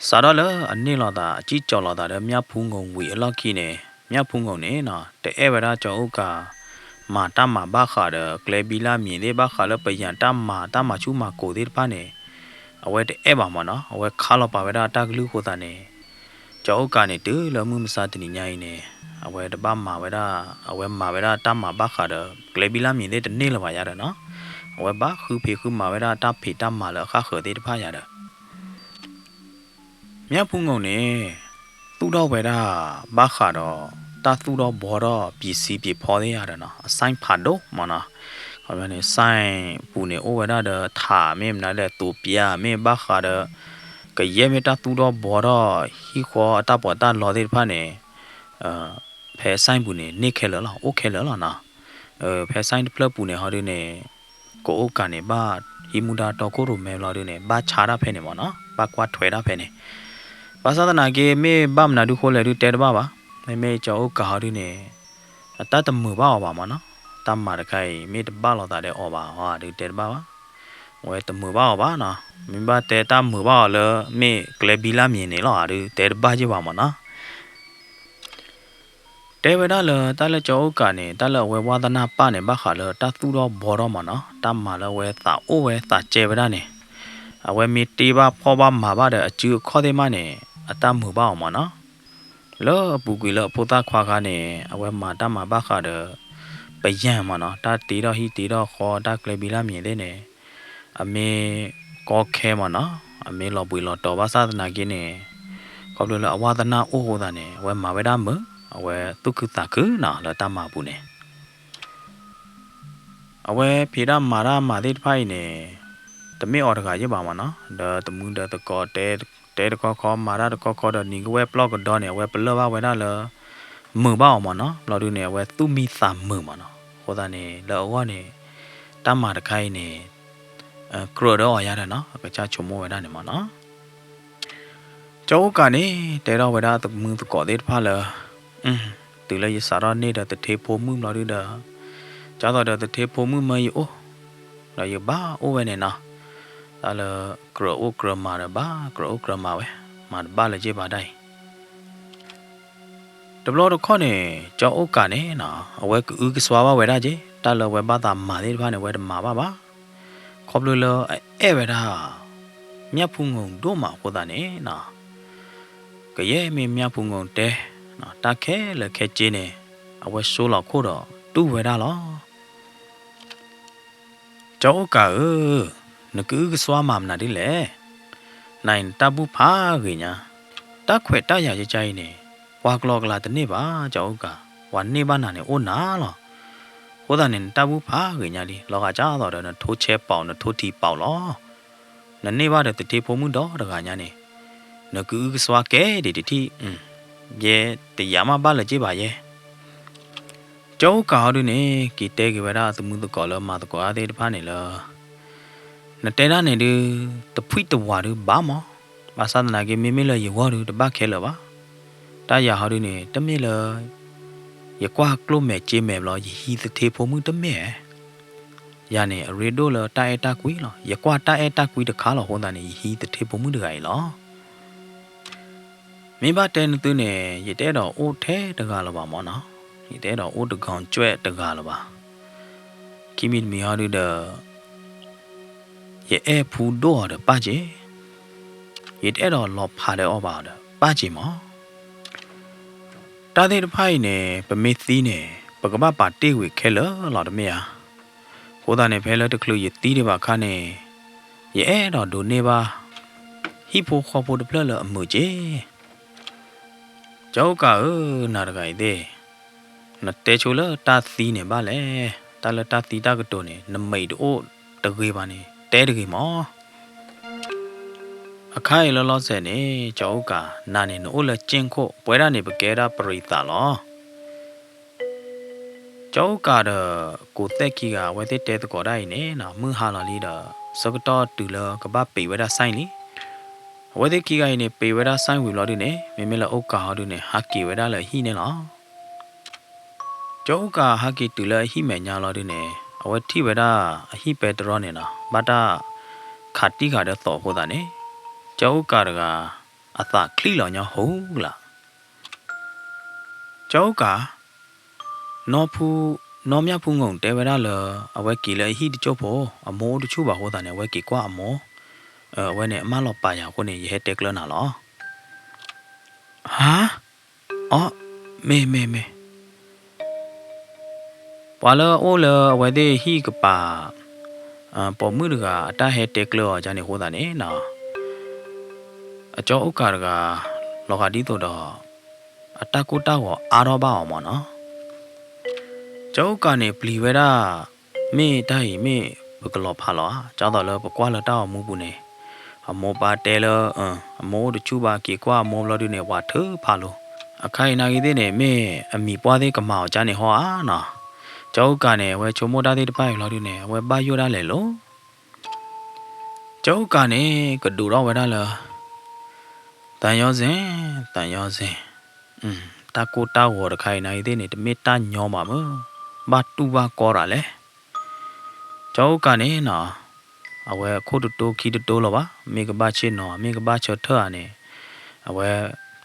စးထီၣ်လၢအန့ၢ်လိာ်သး အစံၣ်ကၠီၤလိာ်သးဒီး မၠၣ်ဖူငိၣ်ဝံၤအလီၢ်ခံန့ၣ်, မၠၣ်ဖူငိၣ်န့ၣ်နီၤ တအဲၣ်ဝဲဒၣ်ကၠီအိၣ်ကး မၤတၢ်မၤဘၣ်ဃးဒီး ကျဲဘံလၢ်မံၤသ့ၣ် ဘၣ်ဃးလၢပယၤတၢ်မၤ တၢ်မၤဆူၣ်မၤကိၤသ့ၣ်တဖၣ်န့ၣ်, အဝဲတအဲၣ်ဘၣ်မးနီၤ. အဝဲခါလီၤပာ်ဝဲဒၣ်တၢ်ကလုၢ်အဃိသတးန့ၣ်, ကၠီအိၣ်ကးန့ၣ် တုၤလၢမုၢ်မဆါတနံၤညါအံၤန့ၣ်, အဝဲတဘၣ်မၤဝဲဒၣ်, အဝဲမၤဝဲဒၣ်တၢ်မၤဘၣ်ဃးဒီး ကျဲဘံလၢ်မံၤသ့ၣ်တန့ၢ်လၢၤဘၣ်ယၤဒီးနီၤ. အဝဲဘၣ်ဃုဖံးဃုမၤဝဲဒၣ်တၢ်ဖံးတၢ်မၤလၢအဃၣ်ဃၢၤသ့ၣ်တဖၣ်ယၤဒီး မၠၣ်ဖူငိၣ်န့ၣ် သူၣ်ထီၣ်ဝဲဒၣ် ဘၣ်ဃးဒီး တၢ်သူၣ်ထီၣ်ဘှီထီၣ် ပံးစံပံးဖီသ့ၣ်ယၤဒီးနီၤ, အစဲၣ်ဖးဒိၣ်မးနီၤ. ခီန့ၣ် စဲၣ်ပူၤန့ၣ် အိၣ်ဝဲဒၣ်ဒီး ထးမ့ၢ်မနုၤလဲၣ် သိးပျၢ်မ့ၢ်ဘၣ်ဃးဒီး ကယဲၢ်မ့ၢ်တၢ်သူၣ်ထီၣ်ဘှီထီၣ် ဟံၣ်ဃီအတၢ်ပီးတၢ်လီသ့ၣ်တဖၣ်န့ၣ် ဖဲစဲၣ်ပူၤန့ၣ် န့ၢ်ခဲလၢာ်လီၤ အိၣ်ခဲလၢာ်လီၤနီၤ. ဖဲစဲၣ်တဖျၢၣ်ပူၤန့ၣ်ဟီဒုန့ၣ် ကအိၣ်ကးန့ၣ် ဘၣ်ဟံးမူဒါတီခိၣ်ရိၣ်မဲဘျီဒုန့ၣ် ဘၣ်ဆါတၢ်ဖဲန့ၣ်မးနီၤ, ဘၣ်ကွၢ်ထွဲတၢ်ဖဲန့ၣ်. ဘၣ်ဆၣ်သနာ်က့ မ့ၢ်ဘၣ်မနုၤဒုဃိလဲၣ်ဒုတဲတဘၣ်ဘၣ်. မ့မ့ၢ်ကၠီအိၣ်ကးဟီဒုန့ၣ် တၢ်တမုာ်ဘၣ်အီၤဘၣ်မၢ်နီၤ, တၢ်မၤတခါအံၤ မ့ၢ်တဘၣ်လိာ်သးဒီးအီၤဘၣ်ဟီဒုးတဲတဘၣ်ဘၣ်, အဝဲတမုာ်ဘၣ်အီၤဘၣ်နီၤ, မ့ၢ်ဘၣ်တဲတၢ်မုာ်ဘၣ်အီၤလၢမ့ၢ်ကျဲဘံလၢ်မံၤန့ၣ်လီၤဒုးတဲတဘၣ်ယဲၢ်ဘၣ်မၢ်နီၤ. တဲဝဲဒၣ်လၢတၢ်လၢကၠီအိၣ်ကးန့ၣ် တၢ်လၢအဝဲဝါသနၢ်ပၢ်န့ၣ် ဘၣ်ဃးလၢတၢ်သူၣ်ထီၣ်ဘှီထီၣ်မၢ်နီၤ, တၢ်မၤလၢအဝဲသးအိၣ်ဝဲသးကဲဝဲဒၣ်န့ၣ်, အဝဲမ့ၢ်တ့ဘၣ်ဖီၣ်ဘၣ်မၤဘၣ်ဒီးအစုအခီၣ်သ့ၣ်မးန့ၣ် အတၢ်မုာ်ဘၣ်အီၤမၢ်နီၤ. လၢအပူၤကွံာ်လၢအဖိသၣ်ခွါခါန့ၣ် အဝဲမၤတၢ်မၤဘၣ်ဃးဒီး ပယၢၢ်မၢ်နီၤ, တၢ်တ့ထီၣ်ဟံၣ်တ့ထီၣ်ဃီ တၢ်ကျဲဘံလၢ်မံၤသ့ၣ်န့ၣ် အမ့ၢ်ကီခဲမၢ်နီၤ, အမ့ၢ်လီၤဘှံးလီၤတီၤဘၣ်ဆၣ်သနာ်က့န့ၣ်, ခီဖျိလၢအဝါသနၢ်အိၣ်အဃိသတးန့ၣ် အဝဲမၤဝဲဒၣ်မုာ်, အဝဲသူၣ်ခုသးခုနီၤ လၢတၢ်မၤအပူၤန့ၣ် အဝဲဖံးတၢ်မၤတၢ်မၤသ့ၣ်တဖၣ်အံၤန့ၣ် တမ့ၢ်အီၤတဂၤယဲၢ်ဘၣ်မၢ်နီၤ, ဒီးသမုၢ်ဒီးသကိးတဲတခီခီ မၤတၢ်တခီခီဒီး နံၤကဝဲၢ်ပျီၢ်ကဒီးန့ၣ် အဝဲပလၢၢ်ဘၣ်ဝဲဒၣ်လၢ မုာ်ဘၣ်အီၤမၢ်နီၤ, ဘျီဒုန့ၣ် အဝဲသူၣ်မံသးမုာ်မၢ်နီၤ, အဃိသတးန့ၣ် လၢအဂီၢ်န့ၣ် တၢ်မၤတခါအံၤန့ၣ် ကြၢးဒီးအီၤယါဒီးနီၤ အကစၢ်ဆိကမိၣ်ဝဲဒၣ်န့ၣ်မၢ်နီၤ. ကၠီအိၣ်ကးန့ၣ် တဲထီၣ်ဝဲဒၣ်သမုၢ်သကိးသ့ၣ်တဖၣ်လၢ တုၤလၢယစးထီၣ်န့ၢ်ဒီးသထ့ဖိမုၣ်ဘျီဒုဒီး ကၠီသိးဒီးသထ့ဖိမုၣ်မၢယအိၣ်, ဒီးယဘၣ်အိၣ်ဝဲန့ၣ်နီၤ, တၢ်လၢကြၢးအိၣ်ကြၢးမၤဒီးဘၣ်ကြၢးအိၣ်ကြၢးမၤဝဲ, မၤတဘၣ်လၢၤက့ဘၣ်ဒၣ်အံၤ တဘျီတခီၣ်န့ၣ် ကၠီအိၣ်ကးန့ၣ်နီၤ အဝဲကအုကစွါဘၣ်ဝဲဒၣ်က့ တၢ်လၢအဝဲဘၣ်သးမၤသ့ၣ်တဖၣ်န့ၣ် အဝဲတမၤဘၣ်ဘၣ်, ခီဖျိလၢအအဲၣ်ဝဲဒၣ် မၠၣ်ဖူငိၣ်ဒိၣ်မးအဃိသတးန့ၣ်နီၤ ကယဲၢ်မ့ၢ်မၠၣ်ဖူငိၣ်တဲ တၢ်ခဲလၢာ်ခဲဆ့န့ၣ် အဝဲဆိလီၤခိၣ်ဒီးတူၢ်ဝဲဒၣ်လီၤ. ကၠီအိၣ်ကးဧၢ, နကအုကစွါမၤမနုၤဒ်လဲၣ်. နအံၤနတၢ်ဘူၣ်ဖးဂ့ၤညါ, တၢ်ခွဲးတၢ်ယာ်ကကါအံၤန့ၣ် ပှၤကျီကလၤတန့ၢ်ဘၣ် ကၠီအိၣ်ကး, ပှၤန့ၢ်ဘၣ်နၤန့ၣ်အိၣ်နၤလီၤ. အဃိသတးန့ၣ် နတၢ်ဘူၣ်ဖးဂ့ၤညါလံ, လီၤဂာ်ကၢ်သိးဒီးနထိဆဲပီး နထိထံပီးလီၤ. နန့ၢ်ဘၣ်ဒီးသထ့ဖိမုၣ်ဒီတဂၤညါန့ၣ်, နကအုကစွါကဲဒံးတထံၣ်, ယဲတယာ်မးဘၣ်လၢၤက့ဘၣ်ယဲ ကၠီအိၣ်ကးဟီဒုန့ၣ် က့ၤတဲက့ၤဝဲဒၣ်အသမုၢ်သကိးလၢမၤသကိးအါသ့ၣ်တဖၣ်န့ၣ်လၢ နတဲဒၣ်န့ၣ်ဒု တဖှံတဝးဒုဘၣ်မး, ဘၣ်ဆၣ်သနာ်က့ မ့မ့ၢ်လၢယဂီၢ်ဒုတဘၣ်ခဲလၢာ်ဘၣ်. တၢ်ယၤဟီဒုန့ၣ် တမ့ၢ်လၢ ယကွၢ်ကျိၣ်မဲာ်စ့မဲာ်ဘျီ ယဟံးသထ့ဖိမုၣ်တမ့ၢ်ဧါ. ယၤန့ၣ် အရ့ဒိၣ်လၢတၢ်အဲၣ်တၢ်ကွံလီၤ. ယကွၢ်တၢ်အဲၣ်တၢ်ကွံတခါလီၤအဃိသတးန့ၣ် ယဟံးသထ့ဖိမုၣ်တဂၤအံၤလီၤ. မ့ၢ်ဘၣ်တဲနသုန့ၣ် ယတအဲၣ်ဒိးအိၣ်ထဲတဂၤလၢၤဘၣ်မၢ်နီၤ, ယတအဲၣ်ဒိးအိၣ်တဂီၤကွဲးတဂၤလၢၤဘၣ်. ခံမံၤတမံၤဟီဒုဒီး ယအဲၣ်ဖူဒိၣ်အီၤဒီးပၢ်က့ၤ, ယတအဲၣ်ဒိးလီၤဖးဒီးအီၤဘၣ်ဒီးပၢ်က့ၤမၢ်. တၢ်သ့ၣ်တဖၣ်အံၤန့ၣ် ပမ့ၢ်သံန့ၣ် ပကဘၣ်ပာ်တ့ၢ်ဝံၤခဲလၢာ်လီၤတမ့ၢ်ဧါ. အဃိသတးန့ၣ် ဖဲလၢတချုးယသံဒံးဘၣ်အခါန့ၣ် ယအဲၣ်ဒိးဒိးန့ၢ်ဘၣ် ဟံၣ်ဖိဃီဖိတဖျၢၣ်လၢအမုာ်က့ၤ. ကၠီအိၣ်ကးဧၢ, နၤတဂၤအံၤသ့ၣ်, နတဲဆိလၢတၢ်သံန့ၣ်ဘၣ်လဲၣ်. တၢ်လၢတၢ်သံတၢ်ကတိၤန့ၣ် နမဲာ်တအိၣ်တဂ့ၤဘၣ်န့ၣ် တဲတဂ့ၤမၢ်. အခါအံၤလၢလီၤစဲၤန့ၣ် ကၠီအိၣ်ကး, နၤန့ၣ် နအိၣ်လၢကၠ့ၣ်ခိၣ်, ပဝဲဒၣ်န့ၣ် ပကဲဒၣ်ပရံးသးလီၤ. ကၠီအိၣ်ကးဒီး ကိးသဲၣ်ခံဂၤ အဝဲသ့ၣ်တဲသကိးတၢ်အံၤန့ၣ် မုၢ်ဟါလီၤလံဒီး ဆၢကတီၢ်တုၤလၢကဘၣ်ပံးဝဲဒၣ် ဆိုင် လံ. အဝဲသ့ၣ်ခံဂၤအံၤန့ၣ် ပံးဝဲဒၣ် ဆိုင် ဝံၤဘျီဒုန့ၣ် မ့မ့ၢ်လၢအိၣ်ကးဟီဒုန့ၣ် ဟးက့ၤဝဲဒၣ်လၢအဟံၣ်န့ၣ်လီၤ. ကၠီအိၣ်ကးဟးက့ၤတုၤလၢအဟံၣ်မဲာ်ညါလီၤဒုန့ၣ် အဝဲထံၣ်ဝဲဒၣ်အဟံၣ်ပဲတြီန့ၣ်နီၤ ဘၣ်တၢ်ခးတံၢ်ဃာ်ဒီးသိးအဃိသတးန့ၣ် ကၠီအိၣ်ကးတဂၤ အသးချံးလီၤညီဟိကလာ်. ကၠီအိၣ်ကး, နီၢ်ဖူ, နီၢ်မၠၣ်ဖူငိၣ်တဲဝဲဒၣ်လၢ အဝဲက့ၤလၢအဟံၣ်တကၠိၢ်ဖိ, အမိၢ်အိၣ်တဆူၣ်ဘၣ်အဃိသတးန့ၣ် အဝဲက့ၤကွၢ်အမိၢ်, အဝဲန့ၣ်အမၢလီၤပာ်ယၤအဃိန့ၣ် ယဟဲတဲကျၢနၤလီၤ. ဟါ, အီ, မ့ၢ်မ့ၢ်မ့ၢ် ပှၤလၢအအိၣ်လၢအဝဲသ့ၣ်ဟံၣ်ကပၤ ပိာ်မုၣ်တဂၤ အတၢ်ဟဲတဲကျၢအီၤဒ်န့ၣ်အဃိသတးန့ၣ်နီၤ အကၠီအိၣ်ကးတဂၤ လီၤဂာ်ဒ်သိးဒီး အတၢ်ကိၢ်တၢ်ဂီၤအါထီၣ်ဘၣ်အီၤမၢ်နီၤ. ကၠီအိၣ်ကးန့ၣ် ပျံၤဝဲဒၣ် မ့ၢ်တၢ်အံၤမ့ၢ်ပကလီၤဖးလီၤဧါ, ဒ်သိးလၢပကွၢ်လၢတၢ်ဂီၤမူပူၤန့ၣ် အမိၢ်ပၢ်တဲလၢ အမိၢ်အိၣ်တဆူၣ်ဘၣ် က့ၤကွၢ်အမိၢ်ဘျီဒုန့ၣ် ဝၤထုးဖးလိၤ. အခါအံၤနာ်ဂ့ၤသ့ၣ်န့ၣ် မ့ၢ်အမံၤပှၢ်သ့ၣ်ကမၤအီၤဒ်န့ၣ်ဟီဧါနီၤ. ကၠီအိၣ်ကးန့ၣ် အဝဲဆိကမိၣ်တၢ်သ့ၣ်တဖၣ်အံၤဘျီဒုန့ၣ် အဝဲဘၣ်ယိၣ်ဒၣ်လဲာ်လီၤ. ကၠီအိၣ်ကးန့ၣ် ကဒိးထီၣ်ဝဲဒၣ်လၢ သံယောဇဉ်, သံယောဇဉ်, သံယောဇဉ် တၢ်ကိၢ်တၢ်ဂီၤတခါအံၤနာ်အံၤသ့ၣ်န့ၣ် တမ့ၢ်တၢ်ညီဘၣ်မ့ၢ် ဘၣ်တူၢ်ဘၣ်ကီတၢ်လဲၣ်. ကၠီအိၣ်ကးန့ၣ်နီၤ, အဝဲအခိၣ်တတိခံတတိလီၤဘၣ်, မ့ၢ်ကဘၣ်ဆ့ၣ်နီၤ မ့ၢ်ကဘၣ်ဆၢထၢၣ်ဧါန့ၣ်, အဝဲ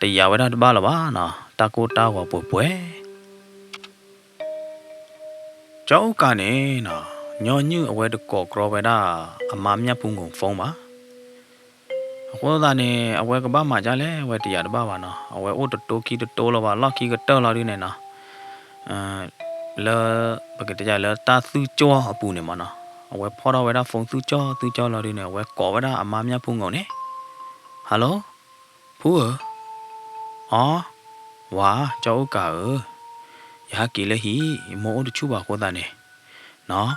တယာ်ဝဲဒၣ်တဘၣ်လၢၤဘၣ်နီၤ, တၢ်ကိၢ်တၢ်ဂီၤပှဲၤပှဲၤ ကၠီအိၣ်ကးန့ၣ်နီၤ, ညီနုၢ်အဝဲတကိးကြီဝဲဒၣ် အမါမျၢ်ဖူငိၣ် phone ဘၣ်. အဃိသတးန့ၣ် အဝဲကဘၣ်မၤဒ်လဲၣ် အဝဲတယာ်တဘၣ်ဘၣ်နီၤ, အဝဲအိၣ်တတိခံတတိလီၤဘၣ် လီၢ်ခံကတၢၢ်လီၤဒုန့ၣ်နီၤ, လၢ ပကတဲယၤလၢတၢ်သူၣ်ကၠီၣ်အပူၤန့ၣ်မ့ၢ်နီၤ, အဝဲဖီၣ်ထီၣ်ဝဲဒၣ် phone သူၣ်ကၠီၣ်သူၣ်ကၠီၣ်လီၤဒုန့ၣ် အဝဲကိးဝဲဒၣ်အမါမျၢ်ဖူငိၣ်န့ၣ်, Hello, ဖူဧၢ, အီ, ဝၤ, ကၠီအိၣ်ကးဧၢ, ယဟးက့ၤလၢဟံၣ် ယမိၢ်အိၣ်တဆူၣ်ဘၣ်အဃိသတးန့ၣ်, နီၤ,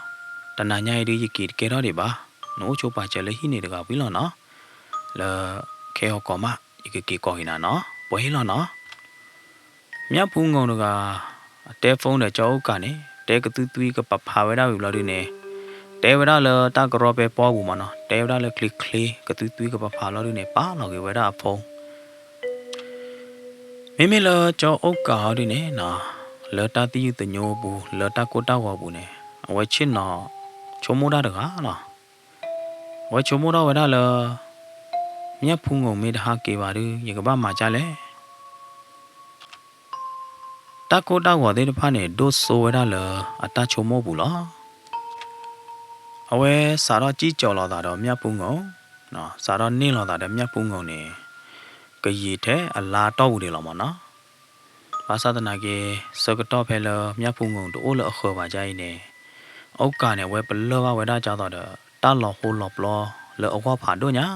တနၤညါအံၤဒု ယက့ၤတကဲထီၣ်ဒံးဘၣ်, နအိၣ်ဆိပာ်စၢၤလၢဟံၣ်န့ၣ်တဂၤဝံၤလီၤနီၤ, လၢ ခဲအီၤကိးမး ယကက့ၤကိးက့ၤနၤနီၤ ပှဲၤဟ့ၣ်လီၤနီၤ. မျၢ်ဖူငိၣ်တဂၤ အတဲ phone ဒီးကၠီအိၣ်ကးန့ၣ် တဲကသွံသွံကပၤဖးဝဲဒၣ်ဝံၤဘျီဒုန့ၣ်, တဲဝဲဒၣ်လၢတၢ်ကရီပဲပီပူၤမ့ၢ်နီၤ, တဲဝဲဒၣ်လၢချ့ချ့ ကသွံသွံကပၤဖးလီၤဒုန့ၣ် ပာ်လီၤက့ၤဝဲဒၣ်အ phone မ့မ့ၢ်လၢကၠီအိၣ်ကးအီၤဒုန့ၣ်နီၤ, လၢတၢ်သယုၢ်သညိအပူၤ လၢတၢ်ကိၢ်တၢ်ဂီၤအပူၤန့ၣ် အဝဲဆ့ၣ်နီၤ ဆိကမိၣ်တၢ်တဂၤလီၤ. အဝဲဆိကမိၣ်ထီၣ်ဝဲဒၣ်လၢ မျၢ်ဖူငိၣ်မ့ၢ်တဟးက့ၤဘၣ်ဒု ယကဘၣ်မၤဒ်လဲၣ်. တၢ်ကိၢ်တၢ်ဂီၤသ့ၣ်တဖၣ်န့ၣ် ဒိၣ်စိဝဲဒၣ်လၢအတၢ်ဆိကမိၣ်ပူၤလီၤ. အဝဲစးထီၣ်စံၣ်ကၠီၤလိာ်သးဒီးမျၢ်ဖူငိၣ်, စးထီၣ်န့ၢ်လိာ်သးဒီးမျၢ်ဖူငိၣ်န့ၣ် ကယံာ်ထဲအလါတီၢ်ပူၤဒံးလီၤမ့ၢ်နီၤ. ဘၣ်ဆၣ်သနာ်က့ ဆၢကတီၢ်ဖဲလၢမျၢ်ဖူငိၣ်တအိၣ်လၢအဃၢၤဘၣ်ဒ်အံၤန့ၣ်, အိၣ်ကးန့ၣ် အဝဲပလၢၢ်ဘၣ်ဝဲဒၣ်ကၢ်သိးဒီး တၢ်လီၤဟိလီၤပျီလၢအဂီၢ်ဖးဒိၣ်ညါ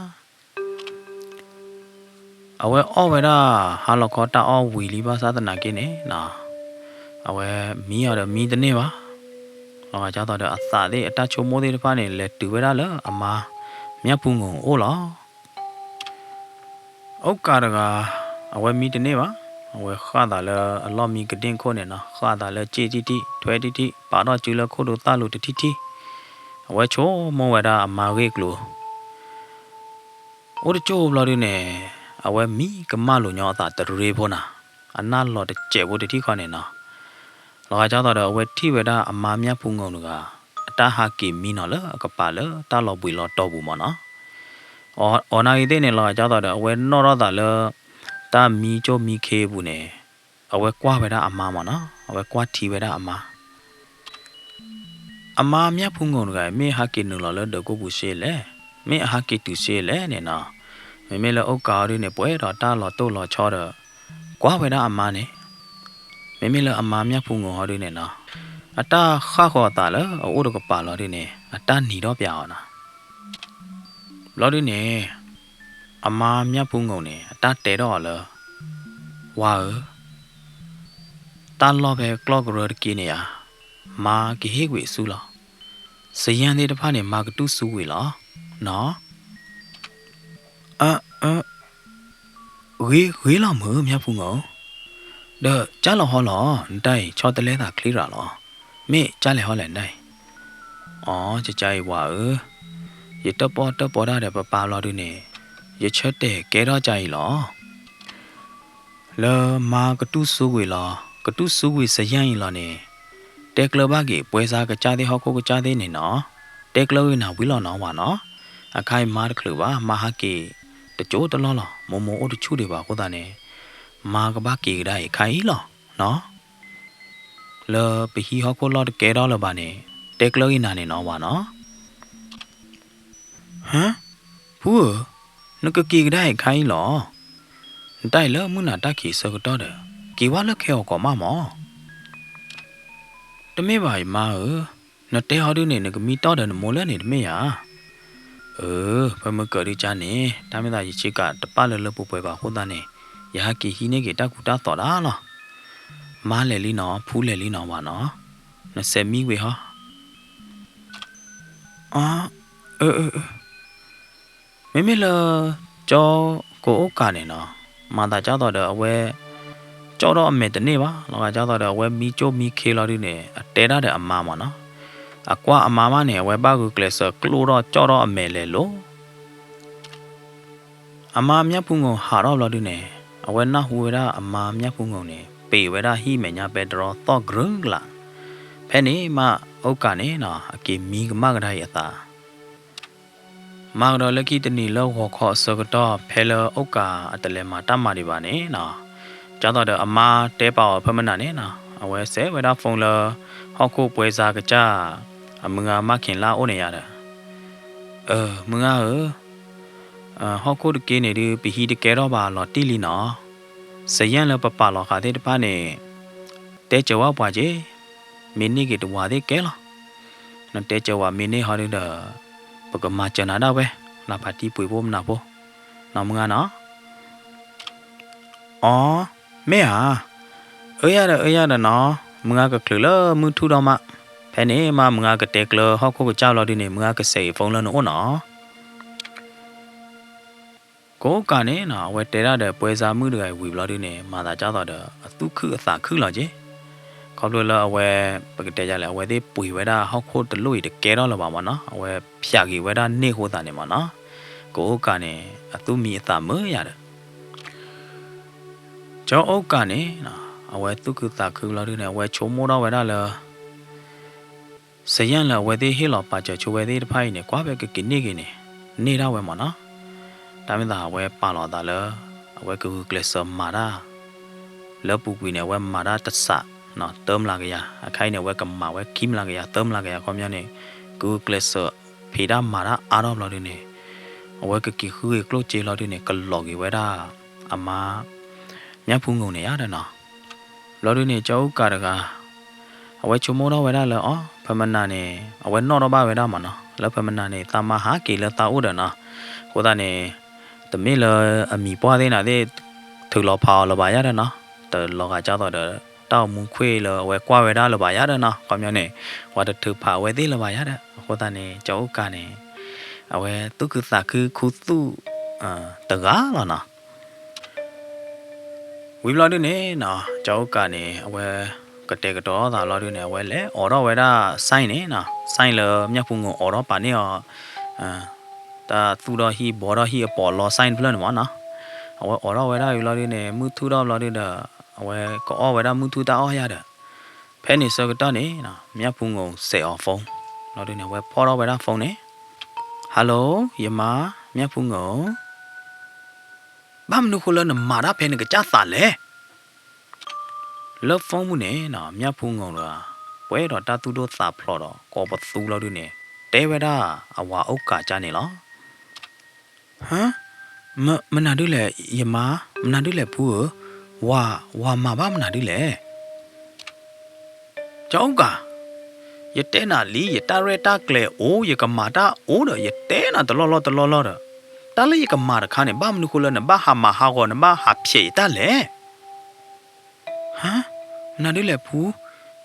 အဝဲအီၣ်ဝဲဒၣ် ဟါလီၤခီတၢ်အီၣ်ဝံၤလံဘၣ်ဆၣ်သနာ်က့န့ၣ်, အဝဲမံအီၤဒီးမံတန့ၢ်ဘၣ်. လီၤဂာ်ကၢ်သိးဒီးအသးသ့ၣ်အတၢ်ဆိကမိၣ်သ့ၣ်တဖၣ်န့ၣ် လဲၤတုၤဝဲဒၣ်လၢအမါ မျၢ်ဖူငိၣ်အအိၣ်လီၤ. အိၣ်ကးတဂၤ အဝဲမံတန့ၢ်ဘၣ်. အဝဲဃၣ်သးလၢအလီၢ်မံကဒ့ၣ်ခိၣ်န့ၣ်နီၤ, ဃၣ်သးလၢစ့ၣ်ထံၣ်ထံၣ် ထွဲထံၣ်ထံၣ် ပာ်ထီၣ်စုလၢခိၣ်ဒိသၣ်လိၤတထံၣ်ထံၣ်, အဝဲဆိကမိၣ်ဝဲဒၣ်အမါဂ့ၢ်ကျိၤ အိၣ်တကၠိၢ်ဘျီဒုန့ၣ်, အဝဲမံကမၣ်လိာ်ညီအသးတရ့ဖိနၤ, အနၢ်လီၤတစဲးဖိတထံၣ်ဃီန့ၣ်နီၤ. လီၤဂာ်ကၢ်သိးဒီးအဝဲထံၣ်ဝဲဒၣ်အမါမျၢ်ဖူငိၣ်တဂၤ အတၢ်ဟးက့ၤမံနီၤလၢအကပၤလၢတၢ်လီၤဘှံးလီၤတီၤပူၤမ့ၢ်နီၤ. အီၤ အီၤနာ်ဂ့ၤသ့ၣ်န့ၣ် လီၤဂာ်ကၢ်သိးဒီး အဝဲနီၣ်ထီၣ်သးလၢ တၢ်မံကၠိၣ်မံခ့အပူၤန့ၣ်, အဝဲကွၢ်ဝဲဒၣ်အမါမ့ၢ်နီၤ, အဝဲကွၢ်ထံဝဲဒၣ်အမါ အမါမျၢ်ဖူငိၣ်တဂၤ မ့ၢ်ဟးက့ၤနုာ်လီၤလၢဒၢးကိၢ်ပူၤစ့လဲၣ်, မ့ၢ်အဟးက့ၤတုၤစ့လဲၣ်န့ၣ်နီၤ. မ့မ့ၢ်လၢအိၣ်ကးအီၤဒုန့ၣ် ပှဲၤဒီးတၢ်လီၤတိၢ်လီၤဆီဒီး ကွၢ်ဝဲဒၣ်အမါန့ၣ်, မ့မ့ၢ်လၢအမါမျၢ်ဖူငိၣ်ဟီဒုန့ၣ်နီၤ, အတၢ်ဃၣ်ဃီၤအသးလၢအအိၣ်တကပၤလီၤဒုန့ၣ် အတၢ်နံၤထီၣ်ပၠးအီၤနီၤ. ဘျီဒုန့ၣ် အမါမျၢ်ဖူငိၣ်န့ၣ် အတၢ်တဲထီၣ်အီၤလၢ ဝၤဧၢ, တၢ်လီၢ်ဖဲကျီၢ်ကရၢတက့ၢ်န့ၣ်ဧါ, မါကဟ့ၣ်ကွံာ်အစုလီၤ. စယၢၢ်သ့ၣ်တဖၣ်န့ၣ် မါကတူၢ်စူကွံာ်လီၤနီၤ. အၢ အၢ ဂ့ၤဂ့ၤလီၤမုၢ် မျၢ်ဖူငိၣ်, ဒီးကၢ်လီၤဟီလီၤ, နတၢ်အံၤ ဆီတလဲသးချ့ရၤလီၤ. မ့ၢ်ကၢ်လဲၤဟီလဲၣ်နတၢ်အံၤ. အီ ကကါအံၤဝၤဧၢ, ယတၢၣ်ပီၣ်တၢၣ်ပီတၢ်ဒီးပပၢ်ဘျီဒုန့ၣ်, ယဆၢတဲာ်ကဲထီၣ်ကၢ်အံၤလီၤ. လၢမါကတူၢ်စူကွံာ်လီၤ, ကတူၢ်စူကွံာ်စယၢၢ်အံၤလီၤန့ၣ်, တဲကျၢၤဘၣ်က့ၤပှဲၤစါကစၢ်သ့ၣ်ဟီၣ်ခိၣ်ကစၢ်သ့ၣ်န့ၣ်နီၤ, တဲကျၢၤဂ့ၤနၤဝံၤလီၤနီၤဝၤနီၤ. အခါအံၤမါတချုးဘၣ်, မါဟးက့ၤတကၠိတလီၢ်လီၤ, မိၢ်မိၢ်အိၣ်တဆူၣ်ဒံးဘၣ်အဃိသတးန့ၣ်, မါကဘၣ်က့ၤကဒါအံၤခါအံၤလီၤနီၤ. လၢပဟံးဟီၣ်ခိၣ်လီၢ်တကဲထီၣ်လၢၤဘၣ်န့ၣ်, တဲကျၢၤဂ့ၤနၤန့ၣ်နီၤဝၤနီၤ. ဟၢ, ဖူဧၢ, နကက့ၤကဒါအံၤခါအံၤလီၤ. နတၢ်အံၤလၢမုၢ်နၤတၢ်ခံးဆၢကတီၢ်ဒီး, က့ၤဝဲလၢခဲအီၤကိးမးမၢ်. တမ့ၢ်ဘၣ်အံၤမါဧၢ, နတဲဟီဒုန့ၣ် နကမံတီၢ်ဒီးနမိၢ်လၢန့ၣ်တမ့ၢ်ဧါ. အၢ, ဖဲမ့ၢ်ကၢးဒုကါန့ၣ်, တၢ်မ့ၢ်သးယဆ့ကၤတပာ်လၢလၢပှဲၤပှဲၤဘၣ်အဃိသတးန့ၣ်, ယဟးက့ၤဟံးန့ၢ်က့ၤတၢ်ကူတၢ်သိးဒၣ်လီၤ. မါလဲၤလံနီၤ, ဖူလဲၤလံနီၤဝၤနီၤ, နစဲးမံဝံၤဟီ. အၢ, အၢ, မ့မ့ၢ်လၢ ကၠီကိးအိၣ်ကးန့ၣ်နီၤ, မၤသးကၢ်သိးဒီးအဝဲ ကၠီၣ်ထီၣ်အမဲာ်တန့ၢ်ဘၣ်, လီၤဂာ်ကၢ်သိးဒီးအဝဲမံကၠိၣ်မံခ့လီၤဒုန့ၣ် အတဲဒၣ်ဒီးအမါမၢ်နီၤ. အကွၢ်အမါမးန့ၣ် အဝဲဘၣ်ဂုာ်ကျဲးစၢးကျိၣ်ထီၣ်ကၠီၣ်ထီၣ်အမဲာ်လဲၤလိၤ အမါမျၢ်ဖူငိၣ်ဟးထီၣ်ဘျီဒုန့ၣ်, အဝဲနၢ်ဟူဝဲဒၣ်အမါမျၢ်ဖူငိၣ်န့ၣ် ပ့ၤဝဲဒၣ်ဟံၣ်မဲာ်ညါပဲတြီသီၣ်ကရၢကလာ်. ဖဲန့ၣ်မး အိၣ်ကၣ်န့ၣ်နီၤ အက့ၤမံကမၣ်ကဒါအံၤအသး မၤကဒီးလၢခံတနံၤလၢဂီၤခီအဆၢကတီၢ် ဖဲလၢအိၣ်ကၣ်အတလဲၤမၤတၢ်မၤဒံးဘၣ်န့ၣ်နီၤ, ဒ်သိးဒီးအမါတဲပာ်အီၤဖဲမနၤန့ၣ်နီၤ, အဝဲစဲးဝဲဒၣ် phone လၢ ဟီၣ်ခိၣ်ပှဲၤစါကစၢ် အမုၢ်ဂၤမၢ်ခ့ၤလၢအိၣ်န့ၣ်ယၤဒီး, အၢ မုၢ်ဂၤဧၢ, ဟီၣ်ခိၣ်တက့န့ၣ်ဒုး ပဟံးတကဲထီၣ်ဘၣ်လီၤတံၢ်လံနီၤ, စယၢ်လၢပပာ်လီၤဃာ်သ့ၣ်တဖၣ်န့ၣ် တဲစၢၤဝဲပှၤက့ၤ, မ့ၢ်န့ၢ်က့ၤတဝၤသ့ၣ်ကဲလီၤ. နတဲစၢၤဝဲမ့ၢ်န့ၢ်ဟီဒုးဒီး ပကမၤစၢၤနၤဒၣ်ဝဲ, လၢဖးတံၢ်ပှ့ၤဖိမနၤဖိ, နီၢ်မုၢ်ဂၤနီၤ. အီ, မ့ၢ်ဧါ, အၢယၤဒီးအၢယၤဒီးနီၤ, မုၢ်ဂၤကချုးလၢမုၢ်ထူၣ်ဒီးမး, ဖဲန့ၣ်မးမုၢ်ဂၤကတဲကျၢၤဟီၣ်ခိၣ်ကစၢ်ဘျီဒုန့ၣ် မုၢ်ဂၤကစဲးအံၤ phone လၢနအိၣ်နီၤ. ကအိၣ်ကၣ်န့ၣ်နီၤ အဝဲတဲဒၣ်ဒီးပှဲၤစါမုၣ်တဂၤအံၤဝံၤဘျီဒုန့ၣ် မၤသးဒ်သိးဒီး အသူၣ်ခုၣ်အသးခုၣ်လီၤက့ၤ, ခီဖျိလၢအဝဲ ပကတဲယၤလဲၣ် အဝဲသ့ၣ်ပှ့ၤဝဲဒၣ်ဟီၣ်ခိၣ်တလိၣ်အံၤတကဲထီၣ်လၢၤဘၣ်မးနီၤ, အဝဲဖျးက့ၤဝဲဒၣ်န့ၢ်အဃိသတးန့ၣ်မးနီၤ, ကအိၣ်ကၣ်န့ၣ် အသူၣ်မံအသးမုာ်ယၤဒီး ကၠီအိၣ်ကၣ်န့ၣ် အဝဲသူၣ်ခုသးခုဘျီဒုန့ၣ် အဝဲဆိကမိၣ်ထီၣ်ဝဲဒၣ်လၢ စယၢ်လၢအဝဲသ့ၣ်ဟ့ၣ်လီၤပာ်စၢၤဆိဝဲသ့ၣ်တဖၣ်အံၤန့ၣ် ကွၢ်ဖဲကက့ၤန့ၢ်က့ၤန့ၣ် န့ၢ်ဒၣ်ဝဲမးနီၤ, တၢ်မ့ၢ်သးအဝဲပာ်လီၤသးလၢ အဝဲကဂုာ်ကျဲးစၢးမၤတၢ် လၢပူၤကွံာ်န့ၣ် အဝဲမၤတၢ်တစး တၢမလးကယၤ, အခါအံၤန့ၣ် အဝဲကမၤဝဲခံမလးကယၤ သၢမလးကယၤ ခီပညီန့ၣ် ကဂုာ်ကျဲးစၢးဖံးတၢ်မၤတၢ်အါထီၣ်ဘျီဒုန့ၣ် အဝဲကက့ၤဃုက့ၤကျိၣ်စ့လီၤဒုန့ၣ် ကလီၤက့ၤဝဲဒၣ် အမါ မၠၣ်ဖူငိၣ်န့ၣ်ယါဒီးနီၤ, ဘျီဒုန့ၣ် ကၠီအိၣ်ကၣ်တဂၤ အဝဲဆိကမိၣ်ထီၣ်ဝဲဒၣ်လၢအီၤ ဖဲမနၤန့ၣ် အဝဲနီၣ်ထီၣ်ဘၣ်ဝဲဒၣ်မးနီၤ လၢဖဲမနၤန့ၣ် သးမါဟးက့ၤလၢသးအိၣ်ဒီးနီၤ, အဃိသတးန့ၣ် တမ့ၢ်လၢအမံၤပှၢ်သ့ၣ်နၤသ့ၣ် ထုးလီၤဖးအီၤလၢၤဘၣ်ယါဒီးနီၤ, တလီၤဂာ်ဒ်သိးဒီး တၢ်အိၣ်မူခွ့လၢအဝဲကွၢ်ဝဲဒၣ်လၢၤဘၣ်ယါဒီးနီၤ, ခီပညီန့ၣ် ပှၤတထုးဖးအဝဲသ့ၣ်လၢၤဘၣ်ယါဒီး အဃိသတးန့ၣ် ကၠီအိၣ်ကၣ်န့ၣ် အဝဲသူၣ်ခုသးခုခူသူၣ် တဂၤလီၤနီၤ. ဝံၤဘျီဒုန့ၣ်နီၤ ကၠီအိၣ်ကၣ်န့ၣ် အဝဲကတဲာ်ကတီၤသးဘျီဒုန့ၣ် အဝဲလဲၤအိးထီၣ်ဝဲဒၣ် sign န့ၣ်နီၤ, sign လၢမၠၣ်ဖူငိၣ်အိးထီၣ်ပာ်န့ၢ်အီၤ တၢ်သူၣ်ထီၣ်ဟံၣ်ဘှီထီၣ်ဟံၣ်အပီးလီ sign တဖျၢၣ်န့ၣ်မးနီၤ, အဝဲအိးထီၣ်ဝဲဒၣ်ဝံၤဘျီဒုန့ၣ် မုၢ်ထူၣ်ထီၣ်ဘျီဒုဒီး အဝဲကအီၣ်ဝဲဒၣ်မုၢ်ထူၣ်တၢ်အီၣ်ယါဒီး ဖဲန့ၣ်ဆၢကတီၢ်န့ၣ် မၠၣ်ဖူငိၣ်စဲးအီၤ phone ဘျီဒုန့ၣ် အဝဲဖီၣ်ထီၣ်ဝဲဒၣ် phone န့ၣ်, Hello ယမါ မၠၣ်ဖူငိၣ် ဘၣ်မနုၤဃိလၢနမၤတၢ်ဖဲနကစၢ်သးလဲၣ်. လၢ phone ပူၤန့ၣ်နီၤ မၠၣ်ဖူငိၣ်တဂၤ ပှဲၤဒီးတၢ်သူၣ်ဒိၣ်သးဖျိးဒီး ကိးပသူဘျီဒုန့ၣ် တဲဝဲဒၣ်အဝၤအိၣ်ကၣ်ကၢ်န့ၣ်လီၤ. ဟါ, မ, မနုၤဒုလဲၣ် ယမါ, မနုၤဒုလဲၣ်ဖူဧၢ, ဝၤ, ဝၤမၤဘၣ်မနုၤဒုလဲၣ်. ကၠီအိၣ်ကၣ်, ယတဲနၤလံ ယတၢ်ရဲၣ်တၢ်ကျဲၤအိၣ် ယကမၤတၢ်အိၣ်ဒီး ယတဲနၤတလီၢ်လီၢ်တလီၢ်လီၢ်ဒီး တၢ်လၢယကမၤတခါန့ၣ် ဘၣ်မနုၤဃိလၢနဘၣ်ဟးမၤဟးဂီၤ နဘၣ်ဟးဖျဲးယတၢ်လဲၣ်. ဟါ, မနုၤဒုလဲၣ်ဖူ,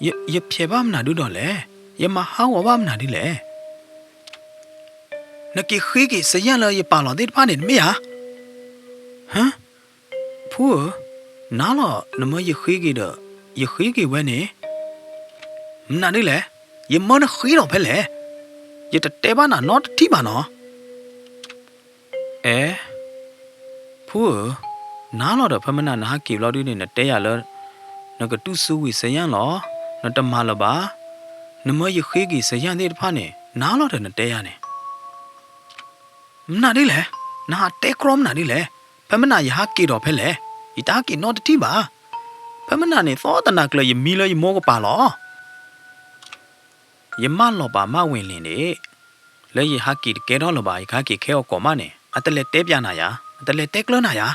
ယ, ယဖျဲးဘၣ်မနုၤဒုဒီးလဲၣ်, ယမၤဟးဂီၤဘၣ်မနုၤဒုလဲၣ်. နက့ၤဃ့က့ၤစယၢ်လၢယပာ်လီၤသ့ၣ်တဖၣ်န့ၣ်တမ့ၢ်ဧါ. ဟါ, ဖူဧၢ, နၤလီၤ နမၢယဃ့က့ၤဒီး ယဃ့က့ၤဝဲန့ၣ် မနုၤဒုလဲၣ်, ယမၢနဃ့ဒီးဖဲလဲၣ်, ယတတဲဘၣ်နၤနီတထံၣ်ဘၣ်နီၤ. အဲ, ဖူဧၢ, နၤလီၤဒီး ဖဲမနၤနဟးက့ၤဘျီဒုန့ၣ် နတဲယၤလၢ နကတူၢ်စုဝံၤစယၢ်လီၤ, နတမၤလၢၤဘၣ်, နမၢယဃ့က့ၤစယၢ်သ့ၣ်တဖၣ်န့ၣ် နၤလီၤဒီးနတဲယၤန့ၣ် မနုၤဒ်လဲၣ်, နဟးတဲကြီမနုၤဒ်လဲၣ်, ဖဲမနၤယဟးက့ၤဒီးဖဲလဲၣ်, ယတဟးက့ၤနီတထံၣ်ဘၣ်. ဖဲမနၤန့ၣ် သီတနၤကျၢၤယမံလၢယမိၢ်ကပၤလီၤ. ယမၢလီၤပာ်မၢ်ဝ့ၤလ့ၤန့ၣ် လၢယဟးက့ၤတကဲထီၣ်လၢၤဘၣ်, ယကဟးက့ၤခဲအီၤကိးမးန့ၣ် အတလဲၤတဲပျးနၤယၤ, အတလဲၤတဲကျၢၤနၤယၤ.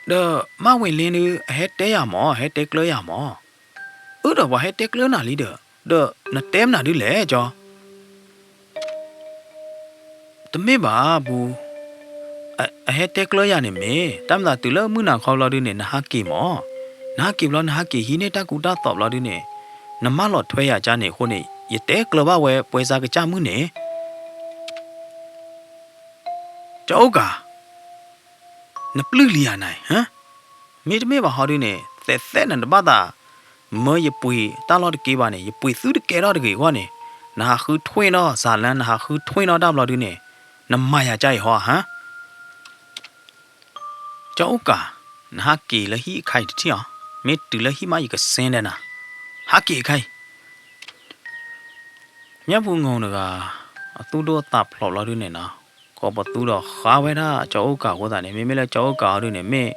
ဒီးမၢ်ဝ့ၤလ့ၤဒုး အဟဲတဲယၤမး, အဟဲတဲကျၢၤယၤမး. အၢ ဒီးပှၤဟဲတဲကျၢၤနၤလံဒီး, ဒီးနတဲမနုၤဒ်လဲၣ်ကၠီ. တမ့ၢ်ဘၣ်ပူ, အဟဲတဲကျၢၤယၤန့ၣ်မ့ၢ် တၢ်မၤသးတုၤလၢမုၢ်နၤခီဘျီဒုန့ၣ် နဟးက့ၤမး, နဟးက့ၤဘျီ နဟးက့ၤဟံးန့ၢ်တၢ်ကူတၢ်သိးဘျီဒုန့ၣ် နမၢလီၤထွဲယၤကၢ်န့ၣ်အဃိန့ၣ် ယတဲကျၢၤဘၣ်ဝဲပှဲၤစါကစၢ်မုၢ်န့ၣ် ကၠီအိၣ်ကၣ်, နပျုၢ်လံဧါနၤ, မ့တမ့ၢ်ဘၣ်ဟီဒုန့ၣ် သဲးသဲးနတဘၣ်သး မၢယပှ့ၤတၢ်လီၢ်တက့ဘၣ်န့ၣ် ယပှ့ၤသုတကဲထီၣ်တဂ့ၤအဂီၢ်န့ၣ် နဟးဃုထွ့ၣ်နီၣ်စၤလၢ နဟးဃုထွ့ၣ်နီၣ်တၢ်ဘျီဒုန့ၣ် နမၤယၤကၢ်အံၤဟီဧါ. ကၠီအိၣ်ကၣ်, နဟးက့ၤလၢဟံၣ်အခါအံၤတထံၣ်အီၤ မ့ၢ်တုၤလၢဟံၣ်မး ယကစ့ဒဲးနၤ, ဟးက့ၤအခါအံၤ. မျၢ်ဖူငိၣ်တဂၤ အသူၣ်ဒိၣ်သးဖျိးဘျီဒုန့ၣ်နီၤ, ကိးပသူဒီးဃါဝဲဒၣ်ကၠီအိၣ်ကၤအဃိသတးန့ၣ် မ့မ့ၢ်လၢကၠီအိၣ်ကၤအီၤဒုန့ၣ် မ့ၢ်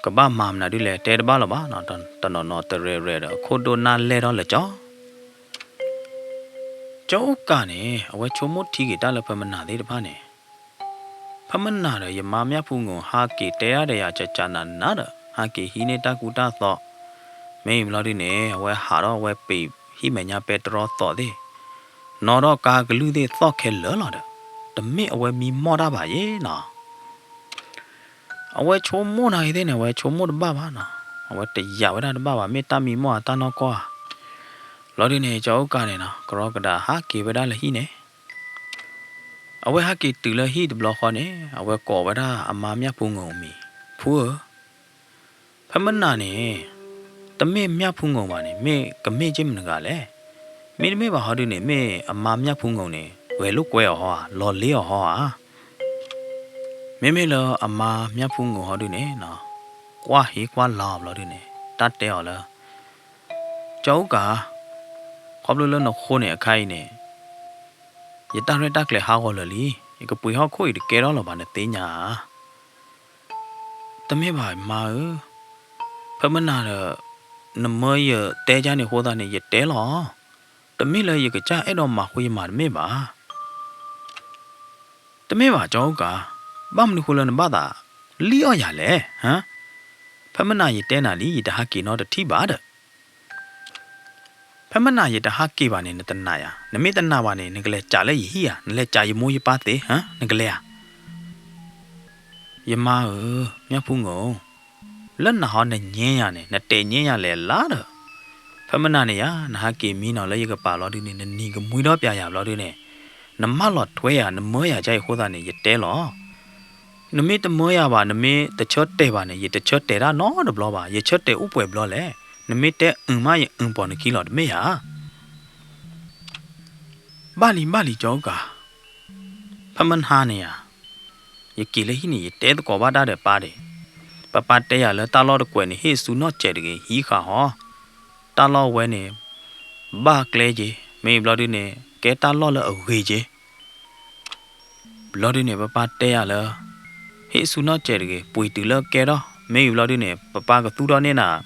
ကဘၣ်မၤမနုၤဒုလဲၣ် တဲတဘၣ်လၢၤဘၣ်နီၤ, တနီၤနီၤတရဲၣ်ရဲၣ်ဒီး အခိၣ်ဒိၣ်နၢ်လဲၢ်ထီၣ်လၢကၠီ ကၠီအိၣ်ကၤန့ၣ် အဝဲဆိကမိၣ်ထံက့ၤတၢ်လၢဖဲမနၤသ့ၣ်တဖၣ်န့ၣ်, ဖဲမနၤဒီး ယမါမျၢ်ဖူငိၣ် ဟးက့ၤတဲဒၣ်ဒီးယၤကကနးနးဒီး ဟးက့ၤဟံးန့ၢ်တၢ်ကူတၢ်သိး, မ့ၢ်ဘျီဒုန့ၣ် အဝဲဟးထီၣ်ဝဲပ့ၤဟံၣ်မဲာ်ညါပဲတြီသိးသ့ၣ်, နီၣ်ထီၣ်ကါကလုၢ်သ့ၣ်သီၣ်ခဲလၢာ်လီၤဒီး တမ့ၢ်အဝဲမံမီၢ်တၢ်ဘၣ်ယဲနီၤ. အဝဲဆိကမိၣ်နၤဂ့ၤသ့ၣ်န့ၣ် အဝဲဆိကမိၣ်တဘၣ်ဘၣ်နီၤ, အဝဲတယာ်ဝဲဒၣ်တဘၣ်ဘၣ် မ့ၢ်တၢ်မံမီၢ်ဧါ တၢ်နီၢ်ကီၢ်ဧါ. ဘျီဒုန့ၣ် ကၠီအိၣ်ကၤန့ၣ်နီၤ ကရီကဒးဟးက့ၤဝဲဒၣ်လၢဟံၣ်န့ၣ် အဝဲဟးက့ၤတုၤလၢဟံၣ်တဘျီဃီန့ၣ် အဝဲကိးဝဲဒၣ်အမါမျၢ်ဖူငိၣ်အမံၤ, ဖူဧၢ, ဖဲမနၤန့ၣ် တမ့ၢ်မျၢ်ဖူငိၣ်ဘၣ်န့ၣ် မ့ၢ်ကမ့ၢ်က့မနုၤဂၤလဲၣ်. မ့တမ့ၢ်ဘၣ်ဟီဒုန့ၣ် မ့ၢ်အမါမျၢ်ဖူငိၣ်န့ၣ် ဂဲၤလိာ်ကွဲအီၤဟီဧါ, လီၤလ့အီၤဟီဧါ. မ့မ့ၢ်လၢအမါမျၢ်ဖူငိၣ်ဟီဒုန့ၣ်နီၤ, ကွၢ်ဟ့ကွၢ်လါအီၤဘျီဒုန့ၣ် တၢ်တဲအီၤလၢ ကၠီအိၣ်ကၤ, ခီဖျိလၢနဃိန့ၣ်အခါအံၤန့ၣ် ယတၢ်ရဲၣ်တၢ်ကျဲၤဟးဂီၤလၢာ်လံ, ယကပှ့ၤဟီၣ်ခိၣ်အံၤတကဲထီၣ်လၢၤဘၣ် နသ့ၣ်ညါဧါ. တမ့ၢ်ဘၣ်မါဧၢ, ဖဲမနၤဒီး နမၢယတဲကၢ်န့ၣ်အဃိသတးန့ၣ် ယတဲလီၤ. တမ့ၢ်လၢယကစၢ်အဲၣ်ဒိးမၤဃုာ်ယမၤတမ့ၢ်ဘၣ်. တမ့ၢ်ဘၣ်ကၠီအိၣ်ကၤ, ဘၣ်မနုၤဃိလၢနဘၣ်သးလံၣ်အီၣ်ယၤလဲၣ်, ဟါ. ဖဲမနၤယတဲနၤလံ ယတဟးက့ၤနီတထံၣ်ဘၣ်ဒီး ဖဲမနၤယတဟးက့ၤဘၣ်န့ၣ် နတနာ်ယၤ, နမ့ၢ်တနာ်ဘၣ်န့ၣ် နကလဲၤစးလၢယဟံၣ်ဧါ, နလဲၤစးယမိၢ်ယပၢ်သ့, ဟါ, နကလဲၤဧါ. ယမါဧၢ, မျၢ်ဖူငိၣ်, လၢနဟီနညဲယၤန့ၣ် နတဲညဲယၤလဲၣ်လါဒီး, ဖဲမနၤန့ၣ်ယၤ နဟးက့ၤမံနီၤလၢယကပၤဘျီဒုန့ၣ် နနံၤကမှံထီၣ်ပျဲယၤဘျီဒုန့ၣ်, နမၢလီၤထွဲယၤ နမၢယၤကအံၤအဃိသတးန့ၣ် ယတဲလီၤ. နမ့ၢ်တမၢယၤဘၣ် နမ့ၢ်တဆၢတဲာ်ဘၣ်န့ၣ် ယတဆၢတဲာ်တၢ်နီတဘျီဘၣ်, ယဆၢတဲာ်အိၣ်ပှဲၤဘျီလဲၣ်. နမ့ၢ်တဲအုၣ်မး ယအုၣ်ပိာ်နခံလီၤ တမ့ၢ်ဧါ. ဘၣ်လံ ဘၣ်လံ ကၠီအိၣ်ကၤ, ဖဲမနၤန့ၣ်ဧါ, ယက့ၤလၢဟံၣ်န့ၣ် ယတဲသကိးဘၣ်တၢ်ဒီးပၢ်ဒံး, ပပၢ်တဲယၤလၢတၢ်လီၢ်တကွဲးန့ၣ် ဟ့ၣ်ဆူနီၢ်စဲးတဂ့ၤ ဟံးဃာ်ဟီ, တၢ်လီၢ်ဝဲန့ၣ် ဘၣ်ကျဲက့ၤ မ့ၢ်ဘျီဒုန့ၣ် ကဲတၢ်လီၢ်လၢအဂ့ၤက့ၤ ဘျီဒုန့ၣ် ပပၢ်တဲယၤလၢ ဟ့ၣ်ဆူနီၢ်စဲးတဂ့ၤ ပှ့ၤတုၤလၢကဲထီၣ် မ့ၢ်ဘျီဒုန့ၣ် ပပၢ်ကသူၣ်ထီၣ်န့ၢ်နၤ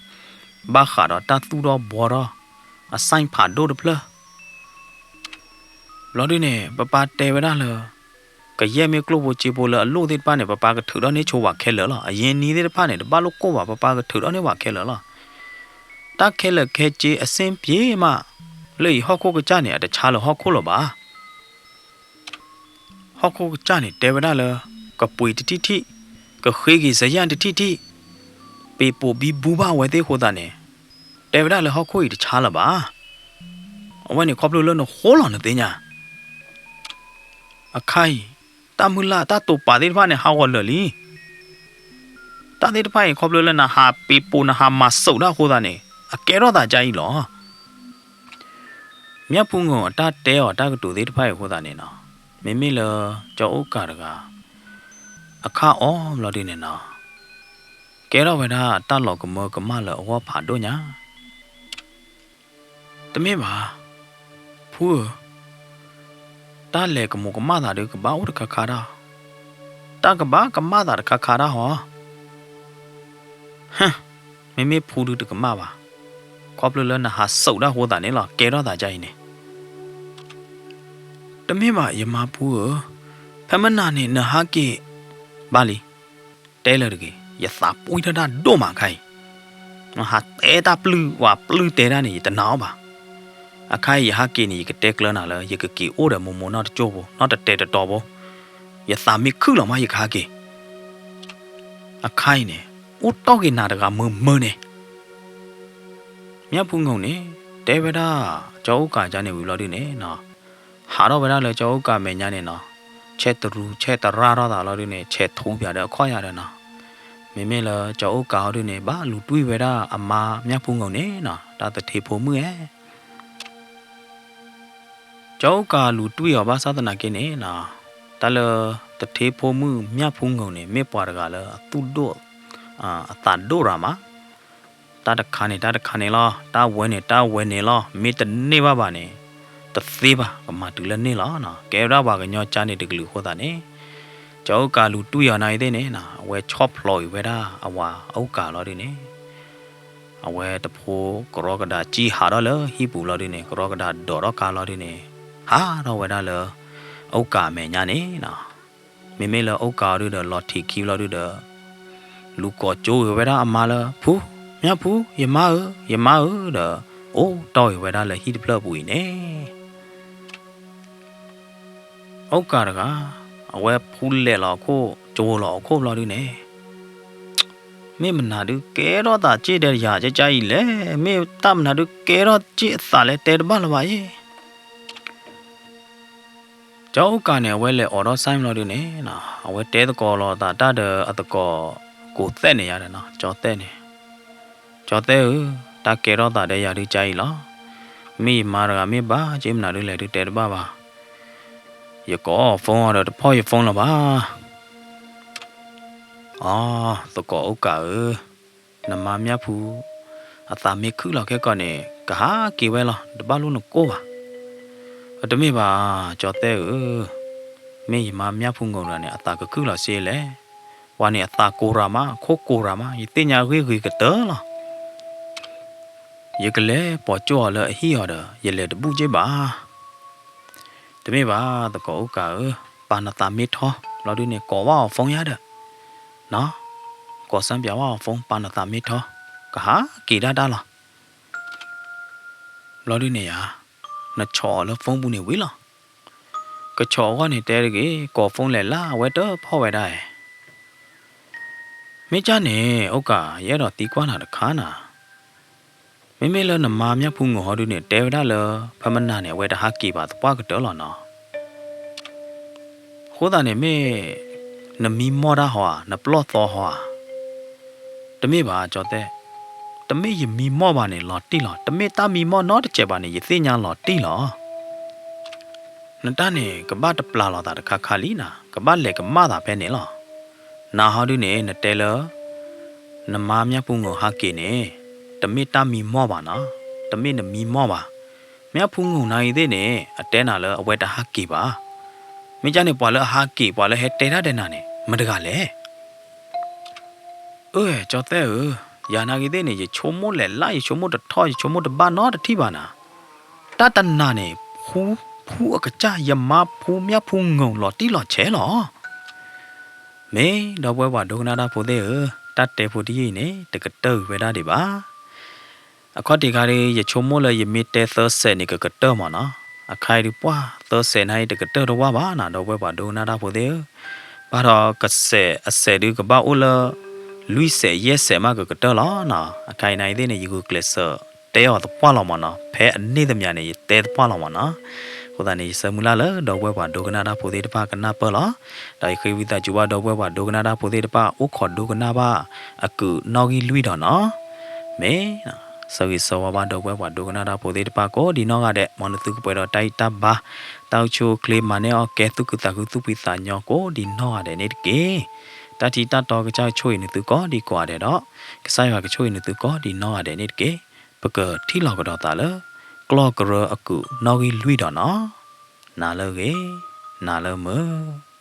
ဘၣ်ဃးဒီးတၢ်သူၣ်ထီၣ်ဘှီထီၣ် အစဲၣ်ဖးဒိၣ်တဖျၢၣ် ဘျီဒုန့ၣ် ပပၢ်တဲဝဲဒၣ်လၢ ကယဲၢ်မ့ၢ်ကျိၣ်ဖိစ့ဖိလၢအလိၣ်သ့ၣ်တဖၣ်န့ၣ် ပပၢ်ကထုးထီၣ်န့ၢ်ဆိဝဲခဲလၢာ်လီၤ. အရင်းအနှီးသ့ၣ်တဖၣ်န့ၣ် တဘၣ်လိၣ်ကိၢ်ဘၣ် ပပၢ်ကထုးထီၣ်န့ၢ်ဝဲခဲလၢာ်လီၤ. တၢ်ခဲလၢာ်ခဲဆ့အဆင်ပြေမး လၢအံၤဟီၣ်ခိၣ်ကစၢ်န့ၣ် အတဆါလၢဟီၣ်ခိၣ်လၢၤဘၣ်. ဟီၣ်ခိၣ်ကစၢ်န့ၣ် တဲဝဲဒၣ်လၢ ကပှ့ၤတထံၣ်ထံၣ်, ကဃ့က့ၤစယၢ်တထံၣ်ထံၣ်, ပ့ၤပိာ်ဘံဘူဘၣ်အဝဲသ့ၣ်အဃိသတးန့ၣ် တဲဝဲဒၣ်လၢဟီၣ်ခိၣ်အံၤတဆါလၢၤဘၣ်. အဝဲန့ၣ်ခီဖျိလၢနဃိလီၤ နသ့ၣ်ညါ အခါအံၤ တၢ်မုၢ်လၢ်တၢ်တိာ်ပာ်သ့ၣ်တဖၣ်န့ၣ် ဟးဂီၤလၢာ်လံ. တၢ်သ့ၣ်တဖၣ်အံၤ ခီဖျိလၢနဟးပ့ၤပိာ် နဟးမၤစိာ်တၢ်အဃိသတးန့ၣ် အကဲထီၣ်သးဒ်အံၤလီၤ. မျၢ်ဖူငိၣ်အတၢ်တဲအီၤတၢ်ကတိၤသ့ၣ်တဖၣ်အံၤအဃိသတးန့ၣ်နီၤ, မ့မ့ၢ်လၢကၠီအိၣ်ကၤတဂၤ အခါအီၤဘျီဒုန့ၣ်နီၤ, ကဲထီၣ်ဝဲဒၣ်တၢ်လီၤကမၢကမၣ်လၢအဂီၢ်ဖးဒိၣ်ညါ တမ့ၢ်ဘၣ်, ဖူဧၢ, တၢ်လဲၤကမူးကမၣ်သးဒုးကဘၣ်အိၣ်တခါခါတၢ်, တၢ်ကဘၣ်ကမၣ်သးတခါခါတၢ်ဟီ, ဟၢ, မ့မ့ၢ်ဖူဒုးတကမၣ်ဘၣ်, ခီဖျိလၢနဟးစိာ်တၢ်အဃိသတးန့ၣ်လီၤ ကဲထီၣ်သးဒ်အံၤန့ၣ် တမ့ၢ်ဘၣ်ယမါဖူဧၢ, ဖဲမနၤန့ၣ် နဟးက့ၤ, ဘၣ်လံ, တဲလၢတဂ့ၤ, ယသးပှံၢ်ထီၣ်တၢ်ဒိၣ်မးအခါအံၤ, နဟးတဲတၢ်ပျုၢ်ဝဲပျုၢ်တဲတၢ်န့ၣ် ယတနာ်အီၤဘၣ်. အခါအံၤယဟးက့ၤန့ၣ် ယကတဲကျၢၤနၤလၢ ယကက့ၤအိၣ်ဒီးမိၢ်မိၢ်နီၢ်တကၠိၢ်ဖိ နီၢ်တတဲာ်တတီၤဖိ, ယသးမ့ၢ်ခုၣ်လီၤမး ယကဟးက့ၤ အခါအံၤန့ၣ် အိၣ်တီၢ်က့ၤနၤတဂၤမၢမၢန့ၣ် မျၢ်ဖူငိၣ်န့ၣ် တဲဝဲဒၣ် ကၠီအိၣ်ကၤကန့ၣ်ဝံၤဘျီဒုန့ၣ်နီၤ, ဟးထီၣ်ဝဲဒၣ်လၢကၠီအိၣ်ကၤမဲာ်ညါန့ၣ်နီၤ, ဆဲးတရူဆဲးတရၣ်ထီၣ်သးလီၤဒုန့ၣ် ဆဲးထူပၠးဒီးအခီၣ်ယၤဒီးနီၤ, မ့မ့ၢ်လၢကၠီအိၣ်ကၤဟီဒုန့ၣ် ဘၣ်လူၤတွံၢ်ဝဲဒၣ်အမါမျၢ်ဖူငိၣ်န့ၣ်နီၤ, တၢ်သထ့ဖိမုၣ်ဧၢ ကၠီအိၣ်ကၤလူၤတွံၢ်အီၤဘၣ်ဆၣ်သနာ်က့န့ၣ်နီၤ, တၢ်လၢသထ့ဖိမုၣ်မျၢ်ဖူငိၣ်န့ၣ် မ့ၢ်ပှၤတဂၤလၢအသူၣ်ဒိၣ် အသးဒိၣ်ရၤမး, တၢ်တခါန့ၣ် တၢ်တခါန့ၣ်လီၤ, တၢ်ဝဲန့ၣ် တၢ်ဝဲန့ၣ်လီၤ, မ့ၢ်တန့ၢ်ဘၣ်ဘၣ်န့ၣ် တသ့ဘၣ်, ကမၤတုၤလၢန့ၣ်လီၤနီၤ. ကဲဝဲဒၣ်ပှၤကညီကၠါန့ၣ်တကလုာ်အဃိသတးန့ၣ် ကၠီအိၣ်ကးလူၤတွံၢ်အီၤနၤအံၤသ့ၣ်န့ၣ်နီၤ, အဝဲဆီၣ်ဖျိးအံၤဝဲဒၣ်အဝၤအိၣ်ကးလီၤဒုန့ၣ် အဝဲတဖိကရီကဒါကံၢ်ဟးထီၣ်လၢဟံၣ်ပူၤလီၤဒုန့ၣ် ကရီကဒါဒိးထီၣ်ကါလီၤဒုန့ၣ် ဟးထီၣ်ဝဲဒၣ်လၢ အိၣ်ကးအမဲာ်ညါန့ၣ်နီၤ. မ့မ့ၢ်လၢအိၣ်ကးအီၤဒုဒီး လီၤထံးခံဘျီဒုဒီး လူၤကိးကၠိက့ၤဝဲဒၣ်အမါလၢ ဖူ, မၠၣ်ဖူ, ယမါဧၢ, ယမါဧၢဒီး အိၣ်တီၢ်က့ၤဝဲဒၣ်လၢဟံၣ်တဖျၢၣ်ပူၤအံၤန့ၣ် အိၣ်ကးတဂၤ အဝဲဖူလဲၤလီၤအခိၣ် ကၠိလီၤအခိၣ်ဘျီဒုန့ၣ် မ့ၢ်မနုၤဒုကဲထီၣ်သးစ့ၢ်ဒီးယၤကၠါအံၤလဲၣ်, မ့ၢ်တၢ်မနုၤဒုကဲထီၣ်စ့ၢ်အသးလဲၣ် တဲတဘၣ်လၢၤဘၣ်အံၤ. ကၠီအိၣ်ကးန့ၣ် အဝဲလဲၤအိးထီၣ်စဲဘျီဒုန့ၣ် အဝဲတဲသကိးလိာ်သးတၢ်ဒီးအသကိး ကိးသဲးန့ၣ်ယါဒီးနီၤ, ကၠီသဲးန့ၣ်, ကၠီသဲးဧၢ, တၢ်ကဲထီၣ်သးဒီးယၤဒုကၠါအံၤလီၤ. မ့ၢ်ယမါတဂၤမ့ၢ်ဘၣ် ကၠ့မနုၤဒုလဲၣ်ဒုတဲတဘၣ်ဘၣ်. ယကိးအီၤ phone အီၤဒီးတဖီၣ်ယ phone လၢၤဘၣ်. အီ, သကိးအိၣ်ကးဧၢ, နမါမၠၣ်ဖူ အသးမ့ၢ်ခုၣ်လီၤခဲကီးန့ၣ် ကဟးက့ၤဝဲလီၤ, တဘၣ်လိၣ်နကိၢ်ဘၣ်. တမ့ၢ်ဘၣ် ကၠီသဲးဧၢ, မ့ၢ်ယမါမၠၣ်ဖူငိၢ်တဂၤန့ၣ် အသးကခုၣ်လီၤစ့လဲၣ်. ပှၤန့ၣ်အသးကိၢ်ရၤမး အခိၣ်ကိၢ်ရၤမး ယသ့ၣ်ညါဂ့ၢ်ဂ့ၤကတၢၢ်လီၤ. ယကလဲၤပိာ်ကၠိအီၤလၢအဟံၣ်အီၤဒီး ယလဲၤတဘူၣ်ကၠ့ဘၣ်. တမ့ၢ်ဘၣ် သကိးအိၣ်ကးဧၢ, ပာ်နသးမ့ၢ်ထီ ဘျီဒုန့ၣ် ကိးဝဲအီၤ phone ယါဒီး, နီၤ, ကိးစၢပၠးဝဲအီၤ phone ပာ်နသးမ့ၢ်ထီ, ကဟးက့ၤဒၣ်တၢ်လီၤ. ဘျီဒုန့ၣ်ယါ, နဆီၣ်အီၤလၢ phone ပူၤန့ၣ်ဝံၤလီၤ. ကဆီၣ်အဂီၢ်န့ၣ်တဲတဂ့ၤ, ကိး phone လဲၤလၢအဝဲတဖီၣ်ဝဲဒၣ်ဧါ. မ့ၢ်ကၢ်န့ၣ် အိၣ်ကး ယအဲၣ်ဒိးသံကွၢ်နၤတခါနၤ, မ့မ့ၢ်လၢနမါမၠၣ်ဖူငိၢ်ဟီဒုန့ၣ် တဲဝဲဒၣ်လၢ ဖဲမနၤန့ၣ် အဝဲတဟးက့ၤဘၣ်သပှၢ်ကတၢၢ်လီၤနီၤ. အဃိသတးန့ၣ်မ့ၢ် နမံမီၢ်တၢ်ဟီဧါ, နပျီၢ်သီဟီဧါ. တမ့ၢ်ဘၣ် ကၠီသဲး, တမ့ၢ်ယမံမီၢ်ဘၣ်န့ၣ် လီၤတံၢ်လီၤ, တမ့ၢ်တၢ်မံမီၢ်နီတစဲးဘၣ်န့ၣ် ယသ့ၣ်ညါလီၤတံၢ်လီၤ. နတၢ်န့ၣ် ကဘၣ်တပျၢ်လီၤသးတခါခါလံနၤ, ကဘၣ်လဲၤကမၣ်သးဖဲန့ၣ်လီၤ. နၤဟီဒုန့ၣ် နတဲလၢ နမါမၠၣ်ဖူငိၢ်ဟးက့ၤန့ၣ် တမ့ၢ်တၢ်မံမီၢ်ဘၣ်နီၤ, တမ့ၢ်နမံမီၢ်ဘၣ်. မၠၣ်ဖူငိၢ်နၤအံၤသ့ၣ်န့ၣ် အတဲနၤလၢအဝဲတဟးက့ၤဘၣ်. မ့ၢ်ကၢ်န့ၣ် ပှၤလၢအဟးက့ၤ ပှၤလၢဟဲတဲတၢ်ဒီးနၤန့ၣ် မတဂၤလဲၣ်. အၢ ကၠီသဲးဧၢ, ယၤနာ်ဂ့ၤသ့ၣ်န့ၣ် ယဆိကမိၣ်လဲၤလၢ် ယဆိကမိၣ်တထီၣ် ယဆိကမိၣ်တဘၣ်နီတထံၣ်ဘၣ်နၤ. တၢ်တနၤန့ၣ် ဖူ ဖူအကစၢ် ယမါဖူမၠၣ်ဖူငိၢ်လီၤတံၢ်လီၤဆဲးလီၤ. မ့ၢ်ဒီပုၢ်ဝဲၢ်ပှၤဒိကနၣ်တၢ်ဖိသ့ၣ်ဧၢ, တၢ်တဲဖိတယုၢ်အံၤန့ၣ် တကတၢၢ်ဝံၤဝဲဒၣ်ဒံးဘၣ်. အခီၣ်ထံးခါဒီး ယဆိကမိၣ်လၢယမ့ၢ်တဲသၢစဲးန့ၣ် ကကတၢၢ်မးနီၤ. အခါအံၤဒုးပှၢ်သၢစဲးနၤအံၤ တကတၢၢ်တဝၢ်ဘၣ်နၤ ဒီပုၢ်ဝဲၢ်ပှၤဒိကနၣ်တၢ်ဖိသ့ၣ်ဧၢ. ဘၣ်ဒီးကစဲးအစဲးဒုးကဘၣ်အိၣ်လၢ လွံၢ်စဲးယဲၢ်စဲးမးကကတၢၢ်လီၤနီၤ. အခါအံၤနၤအံၤသ့ၣ်န့ၣ် ယဂုာ်ကျဲးစၢးတဲအီၤသပှၢ်လီၤမးနီၤ. ဖဲအန့ၢ်သမျးန့ၣ် ယတဲသပှၢ်လီၤမးနီၤ. အဃိသတးန့ၣ် ယဆၢမုၢ်လၢ်လၢ ဒီပုၢ်ဝဲၢ်ပှၤဒိကနၣ်တၢ်ဖိသ့ၣ်တဖၣ်ကနၢ်ပၢၢ်လီၤ. ဒီးယဃ့ဝံသးစူၤဘၣ် ဒီပုၢ်ဝဲၢ်ပှၤဒိကနၣ်တၢ်ဖိသ့ၣ်တဖၣ် အိၣ်ခိးဒိကနၣ်ဘၣ်အကုာ်နီၣ်ဂံၢ်လွံၢ်ဒီးနီၤ. မ့ၢ် ဆၢဂ့ၤဆၢဝါဘၣ် ဒီပုၢ်ဝဲၢ်ပှၤဒိကနၣ်တၢ်ဖိသ့ၣ်တဖၣ် ကိးဒံးနီၢ်ဂၤဒဲး, မ်နသုကပှဲၤဒီးတၢ်အံၣ်တၢ်ဘါ, တၢ်အိၣ်ဆူၣ်အိၣ်ချ့ မၤန့ၢ်အီၣ်ကဲ သူၣ်ခုသးခုသူၣ်ဖှံသးညီကိးဒံးနီၢ်ဂၤဒဲးန့ၣ်တက့ၢ်. တၢ်ထံတၢ်တီကစၢ်ကဆိၣ်ဂ့ၤနသုကိးဒံးကိးဂၤဒဲးဒီး ကစၢ်ယွၤကဆိၣ်ဂ့ၤနသုကိးဒံးနီၢ်ဂၤဒဲးန့ၣ်တက့ၢ်. ပကထံၣ်လီၤကဒီးသးလၢကျီၢ်ကရၢအကုာ်နီၣ်ဂံၢ်လွံၢ်ဒီးနီၤ. နၤလၢအဂ့ၤ, နၤလၢမုာ်.